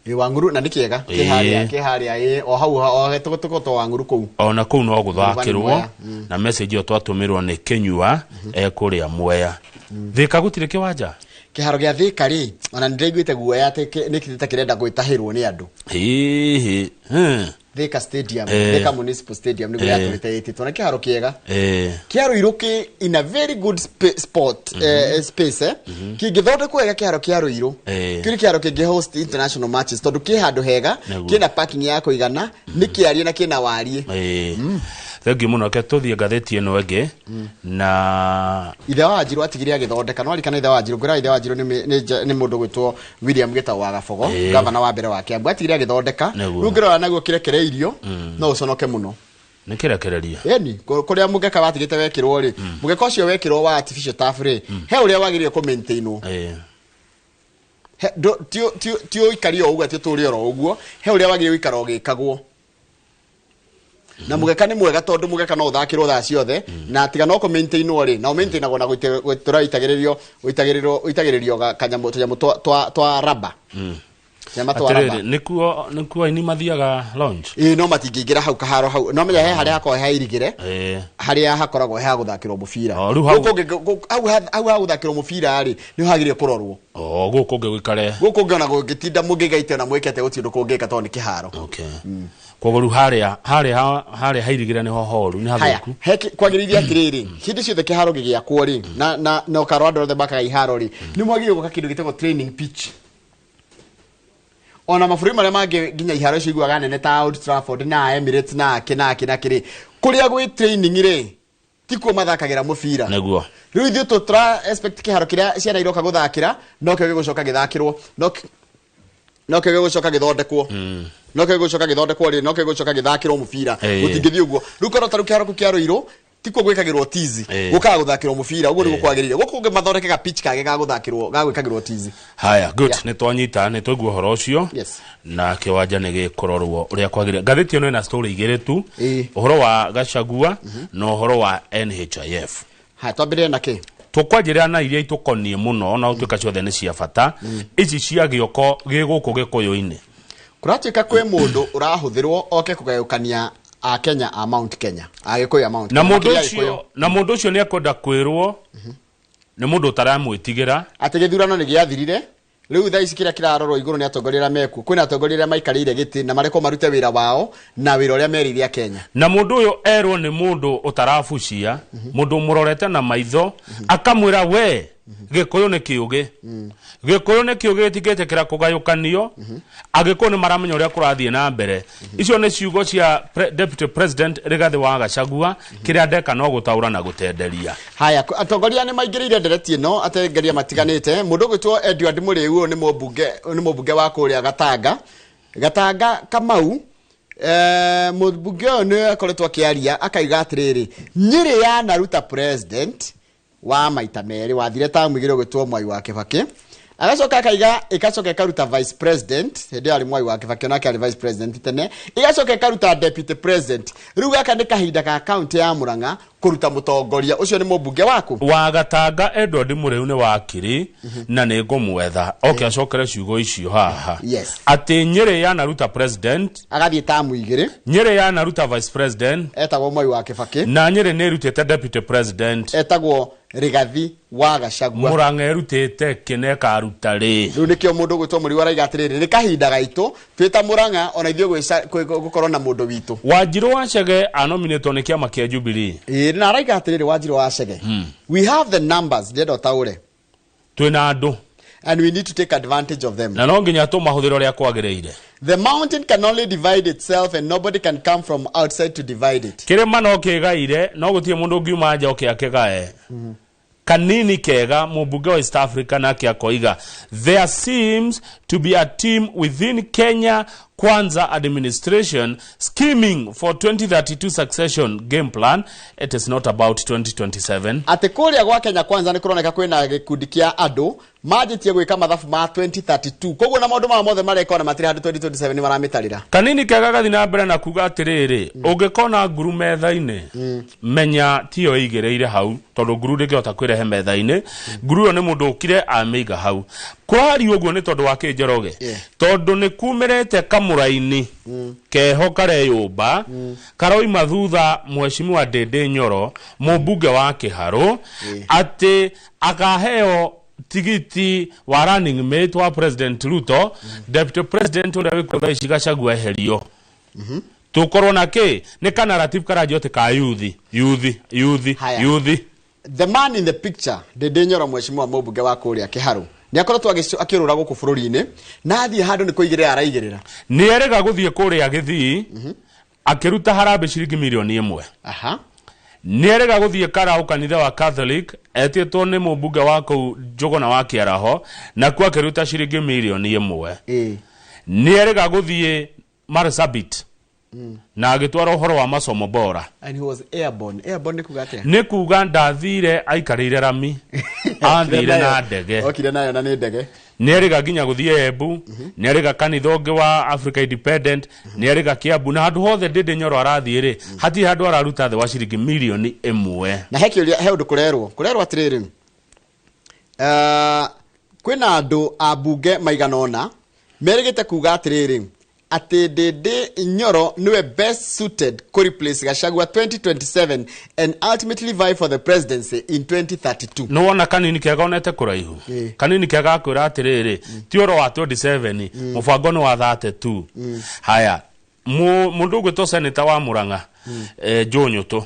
Ĩ, Wang'uru, na nĩ kĩega. Kĩ harĩa, kĩ harĩa, ĩ, o hau o tũgũtũ Wang'uru kũu. Ona kũu no gũthakĩrwo. Mwea. Na message ĩyo twatũmĩrwo nĩ Kĩnyua ekũrĩa Mwea. Thĩka gũtirĩ kĩwanja. Kĩharo gĩa Thĩka rĩ, ona nĩ ndĩraiguĩte guoya atĩ nĩ kĩrĩ ta kĩrenda gwĩtahĩrwo nĩ andũ. Hihi. Thika Stadium, Eh. Thika Municipal Stadium nĩguo Eh. yatũrĩte ĩtĩtwo, na kĩharo kĩega. Kĩa Ruiru kĩ in a very good spot, space, eh. Kĩngĩthondekwo wega kĩharo kĩa Ruiru, kĩu nĩ kĩharo kĩngĩ host international matches tondũ kĩ handũ hega. Nĩguo. Kĩna parking ya kũigana, nĩ kĩarie na kĩna wariĩ. Thengiũ mũno. Reke tũthiĩ ngathĩti ĩno ĩngĩ na Ithe wa Wanjiru atigire agĩthondeka, no arikana ithe wa Wanjiru, ngwĩra ithe wa Wanjiru nĩ mũndũ gwĩtwo William Gĩtau wa Gabogo, gavana wa mbere wa Kiambu, atigire agĩthondeka. Rĩu ngĩrora naguo kĩrekereirio, no ũconoke mũno. Nĩ kĩrekereria. Ĩni kũrĩa mũgeka watigĩte wekĩrwo rĩ, mũgeka ũcio wekĩrwo wa artificial turf rĩ, he ũrĩa wagĩrĩire kũ maintainwo. Ti ũikari o ũguo atĩ ũtũre oro ũguo, he ũrĩa wagĩrĩire gũikara ũgĩkagwo. Na mũgeka nĩ mwega tondũ mũgeka no ũthakĩrwo thaa ciothe, na tiga no kũ maintainwo rĩ, na ũmaintainagwo na gũtũra ũitagĩrĩrio ũitagĩrĩrio ũitagĩrĩrio kanyamũ tũnyamũ twa raba. Tũnyamũ twa raba. Atĩrĩrĩ, nĩkuo aini mathiaga lounge. Ĩĩ, no matingĩingĩra hau kaharo hau, no menya he harĩa hakoragwo hairigĩre, harĩa hakoragwo he ha gũthakĩrwo mũbira. O, rĩu hau- Gũkũ hau ha gũthakĩrwo mũbira rĩ, nĩho hagĩrĩire kũrorwo. O gũkũ ũngĩ gũikare. Gũkũ ũngĩ ona gũngĩtinda mũngĩgaite ona mwĩke atĩa, gũtirĩ ũndũ kũngĩka tondũ nĩ kĩharo. Okay. Koguo rĩu harĩa hairigĩre nĩho horu nĩ Haya, hathũku. he kwagĩrĩire atĩrĩrĩ, hĩndĩ ciothe kĩharo gĩgĩakwo rĩ, na ũkarora andũ othe makaga iharo rĩ, nĩ mwagĩrĩire gwaka kĩndũ gĩtagwo training pitch. Ona mabũrũri marĩa mangĩ nginya iharo icio iguaga nene ta Old Trafford na Emirates na kĩ na kĩ na kĩ rĩ, kũrĩa gwĩ training rĩ, tikuo mathakagĩra mũbira. Nĩguo. Rĩu ithuĩ tũtũra expect kĩharo kĩrĩa ciana iroka gũthakĩra nokĩo gĩgũcoka gĩthakĩrwo, nokĩo gĩgũcoka gĩthondekwo, nokĩo gĩgũcoka gĩthondekwo rĩ, nokĩo gĩgũcoka gĩthakĩrwo mũbira. Gũtingĩthiĩ ũguo. Rĩu korwo ta rĩu kĩharo kĩu kĩa Ruiru tikuo gwĩkagĩrwo tizi, gũkaga gũthakĩrwo mũbira ũguo nĩguo kwagĩrĩire. Gũkũ ũngĩ mathondeke ga pitch kangĩ ga gũthakĩrwo, ga gwĩkagĩrwo tizi. Haya, good. Yeah. Nĩ twanyita, nĩ twaigua ũhoro ũcio. Na kĩwanja nĩ gĩkũrorwo ũrĩa kwagĩrĩire. Ngathĩti ĩno ĩna story igĩrĩ tu, ũhoro wa Gachagua na ũhoro wa NHIF. Haya, twambĩrĩre na kĩ? Tũkwanjĩrĩra na iria itũkoniĩ mũno, na gũtuĩka ciothe nĩ cia bata, ici cia gĩoko gĩ gũkũ gĩkũyũ-inĩ. Kũratuĩka kwĩ mũndũ ũrahũthĩrwo oke kũgayũkania a Kenya a Mount Kenya, a Gĩkũyũ a Mount Na Kenya, mũndũ makĩria ũcio Gĩkũyũ. Na mũndũ ũcio nĩ ekwenda kwĩrwo nĩ mũndũ ũtaramwĩtigĩra. Atĩ gĩthurano nĩ gĩathirire, rĩu thaa ici kĩrĩa kĩrarorwo igũrũ nĩ atongoria arĩa mekuo. Kwĩna atongoria arĩa maikarĩire gĩtĩ na marekwo marute wĩra wao na wĩra ũrĩa merĩire a Kenya. Na mũndũ ũyũ erwo nĩ mũndũ ũtarabucia, mũndũ ũmũrorete na maitho akamwĩra we Gĩkũyũ nĩ kĩũgĩ, Gĩkũyũ nĩ kĩũgĩ, gĩtingĩtĩkĩra kũgayũkanio, Agĩkũyũ nĩ maramenya ũrĩa kũrathiĩ na mbere. Icio nĩ ciugo cia Deputy President Rigathĩ wa Gachagua. Kĩrĩa ndeka no gũtaũra na gũtenderia. Haya, atongoria nĩ maingĩrĩire ndereti ĩno, atongoria matiganĩte. Mũndũ ũgwĩtwo Edward Mũrĩu, ũyũ nĩ mũmbunge wa kũrĩa Gatanga, Gatanga Kamau. Mũmbunge ũyũ nĩ akoretwo akĩaria akaiga atĩrĩrĩ, Nyĩrĩ yanaruta president wa maita merĩ wathire tamu igĩrĩ ũgwĩtwo Mwai wa Kĩbakĩ, agacoka akaiga ĩgacoka ĩkaruta vice president hĩndĩ ĩyo arĩ Mwai wa Kĩbakĩ, onake arĩ vice president tene, ĩgacoka ĩkaruta deputy president. Rĩu gaka nĩ kahinda ka kaunti ya Murang'a kũruta mũtongoria. Ũcio nĩ mũmbunge waku. Wa Gatanga Edward Mũrĩu nĩ wakiri na nĩ ngũmwetha oke acokere ciugo icio haha. Atĩ Nyĩrĩ yanaruta president, agathiĩ tamu igĩrĩ, Nyĩrĩ yanaruta vice president etagwo Mwai wa Kĩbakĩ, na Nyĩrĩ nĩ ĩrutĩte deputy president etagwo Rigathi wa Gachagua. Murang'a ĩrutĩte kĩ na ĩkaruta rĩ? Rĩu nĩkĩo mũndũ ũgwĩtwo Mũriu araiga atĩrĩrĩ, nĩ kahinda gaitũ twĩ ta Murang'a ona ithuĩ gũkorwo na mũndũ witũ. Wanjirũ wa Chege anominĩtwo nĩ kĩama kĩa Jubilee. Ĩĩ, na araiga atĩrĩrĩ Wanjirũ wa Chege, we have the numbers, ndĩrenda ũtaũre. Twĩna andũ and we need to take advantage of them, na no nginya tũmahũthĩre ũrĩa kwagĩrĩire. The mountain can only divide itself and nobody can come from outside to divide it. Kĩrĩma no kĩgaire, no gũtirĩ mũndũ ũngiuma nja oke akĩgae. Kanini kega mũmbunge wa East Africa nake akoiga there seems to be a team within Kenya. Kwanza administration scheming for 2032 succession game plan. It is not about 2027. Atä kå rä a gwa Kenya Kwanza nä kå roneka kwä na gä kundi kä a andå manjä tie gwä ka mathabu ma 2032, koguo na maå ndå maya mothe mareka ona matirä handå 2027 nä maramä tarä ra. Kanini kega gathi na mbere na kuga atiriri, ũngĩkona nguru metha-inĩ, menya tiyo ĩigĩrĩire hau, tondũ nguru ndĩngĩhota kwĩrehe metha-inĩ. Nguru ĩyo nĩ mũndũ ũkire amĩiga hau. Kũrario ũguo nĩ tondũ wa kĩ, Njoroge? Tondũ nĩ kumĩrĩte kamũraini keho kareyũmba karoima thutha mheshimiwa Ndindi Nyoro, mũmbunge wa Kĩharũ, atĩ akaheo tigiti wa running mate wa President Ruto, deputy president ũrĩa wĩkuo thaa ici Gachagua eherio. Tukorwo na kĩ nĩ ka narrative karanjio atĩ ka yuthi yuthi yuthi Haya. yuthi. The man in the picture, Ndindi Nyoro, mheshimiwa mũmbunge wa kũrĩa Kĩharũ, nĩ akoretwo akĩũrũra gũkũ bũrũri-inĩ na athiĩ handũ nĩ kũigĩrĩra araigĩrĩra. Nĩ erĩga gũthiĩ kũrĩa Gĩthii akĩruta harambĩ ciringi 1 million. Nĩ erĩga gũthiĩ Karau kanitha wa Catholic etĩtwo nĩ mũmbunge wa kũu Njũgũna wa Kĩaraho, nakuo akĩruta ciringi 1 million. Nĩ erĩga gũthiĩ Marsabit na agĩtwara ũhoro wa masomo bora. And he was airborne. Airborne nĩ kuga atĩa? Nĩ kuga ndathire aikarĩire rami, athire na ndege. Okire nayo na nĩ ndege. Nĩ erĩga nginya gũthiĩ Embu, nĩ erĩga kanitha ũngĩ wa Africa Independent, nĩ erĩga Kiambu, na handũ hothe Ndindi Nyoro arathiĩ rĩ, hatirĩ handũ araruta thĩ wa ciringi 1 million. Na he kĩũria, he ũndũ kũrerwo atĩrĩrĩ, kwĩna andũ a mbunge maigana ũna merĩgĩte kuga atĩrĩrĩ atĩ Ndindi Nyoro nĩwe best suited kũ replace Gachagua 2027 and ultimately vie for the presidency in 2032. Nĩ wona kanini kega onete kũraihu. Kanini kega akwĩra atĩrĩrĩ, ti ũhoro wa 27, mũbango nĩ wa 32. Haya, mũndũ ũgwĩtwo seneta wa Murang'a, Joe Nyũtũ,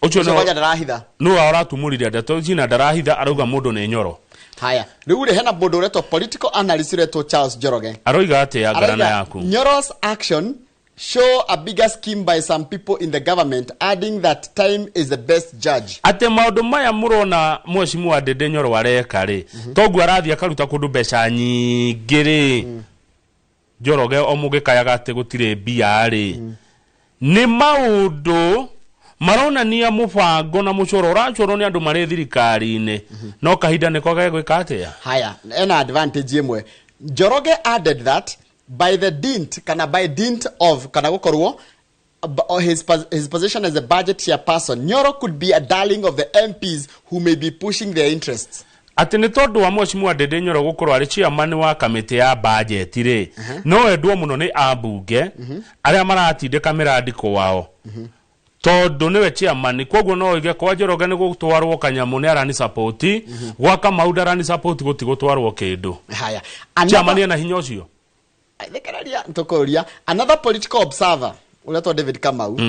ũcio Ũcio kwanja ndarahitha. Nĩwe ũratumũrire ndeto ici na ndarahitha, arauga mũndũ nĩ Nyoro. Haya, rĩu rĩ, hena mũndũ ũretwo political analyst ũretwo Charles Njoroge. Aroiga atĩa ngarana Arauga, yaku? Nyoro's action show a bigger scheme by some people in the government, adding that time is the best judge. Atĩ maũndũ maya mũrona mheshimiwa Ndindi Nyoro areka rĩ, toguo arathiĩ akaruta kũndũ mbeca nyingĩ rĩ, Njoroge, o mũgĩkayaga atĩ gũtirĩ mbia rĩ, nĩ maũndũ maronania mũbango na mũcoro ũracorwo nĩ andũ marĩ thirikari-inĩ, no kahinda nĩko gegwĩka atĩa. Haya, ena advantage ĩmwe. Njoroge added that by the dint kana by dint of kana gũkorwo his position as a budget chairperson, Nyoro could be a darling of the MPs who may be pushing their interests. Atĩ nĩ tondũ wa mheshimiwa Ndindi Nyoro gũkorwo arĩ chairman wa kamĩtĩ ya bajeti rĩ, no endwo mũno nĩ ambunge arĩa maratindĩka mĩrandi kwao, tondũ nĩwe chairman. Koguo no oige kwa Njoroge nĩ gũtwarwo kanyamũ nĩ arani support, gwa Kamau ndarani support gũtigũtwarwo kĩndũ. Haya. Chairman ena hinya ũcio. Thikĩrĩria tũkũria. Another political observer ũretwo David Kamau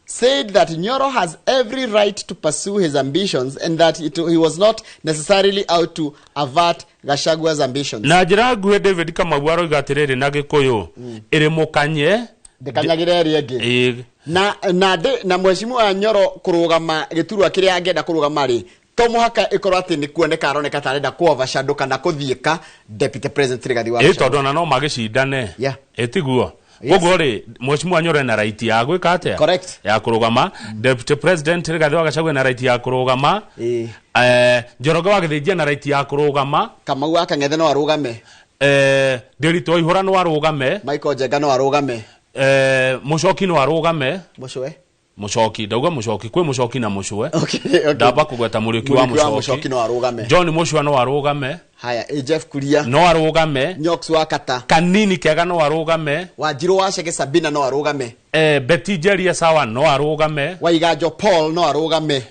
said that Nyoro has every right to pursue his ambitions and that he was not necessarily out to avert Gachagua's ambitions. Na njĩra nguhĩ David Kamau aroiga atĩrĩrĩ na Gĩkũyũ, ĩrĩ mũkanye ndĩkanyagĩre ĩrĩa ĩngĩ. Ĩĩ. Na mheshimiwa Nyoro kũrũgama gĩturwa kĩrĩa angĩenda kũrũgama rĩ, to mũhaka ĩkorwo atĩ nĩ kuoneka aroneka ta arenda kũ overshadow kana kũthiĩka deputy president Rigathi wa Ĩ, Gachagua. tondũ ona no magĩcindane. Yeah. Ĩ tiguo? Yes. Koguo rĩ, mheshimiwa Nyoro ena right ya gwĩka atĩa? Correct. Ya kũrũgama. Deputy president Rigathi wa Gachagua ena right ya kũrũgama. Njoroge wa Gĩthĩnji ena right ya kũrũgama. Kamau wa Kang'ethe no arũgame. Ndĩritũ wa Ihũra no arũgame. Michael Njenga no arũgame. Mũcoki no arũgame. Mũcwe. Mũcoki, ndauga Mũcoki, kwĩ Mũcoki na Mũcwe. Okay. Ndamba kũgweta Mũriũki wa Mũriũki wa Mũcoki. Mũcoki no arũgame. John Mũcua no arũgame. Haya, Jeff Kuria no arũgame. Nyox wa Kata. Kanini kega no arũgame. Wanjiru wa Chege Sabina no arũgame. Betty Jeria Sawa no arũgame. Waiganjo Paul no arũgame.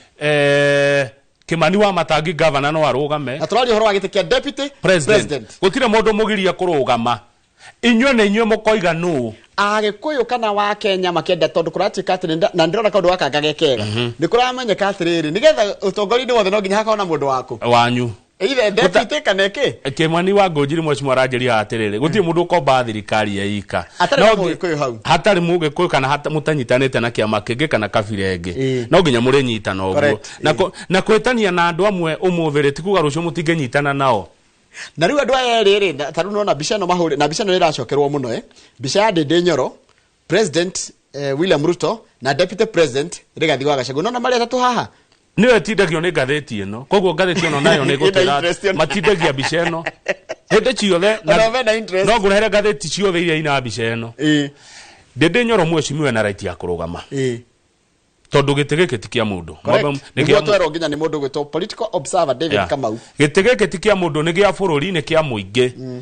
Kimani wa Matangi governor no arũgame. Na tũraria ũhoro wa gĩtĩ kĩa deputy president. Gũtirĩ mũndũ mũgiria kũrũgama, inyuĩ nĩ inyuĩ mũkoiga nũ. Agĩkũyũ kana wa Kenya makĩenda, tondũ kũratuĩka atĩ na ndĩrona kaũndũ gaka ge kega, nĩ kũramenyeka atĩrĩrĩ, nĩgetha ũtongoria-inĩ wothe no nginya hakorwo na mũndũ waku, wanyu, either deputy kana ĩkĩ. Kimani wa Ngũnjiri mheshimiwa aranjĩria atĩrĩrĩ, gũtirĩ mũndũ ũkomba thirikari yeika. Hatarĩ No na mũgĩkũyũ hau. Hatarĩ mũgĩkũyũ kana mũtanyitanĩte na kĩama kĩngĩ kana kabira ĩngĩ, no nginya mũrĩnyitana ũguo. Correct. Na na kwĩtania na andũ amwe ũmũthĩ rĩ, ti kuga rũciũ mũtingĩnyitana nao. Na rĩu andũ aya erĩ rĩ, ta rĩu nona mbica ĩno mahũrĩ na mbica ĩno ĩracokerwo mũno, mbica ya Ndĩndĩ Nyoro, President William Ruto na Deputy President Rigathi wa Gachagua, nona marĩ atatũ haha. Nĩyo ĩtindagio nĩ ngathĩti ĩno, koguo ngathĩti ĩno nayo nĩ Ĩna ĩgũtwĩra interest ĩno. matindagia mbica ĩno hĩndĩ ciothe Ona mena interest. No ngũrehere ngathĩti ciothe iria ina mbica ĩno. Ndĩndĩ Nyoro mheshimiwa na right ya kũrũgama tondũ gĩtĩ gĩkĩ ti kĩa mũndũ. Correct. Nĩ Nĩguo kĩa twerwo nginya nĩ mũndũ gwĩtwo political observer David Kamau. Gĩtĩ gĩkĩ ti kĩa mũndũ, nĩ gĩa bũrũri, nĩ kĩa mũingĩ.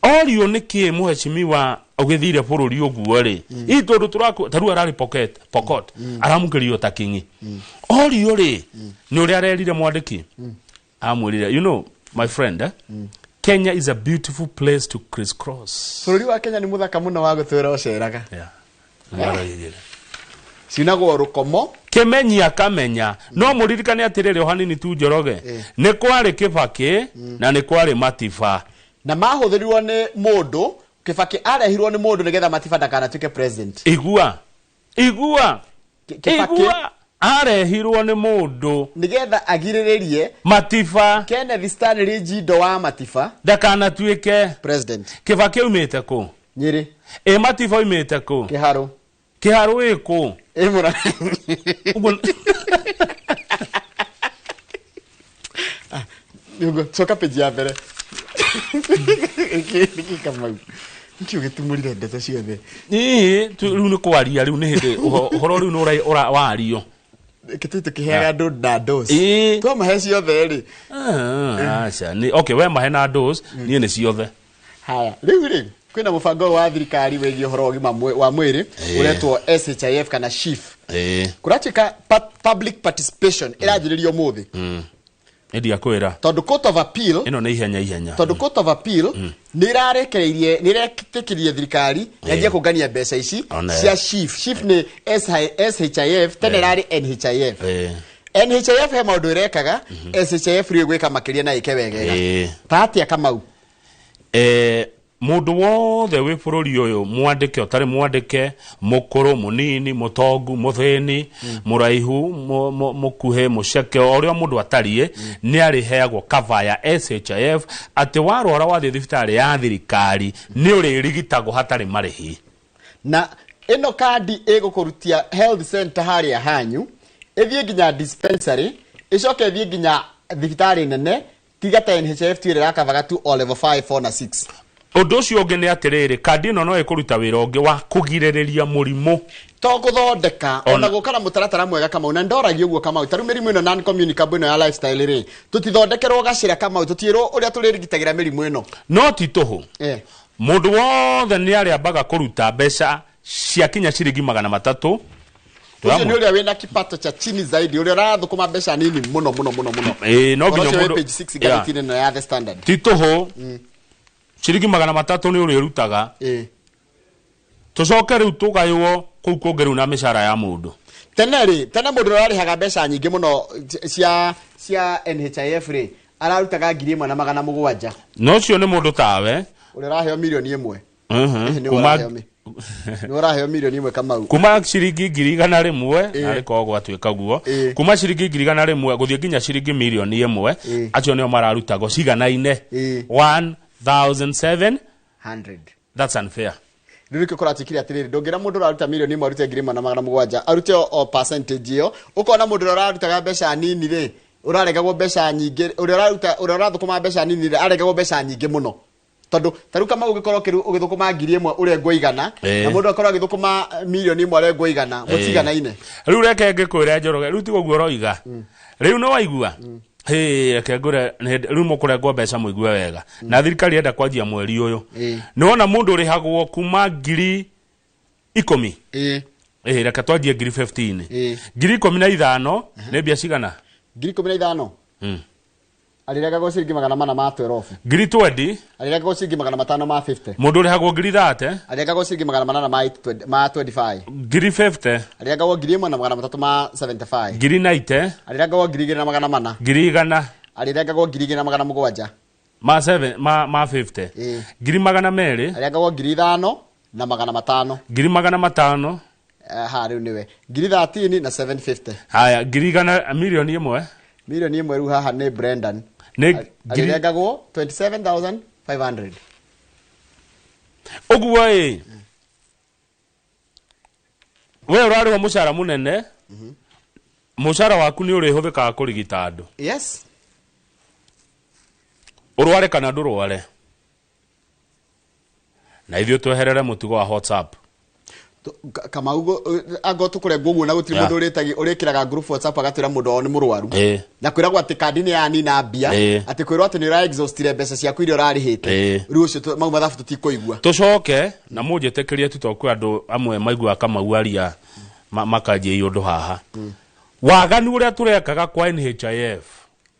Orio nĩkĩ mheshimiwa ũgĩthire bũrũri ũguo rĩ, hihi tondũ tũraku ta rĩu ararĩ pocket Pokot aramũkĩrio ta kingi. Orio rĩ, nĩ ũrĩa arerire mwandĩki, amwĩrire, "You know, my friend, Kenya is a beautiful place to crisscross." Bũrũri wa Kenya nĩ mũthaka mũno wa gũtwĩra ũceraga. Nĩarorire. Ciunagwo rũkomo. Kĩmenyi akamenya. No mũririkane atĩrĩrĩ, o hanini tu Njoroge, nĩ kwarĩ Kĩbakĩ na nĩ kwarĩ Matiba. Na mahũthĩrirwo nĩ mũndũ. Kĩbakĩ arehirwo nĩ mũndũ nĩgetha Matiba ndakanatuĩke president. Igua, igua. Kĩbakĩ Igua, arehirwo nĩ mũndũ nĩgetha agirĩrĩrie Matiba. Kenneth Stanley Njindo wa Matiba ndakanatuĩke president. Kĩbakĩ aumĩte kũ? Nyĩrĩ. Ĩ Matiba oimĩte kũ? Kĩharũ. Kĩharũ ĩ kũ? Ĩ mũra. Ũguo. Nĩguo, coka page ya mbere. Nĩkĩ Kamau? Nĩkĩ ũgĩtumũrire ndeto ciothe? Ĩĩ, rĩu nĩ kwaria, rĩu nĩ hĩndĩ ũhoro rĩu nĩ wario. Kĩtĩ tũkĩheaga andũ na dose. Ĩĩ. Twamahe ciothe rĩ. Ah, aca nĩ okay, we mahe na dose, niĩ nĩ ciothe. Haya, rĩu rĩ kwĩna mũbango ũyũ wa thirikari wĩgiĩ ũhoro wa ũgima wa mwĩrĩ ũretwo SHIF kana SHIF. Kũratuĩka public participation ĩranjĩrĩrio ũmũthĩ. Nĩ ndiakwĩra. Tondũ Court of Appeal ĩno nĩ ihenya ihenya. Tondũ Court of Appeal nĩ ĩrarekereirie, nĩ ĩretĩkĩririe thirikari yanjie kũngania mbeca ici cia SHIF. SHIF nĩ SHIF, tene ĩrarĩ NHIF. NHIF he maũndũ ĩrekaga, SHIF rĩu ĩgwĩka makĩria na ĩke wegega. Ta atĩa, Kamau? Mũndũ wothe wĩ bũrũri ũyũ, mwandĩke ũtarĩ mwandĩke, mũkũrũ, mũnini, mũtongu, mũthĩni, mũraihu, mũkuhĩ, mũceke, o ũrĩa mũndũ atariĩ, nĩ arĩheagwo cover ya SHIF, atĩ warwara wathiĩ thibitarĩ ya thirikari nĩ ũrĩrigitagwo hatarĩ marĩhi. Na ĩno kandi ĩgũkũrutia health center harĩa hanyu, ĩthiĩ nginya dispensary, ĩcoke ĩthiĩ nginya thibitarĩ nene, tiga ta NHIF tu ĩrĩa ĩrakavaga tu o level 5, 4 na 6. Ũndũ ũcio ũngĩ nĩ atĩrĩrĩ, kandi ĩno no ĩkũruta wĩra ũngĩ wa kũgirĩrĩria mũrimũ. To gũthondeka. Ona gũka na mũtaratara mwega, Kamau, na ndoragia ũguo, Kamau, ta rĩu mĩrimũ ĩno non communicable ĩno ya lifestyle rĩ, tũtithondekerwo gacĩra, Kamau, tũtiĩrwo ũrĩa tũrĩrigitagĩra mĩrimũ ĩno. No ti tũhũ. Mũndũ wothe nĩ arĩambaga kũruta mbeca cia kinya ciringi 300. Ũcio nĩ ũrĩa wĩna kipato cha chini zaidi, ũrĩa ũrathũkũma mbeca nini mũno mũno mũno mũno. Ĩĩ, no nginya Ũhoro ũcio wĩ mũndũ page 6 ngathĩti-inĩ ĩno ya The Standard. Ti tũhũ. Ciringi 300 nĩ ũrĩrutaga. Tũcoke rĩu tũgaywo kũu kũngĩ rĩu na mĩcara ya mũndũ. Tene rĩ, tene mũndũ ũrĩa ũrarĩhaga mbeca nyingĩ mũno cia NHIF rĩ, ararutaga 1700. No ũcio nĩ mũndũ tawe. Ũrĩa ũraheo 1 million. Nĩ ũraheo 1 million, Kamau. Kuma ciringi 100,000, narĩ korwo gwatuĩka guo, kuma ciringi 100,000 gũthiĩ nginya ciringi 1 million, acio nĩo mararutagwo ciganaine 1700. 100. That's unfair. Rĩu nĩkĩo kũratuĩkire atĩrĩrĩ, ndũngĩra mũndũ ũraruta 1 million arute 1700, arute o percentage ĩyo. Ũkona mũndũ ũrĩa ũrarutaga mbeca nini rĩ, ũraregagwo mbeca nyingĩ, ũrĩa ũraruta, ũrĩa ũrathũkũma mbeca nini rĩ, aregagwo mbeca nyingĩ mũno, tondũ ta rĩu Kamau ũngĩkorwo ũgĩthũkũma 1000 ũrengwo 100, na mũndũ akorwo agĩthũkũma 1 million arengwo 100, mũtiganaine. Rĩu reke ngĩkwĩre, Njoroge, rĩu tiga ũguo ũroiga, rĩu nĩ waigua. Hĩ, reke ngũre rĩu mũkũrengwo mbeca mũigue wega, na thirikari enda kwanjia mweri ũyũ. Nĩ wona mũndũ ũrĩhagwo kuma 10,000, ĩĩ, reke twanjie 15,000, 15,000 nĩ mbia cigana? 15,000 arĩrengagwo ciringi 400 ma 12. 20,000. Arĩrengagwo ciringi 500 ma 50. Mũndũ ũrĩhagwo 30,000? Arĩrengagwo ciringi 800 ma 20 ma 25. 50,000. Arĩrengagwo 1300 ma 75. 90,000. Arĩrengagwo 2400. 100,000. Arĩrengagwo 2700. Ma 7 ma 50. 200,000. Arĩrengagwo 5500. 500,000. Ha, rĩu nĩwe 13,750. Haya, 100,000, 1 million. 1 million rĩu haha nĩ Brendan. Nĩ Arĩrengagwo 27,500. Ũguo ĩ we ũrarĩhwo mũcara mũnene, mũcara waku nĩ ũrĩhũthĩkaga kũrigita andũ. Yes. Ũrware kana ndũrware, na ithuĩ tweherere mũtugo wa WhatsApp. Kamau ango tũkũrengwo ũguo na gũtirĩ mũndũ ũrĩtagi ũrĩkĩraga group WhatsApp agatwĩra mũndũ wao nĩ mũrwaru na kwĩragwo atĩ kandi nĩ yanina mbia, atĩ kwĩrwo atĩ nĩ ũra exhaustire mbeca ciaku iria ũrarĩhĩte. Rĩu ũcio mau mathabu tũtikũigua. Tũcoke na mũnjĩtĩkĩrie tu tondũ kwĩ andũ amwe maiguaga Kamau aria makanjia ũndũ haha. Waganu ũrĩa tũrekaga kwa NHIF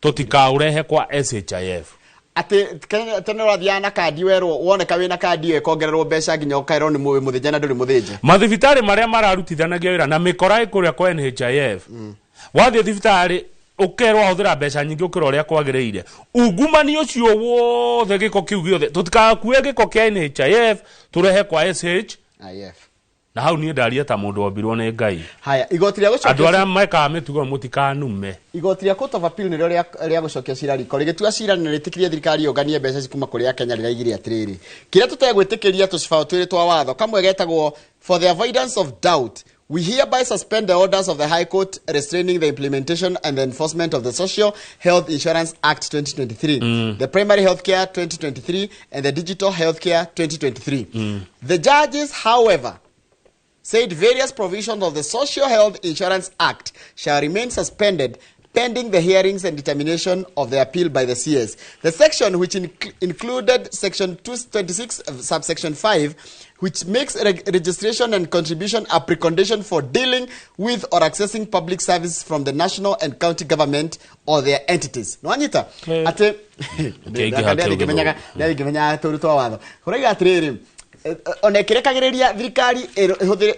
tũtikaũrehe kwa SHIF. Atĩ tene ũrathiaga na kandi werwo woneka wĩna kandi ĩyo ĩkongererwo mbeca nginya ũkaerwo nĩ mũĩ mũthĩnje na ndũrĩ mũthĩnje. Mathibitarĩ marĩa mararutithanagia wĩra na mĩkora ĩ kũrĩa kwa NHIF, wathiĩ thibitarĩ ũkerwo ahũthĩra mbeca nyingĩ ũkĩra ũrĩa kwagĩrĩire. Ungumani ũcio wothe, gĩko kĩu gĩothe, tũtikakue gĩko kĩa NHIF tũrehe kwa SH IF. Na hau niĩ ndaria ta mũndũ wombirwo nĩ Ngai. Haya, igoti rĩa andũ gũcokia arĩa mekaga mĩtugo mũtikanume. Igoti rĩa Court of Appeal nĩrĩo rĩa gũcokia cira riko rĩgĩtua cira na rĩtĩkĩrie thirikari yũnganie mbeca ici kuma kũrĩ Akenya. Rĩraigire atĩrĩrĩ, kĩrĩa tũtegwĩtĩkĩria tũcibaũ twĩrĩ twa watho, kamwe getagwo "For the avoidance of doubt, we hereby suspend the orders of the High Court restraining the implementation and the enforcement of the Social Health Insurance Act 2023, the Primary Healthcare 2023 and the Digital Healthcare 2023. The judges, however, said various provisions of the Social Health Insurance Act shall remain suspended pending the hearings and determination of the appeal by the CS. The section, which included section 226 subsection 5, which makes registration and contribution a precondition for dealing with or accessing public service from the national and county government or their entities." Nwanyita atĩ Kĩingĩ hakĩũgĩthwo. Ndĩngĩmenyaga tũru twa watho kũraiga atĩrĩrĩ, ona ĩkĩrekagĩrĩria thirikari ĩhũthĩre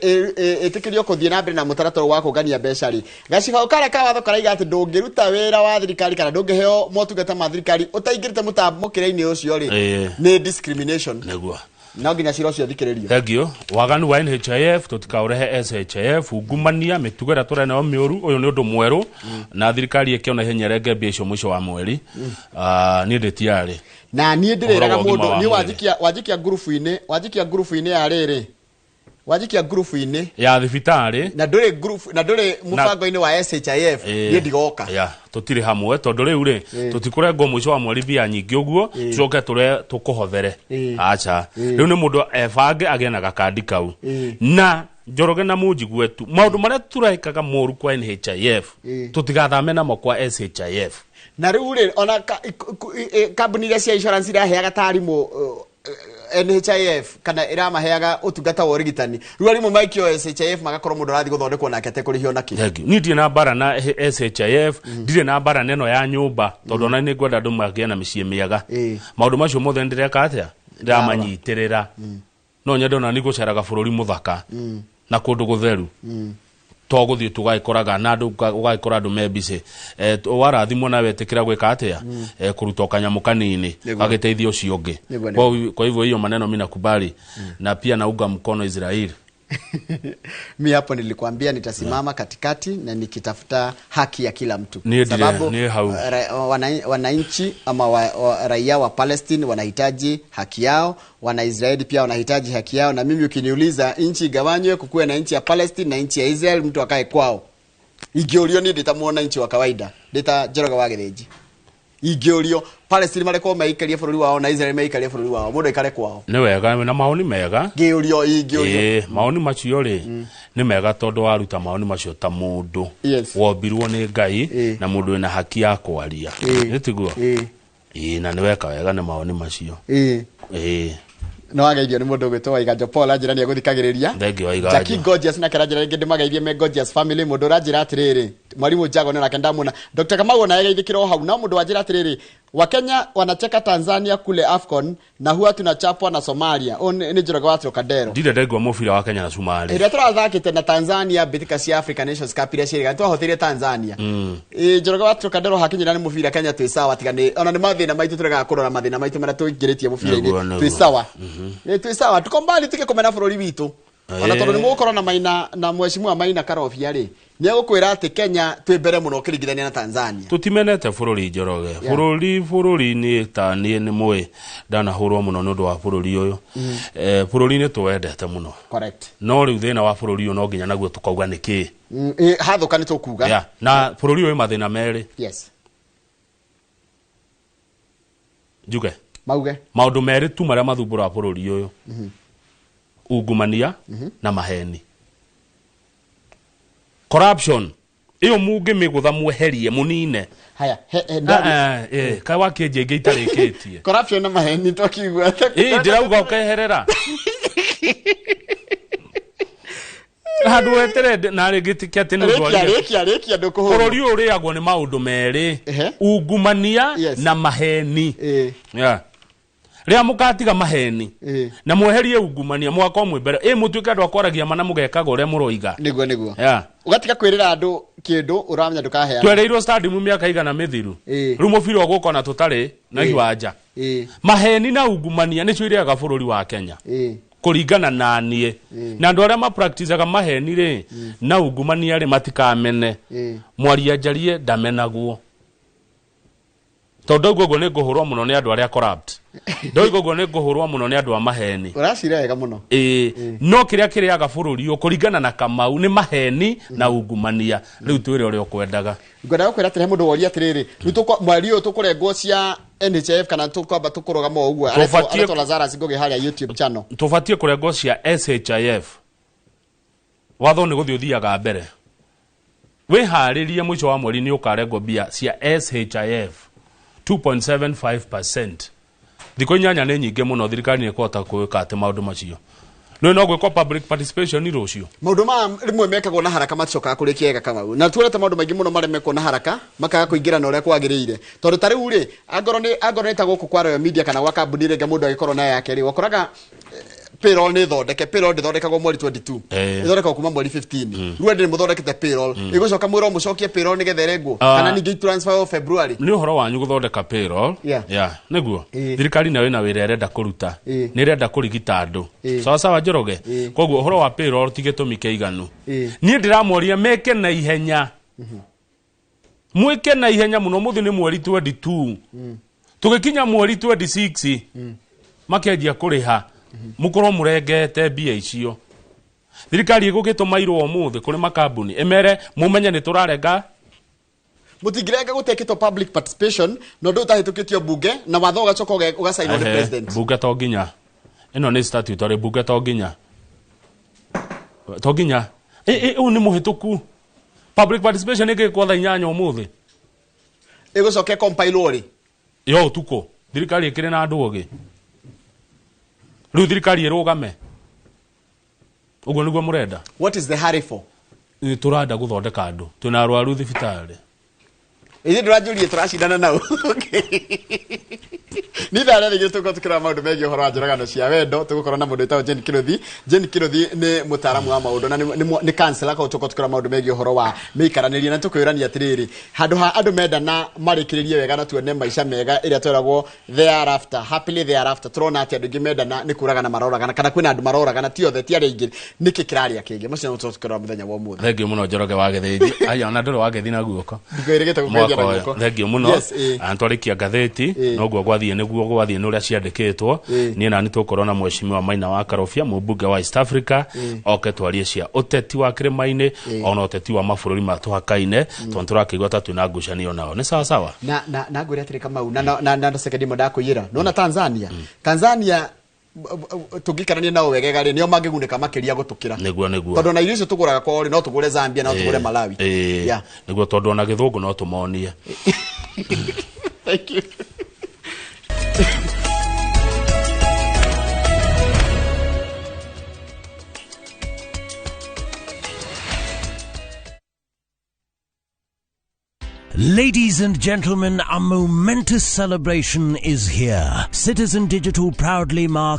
ĩtĩkĩrio kũthiĩ na mbere na mũtaratara wa kũngania mbeca rĩ, gacibaũ karĩa ka watho karaiga atĩ ndũngĩruta wĩra wa thirikari kana ndũngĩheo motungata ma thirikari ũtaingĩrĩte mũtamũkĩre-inĩ ũcio rĩ, nĩ discrimination. Nĩguo. No nginya cira ũcio ũthikĩrĩrio. Thank you. Waganu wa NHIF tũtikaũrehe SHIF. Ungumania, mĩtugo ĩrĩa tũrĩ nayo mĩũru, ũyũ nĩ ũndũ mwerũ na thirikari ĩkĩona ihenya renge mbia icio mũico wa mweri. Ah, niĩ ndĩtiarĩ na niĩ ndĩrĩraga Ũhoro wa ũgima mũndũ wa niĩ mwĩrĩ. Wanjikia ngurubu-inĩ, wanjikia ngurubu-inĩ ya rĩrĩ, wanjikia ngurubu-inĩ ya thibitarĩ na ndũrĩ ngurubu na ndũrĩ mũbango-inĩ wa SHIF, niĩ ndigoka. Ya tũtirĩ hamwe tondũ rĩu rĩ tũtikũrengwo mũico wa mweri mbia nyingĩ ũguo tũcoke tũre tũkũhothere. Aca, rĩu nĩ mũndũ ebange agĩe na gakandi kau. Na Njoroge na mũnjigue tu, maũndũ marĩa tũrekaga moru kwa NHIF tũtigathame namo kwa SHIF. Na rĩu rĩ, ona kambuni iria cia insurance iraheaga ta arimũ NHIF kana iramaheaga ũtungata wa ũrigitani, rĩu arimũ maikio SHIF magakorwo mũndũ arathiĩ gũthondekwo nake atekũrĩhio nakĩ. Thank you. Niĩ ndirĩ na mbara na SHIF, ndirĩ na mbara neno ya nyũmba tondũ ona nĩ ngwenda andũ magĩe na mĩciĩ mĩega. Maũndũ macio mothe nĩ ndĩreka atĩa, ndĩramanyitĩrĩra. No nyende ona nĩ gũceraga bũrũri mũthaka na kũndũ gũtheru, to gũthiĩ tũgagĩkoraga na andũ ũgagĩkora andũ me busy. Warathimwo na wetĩkĩra gwĩka atĩa, kũruta o kanyamũ kanini gagĩteithia ũcio ũngĩ. Nĩguo. Kwa hivyo hiyo maneno mi nakubali na pia naunga mkono Israeli. Mi hapo nilikwambia nitasimama katikati na nikitafuta haki ya kila mtu. Niĩ ndire- Sababu niĩ hau. wananchi ama raia wa Palestine wanahitaji haki yao, Wanaisraeli pia wanahitaji haki yao, na mimi ukiniuliza nchi igawanywe, kukuwe na nchi ya Palestine na nchi ya Israel, mtu akae kwao. Ingĩũrio niĩ ndĩ ta mwananchi wa kawaida, ndĩ ta Njoroge wa Gĩthĩnji, ingĩũrio Palestine marekwo meikarie bũrũri wao na Israel meikarie bũrũri wao, mũndũ aikare kwao. Nĩ wega na maoni mega. Ngĩũrio, ingĩũrio. Ĩĩ, maoni macio rĩ nĩ mega tondũ waruta maoni macio ta mũndũ wombirwo nĩ Ngai na mũndũ wĩna haki ya kwaria. Nĩ tiguo? Ĩĩ, na nĩ weka wega nĩ maoni macio. Ĩĩ. No wageithio nĩ mũndũ ũgwĩtwo Waiganjo Paul, anjĩra nĩ egũthikagĩrĩria. Thank you, Waiganjo. Jackie Gorgeous nake aranjĩra rĩngĩ ndĩmageithie me Gorgeous family. Mũndũ ũranjĩra atĩrĩrĩ, mwalimu Jago nĩ nake ndamuona, Dr. Kamau ona ageithĩkĩra o hau. No mũndũ wanjĩra atĩrĩrĩ, Wakenya wanacheka Tanzania kule AFCON na huwa tunachapwa na Somalia. Ũyũ nĩ Njoroge wa Trocadero. Ndirĩ ndaigua mũbira wa Kenya na Somalia. Ĩrĩa tũrathakĩte na Tanzania mbĩtĩka cia Africa Nations Cup iria ciĩrĩga twahotire Tanzania. Ĩ, Njoroge wa Trocadero hakinyĩra nĩ mũbira Kenya twĩ sawa, tiga nĩ ona nĩ mathĩna maitũ tũregaga kũrora mathĩna maitũ marĩa tũingĩrĩtie mũbira-inĩ. Nĩguo, nĩguo. Twĩ sawa. Ĩ, twĩ sawa, tuko mbali tũkĩkomena bũrũri witũ. Ona tondũ nĩ mũgũkorwo na Maina na mheshimiwa Maina Karobia rĩ, nĩ egũkwĩra atĩ Kenya twĩ mbere mũno ũkĩringithania na Tanzania. Tũtimenete bũrũri, Njoroge. Bũrũri nĩ ta niĩ nĩ mũĩ ndanahũrwo mũno nĩ ũndũ wa bũrũri ũyũ. Bũrũri nĩ tũwendete mũno. Correct. No rĩu thĩna wa bũrũri ũyũ no nginya naguo tũkauga nĩ kĩĩ. Hathũka nĩ tũkuga. Yeah. Na bũrũri ũyũ wĩ mathĩna merĩ. Yes. Njuge. Mauge. Maũndũ merĩ tu marĩa mathumbũraga bũrũri ũyũ. Ungumania na maheni. Corruption ĩyo mũngĩmĩgũtha mweherie mũnine. Haya, he, he, Kaĩ wakĩnjia ingĩ itarĩkĩtie. Corruption na maheni twakiugua. Ĩ ndĩrauga ũkeherera handũ wetere na rĩngĩ ti atĩ nĩ Rĩkia, ũndwarire. rĩkia, rĩkia ndũkũhũrwo. Bũrũri ũyũ ũrĩagwo nĩ maũndũ merĩ, ungumania na maheni. Yeah. Rĩrĩa mũgatiga maheni na mweherie ungumania, mũgakorwo mwĩ mbere, ĩ mũtuĩke andũ a kwaragia ma na mũgekaga ũrĩa mũroiga. Nĩguo, nĩguo. Yeah. Ũgatiga kwĩrĩra andũ kĩndũ ũramenya ndũkaheana. Twereirwo stadium mĩaka igana mĩthiru, rĩu mũbira ũgũka ona tũtarĩ na iwanja. Maheni na ungumania nĩcio irĩaga bũrũri wa Kenya kũringana na niĩ. Na andũ arĩa mapracticaga maheni rĩ na ungumania rĩ matikamene. Mwaria njarie ndamenagwo, tondũ ndauga ũguo nĩ ngũhũrwo mũno nĩ andũ arĩa corrupt, ndauga ũguo nĩ ngũhũrwo mũno nĩ andũ a maheni. Ũracira wega mũno. Ĩĩ, no kĩrĩa kĩrĩaga bũrũri ũyũ kũringana na Kamau nĩ maheni na ungumania. Rĩu twĩre ũrĩa ũkwendaga. Ngwendaga gũkwĩra atĩrĩ, he mũndũ woria atĩrĩrĩ, rĩu mweri ũyũ tũkũrengwo cia NHIF kana tũkwamba tũkũrũgama o ũguo? Aretwo Lazarus Ngũgĩ harĩa YouTube channel. Tũbatiĩ kũrengwo cia SHIF. Watho nĩ gũthiĩ ũthiaga mbere. Wĩharĩrie mũico wa mweri nĩ ũkarengwo mbia cia SHIF 2.75%. Thikũ 8 nĩ nyingĩ mũno, thirikari nĩ ĩkũhota gwĩka atĩ maũndũ macio nĩ no gwĩkwo public participation rũciũ. Maũndũ maya rĩmwe mekagwo na haraka maticokaga kũrĩkia wega, Kamau, na tuonete maũndũ maingĩ mũno marĩa mekwo na haraka makaga kũingĩra na ũrĩa kwagĩrĩire, tondũ ta rĩu rĩ, angorwo nĩ ta gũkũ kwa Royal Media kana gwa kambuni rĩngĩ mũndũ agĩkorwo na yake rĩ, wakoraga payroll nĩ thondeke. Payroll ndĩthondekagwo mweri 22, ĩthondekagwo kuma mweri 15. Rĩu andĩ nĩ mũthondekete payroll, ĩgũcoka mwĩrwo mũcokie payroll nĩgetha ĩrengwo kana ningĩ transfer o February. Nĩ ũhoro wanyu gũthondeka payroll. Yeah, nĩguo thirikari nayo ĩna wĩra ĩrenda kũruta, nĩ ĩrenda kũrigita andũ. Sawa sawa, Njoroge. Koguo ũhoro wa payroll ti gĩtũmi kĩiganu. Niĩ ndĩramoria meke na ihenya, mwĩke na ihenya mũno. Mũthĩ nĩ mweri 22, tũgĩkinya mweri 26 makĩanjia kũrĩha, mũkorwo mũrengete mbia icio. Thirikari ĩgũgĩtũma irũa ũmũthĩ kũrĩ makambuni ĩmere mũmenye nĩ tũrarenga. Mũtingĩrenga gũtekĩtwo public participation na ũndũ ũtahĩtũkĩtio bunge na watho ũgacoka ũgacainwo nĩ president. Bunge to nginya, ĩno nĩ statutory, bunge to nginya, to nginya. Ĩ ũyũ nĩ mũhĩtũku. Public participation ĩngĩkwo thaa 8 ũmũthĩ, ĩgũcoka ĩcompilwo rĩ? Yo ũtukũ. Thirikari ĩkĩrĩ na andũ ogĩ. Rĩu thirikari ĩrũgame ũguo nĩguo mũrenda? What is the hurry for? Nĩ tũrenda gũthondeka andũ, twĩna arwaru thibitarĩ. Ithuĩ ndũranjũrie tũracindana nao nĩ ithaa rĩa rĩngĩ tũgũkorwo tũkĩrora maũndũ megiĩ ũhoro wa njũragano cia wendo. Tũgũkorwo na mũndũ wĩtagwo Jane Kĩrũthi. Jane Kĩrũthi nĩ mũtaaramu wa maũndũ na nĩ counselor, koguo tũgũkorwo tũkĩrora maũndũ megiĩ ũhoro wa mĩikaranĩrie na tũkwĩrania atĩrĩrĩ, handũ ha andũ mendana marĩkĩrĩrie wega na tuone maica mega ĩrĩa tweragwo thereafter, happily thereafter, tũrona atĩ andũ aingĩ mendana nĩ kũragana maroragana, kana kwĩna andũ maroragana, ti othe, ti arĩa aingĩ. Nĩkĩ kĩrarĩa kĩngĩ? Macio nĩmo tũkĩrora mũthenya wa ũmũthĩ. Thengiũ mũno, Njoroge wa Gĩthĩnji. Aya, ona ndũrĩ wagĩthi na guoko. Ndikwĩrĩgĩte gũkwenja na Mwaka ũyũ. guoko. Thengiũ mũno. Yes, ĩĩ. Na twarĩkia ngathĩti, noguo gwathiĩ, nĩguo gwathiĩ nĩ ũrĩa ciandĩkĩtwo. Niĩ nani tũgũkorwo na mheshimiwa Maina wa Karobia, mũmbunge wa East Africa, oke twarie cia ũteti wa kĩrĩma-inĩ, ona ũteti wa mabũrũri ma tũhakaine, tondũ tũrakĩigua ta twĩna ngucanio nao. Nĩ sawa sawa. Na ngwĩre atĩrĩ, Kamau, na second ĩmwe ndakũiyĩra, nona Tanzania tũngĩikarania nao wegega rĩ, nĩo mangĩgunĩka makĩria gũtũkĩra, Nĩguo, nĩguo. tondũ na irio icio tũgũraga kwao rĩ, no tũgũre Zambia, no tũgũre Malawi. Yeah. Nĩguo, tondũ ona gĩthũngũ no tũmonie. Thank you. Ladies and gentlemen, a momentous celebration is here. Citizen Digital proudly marks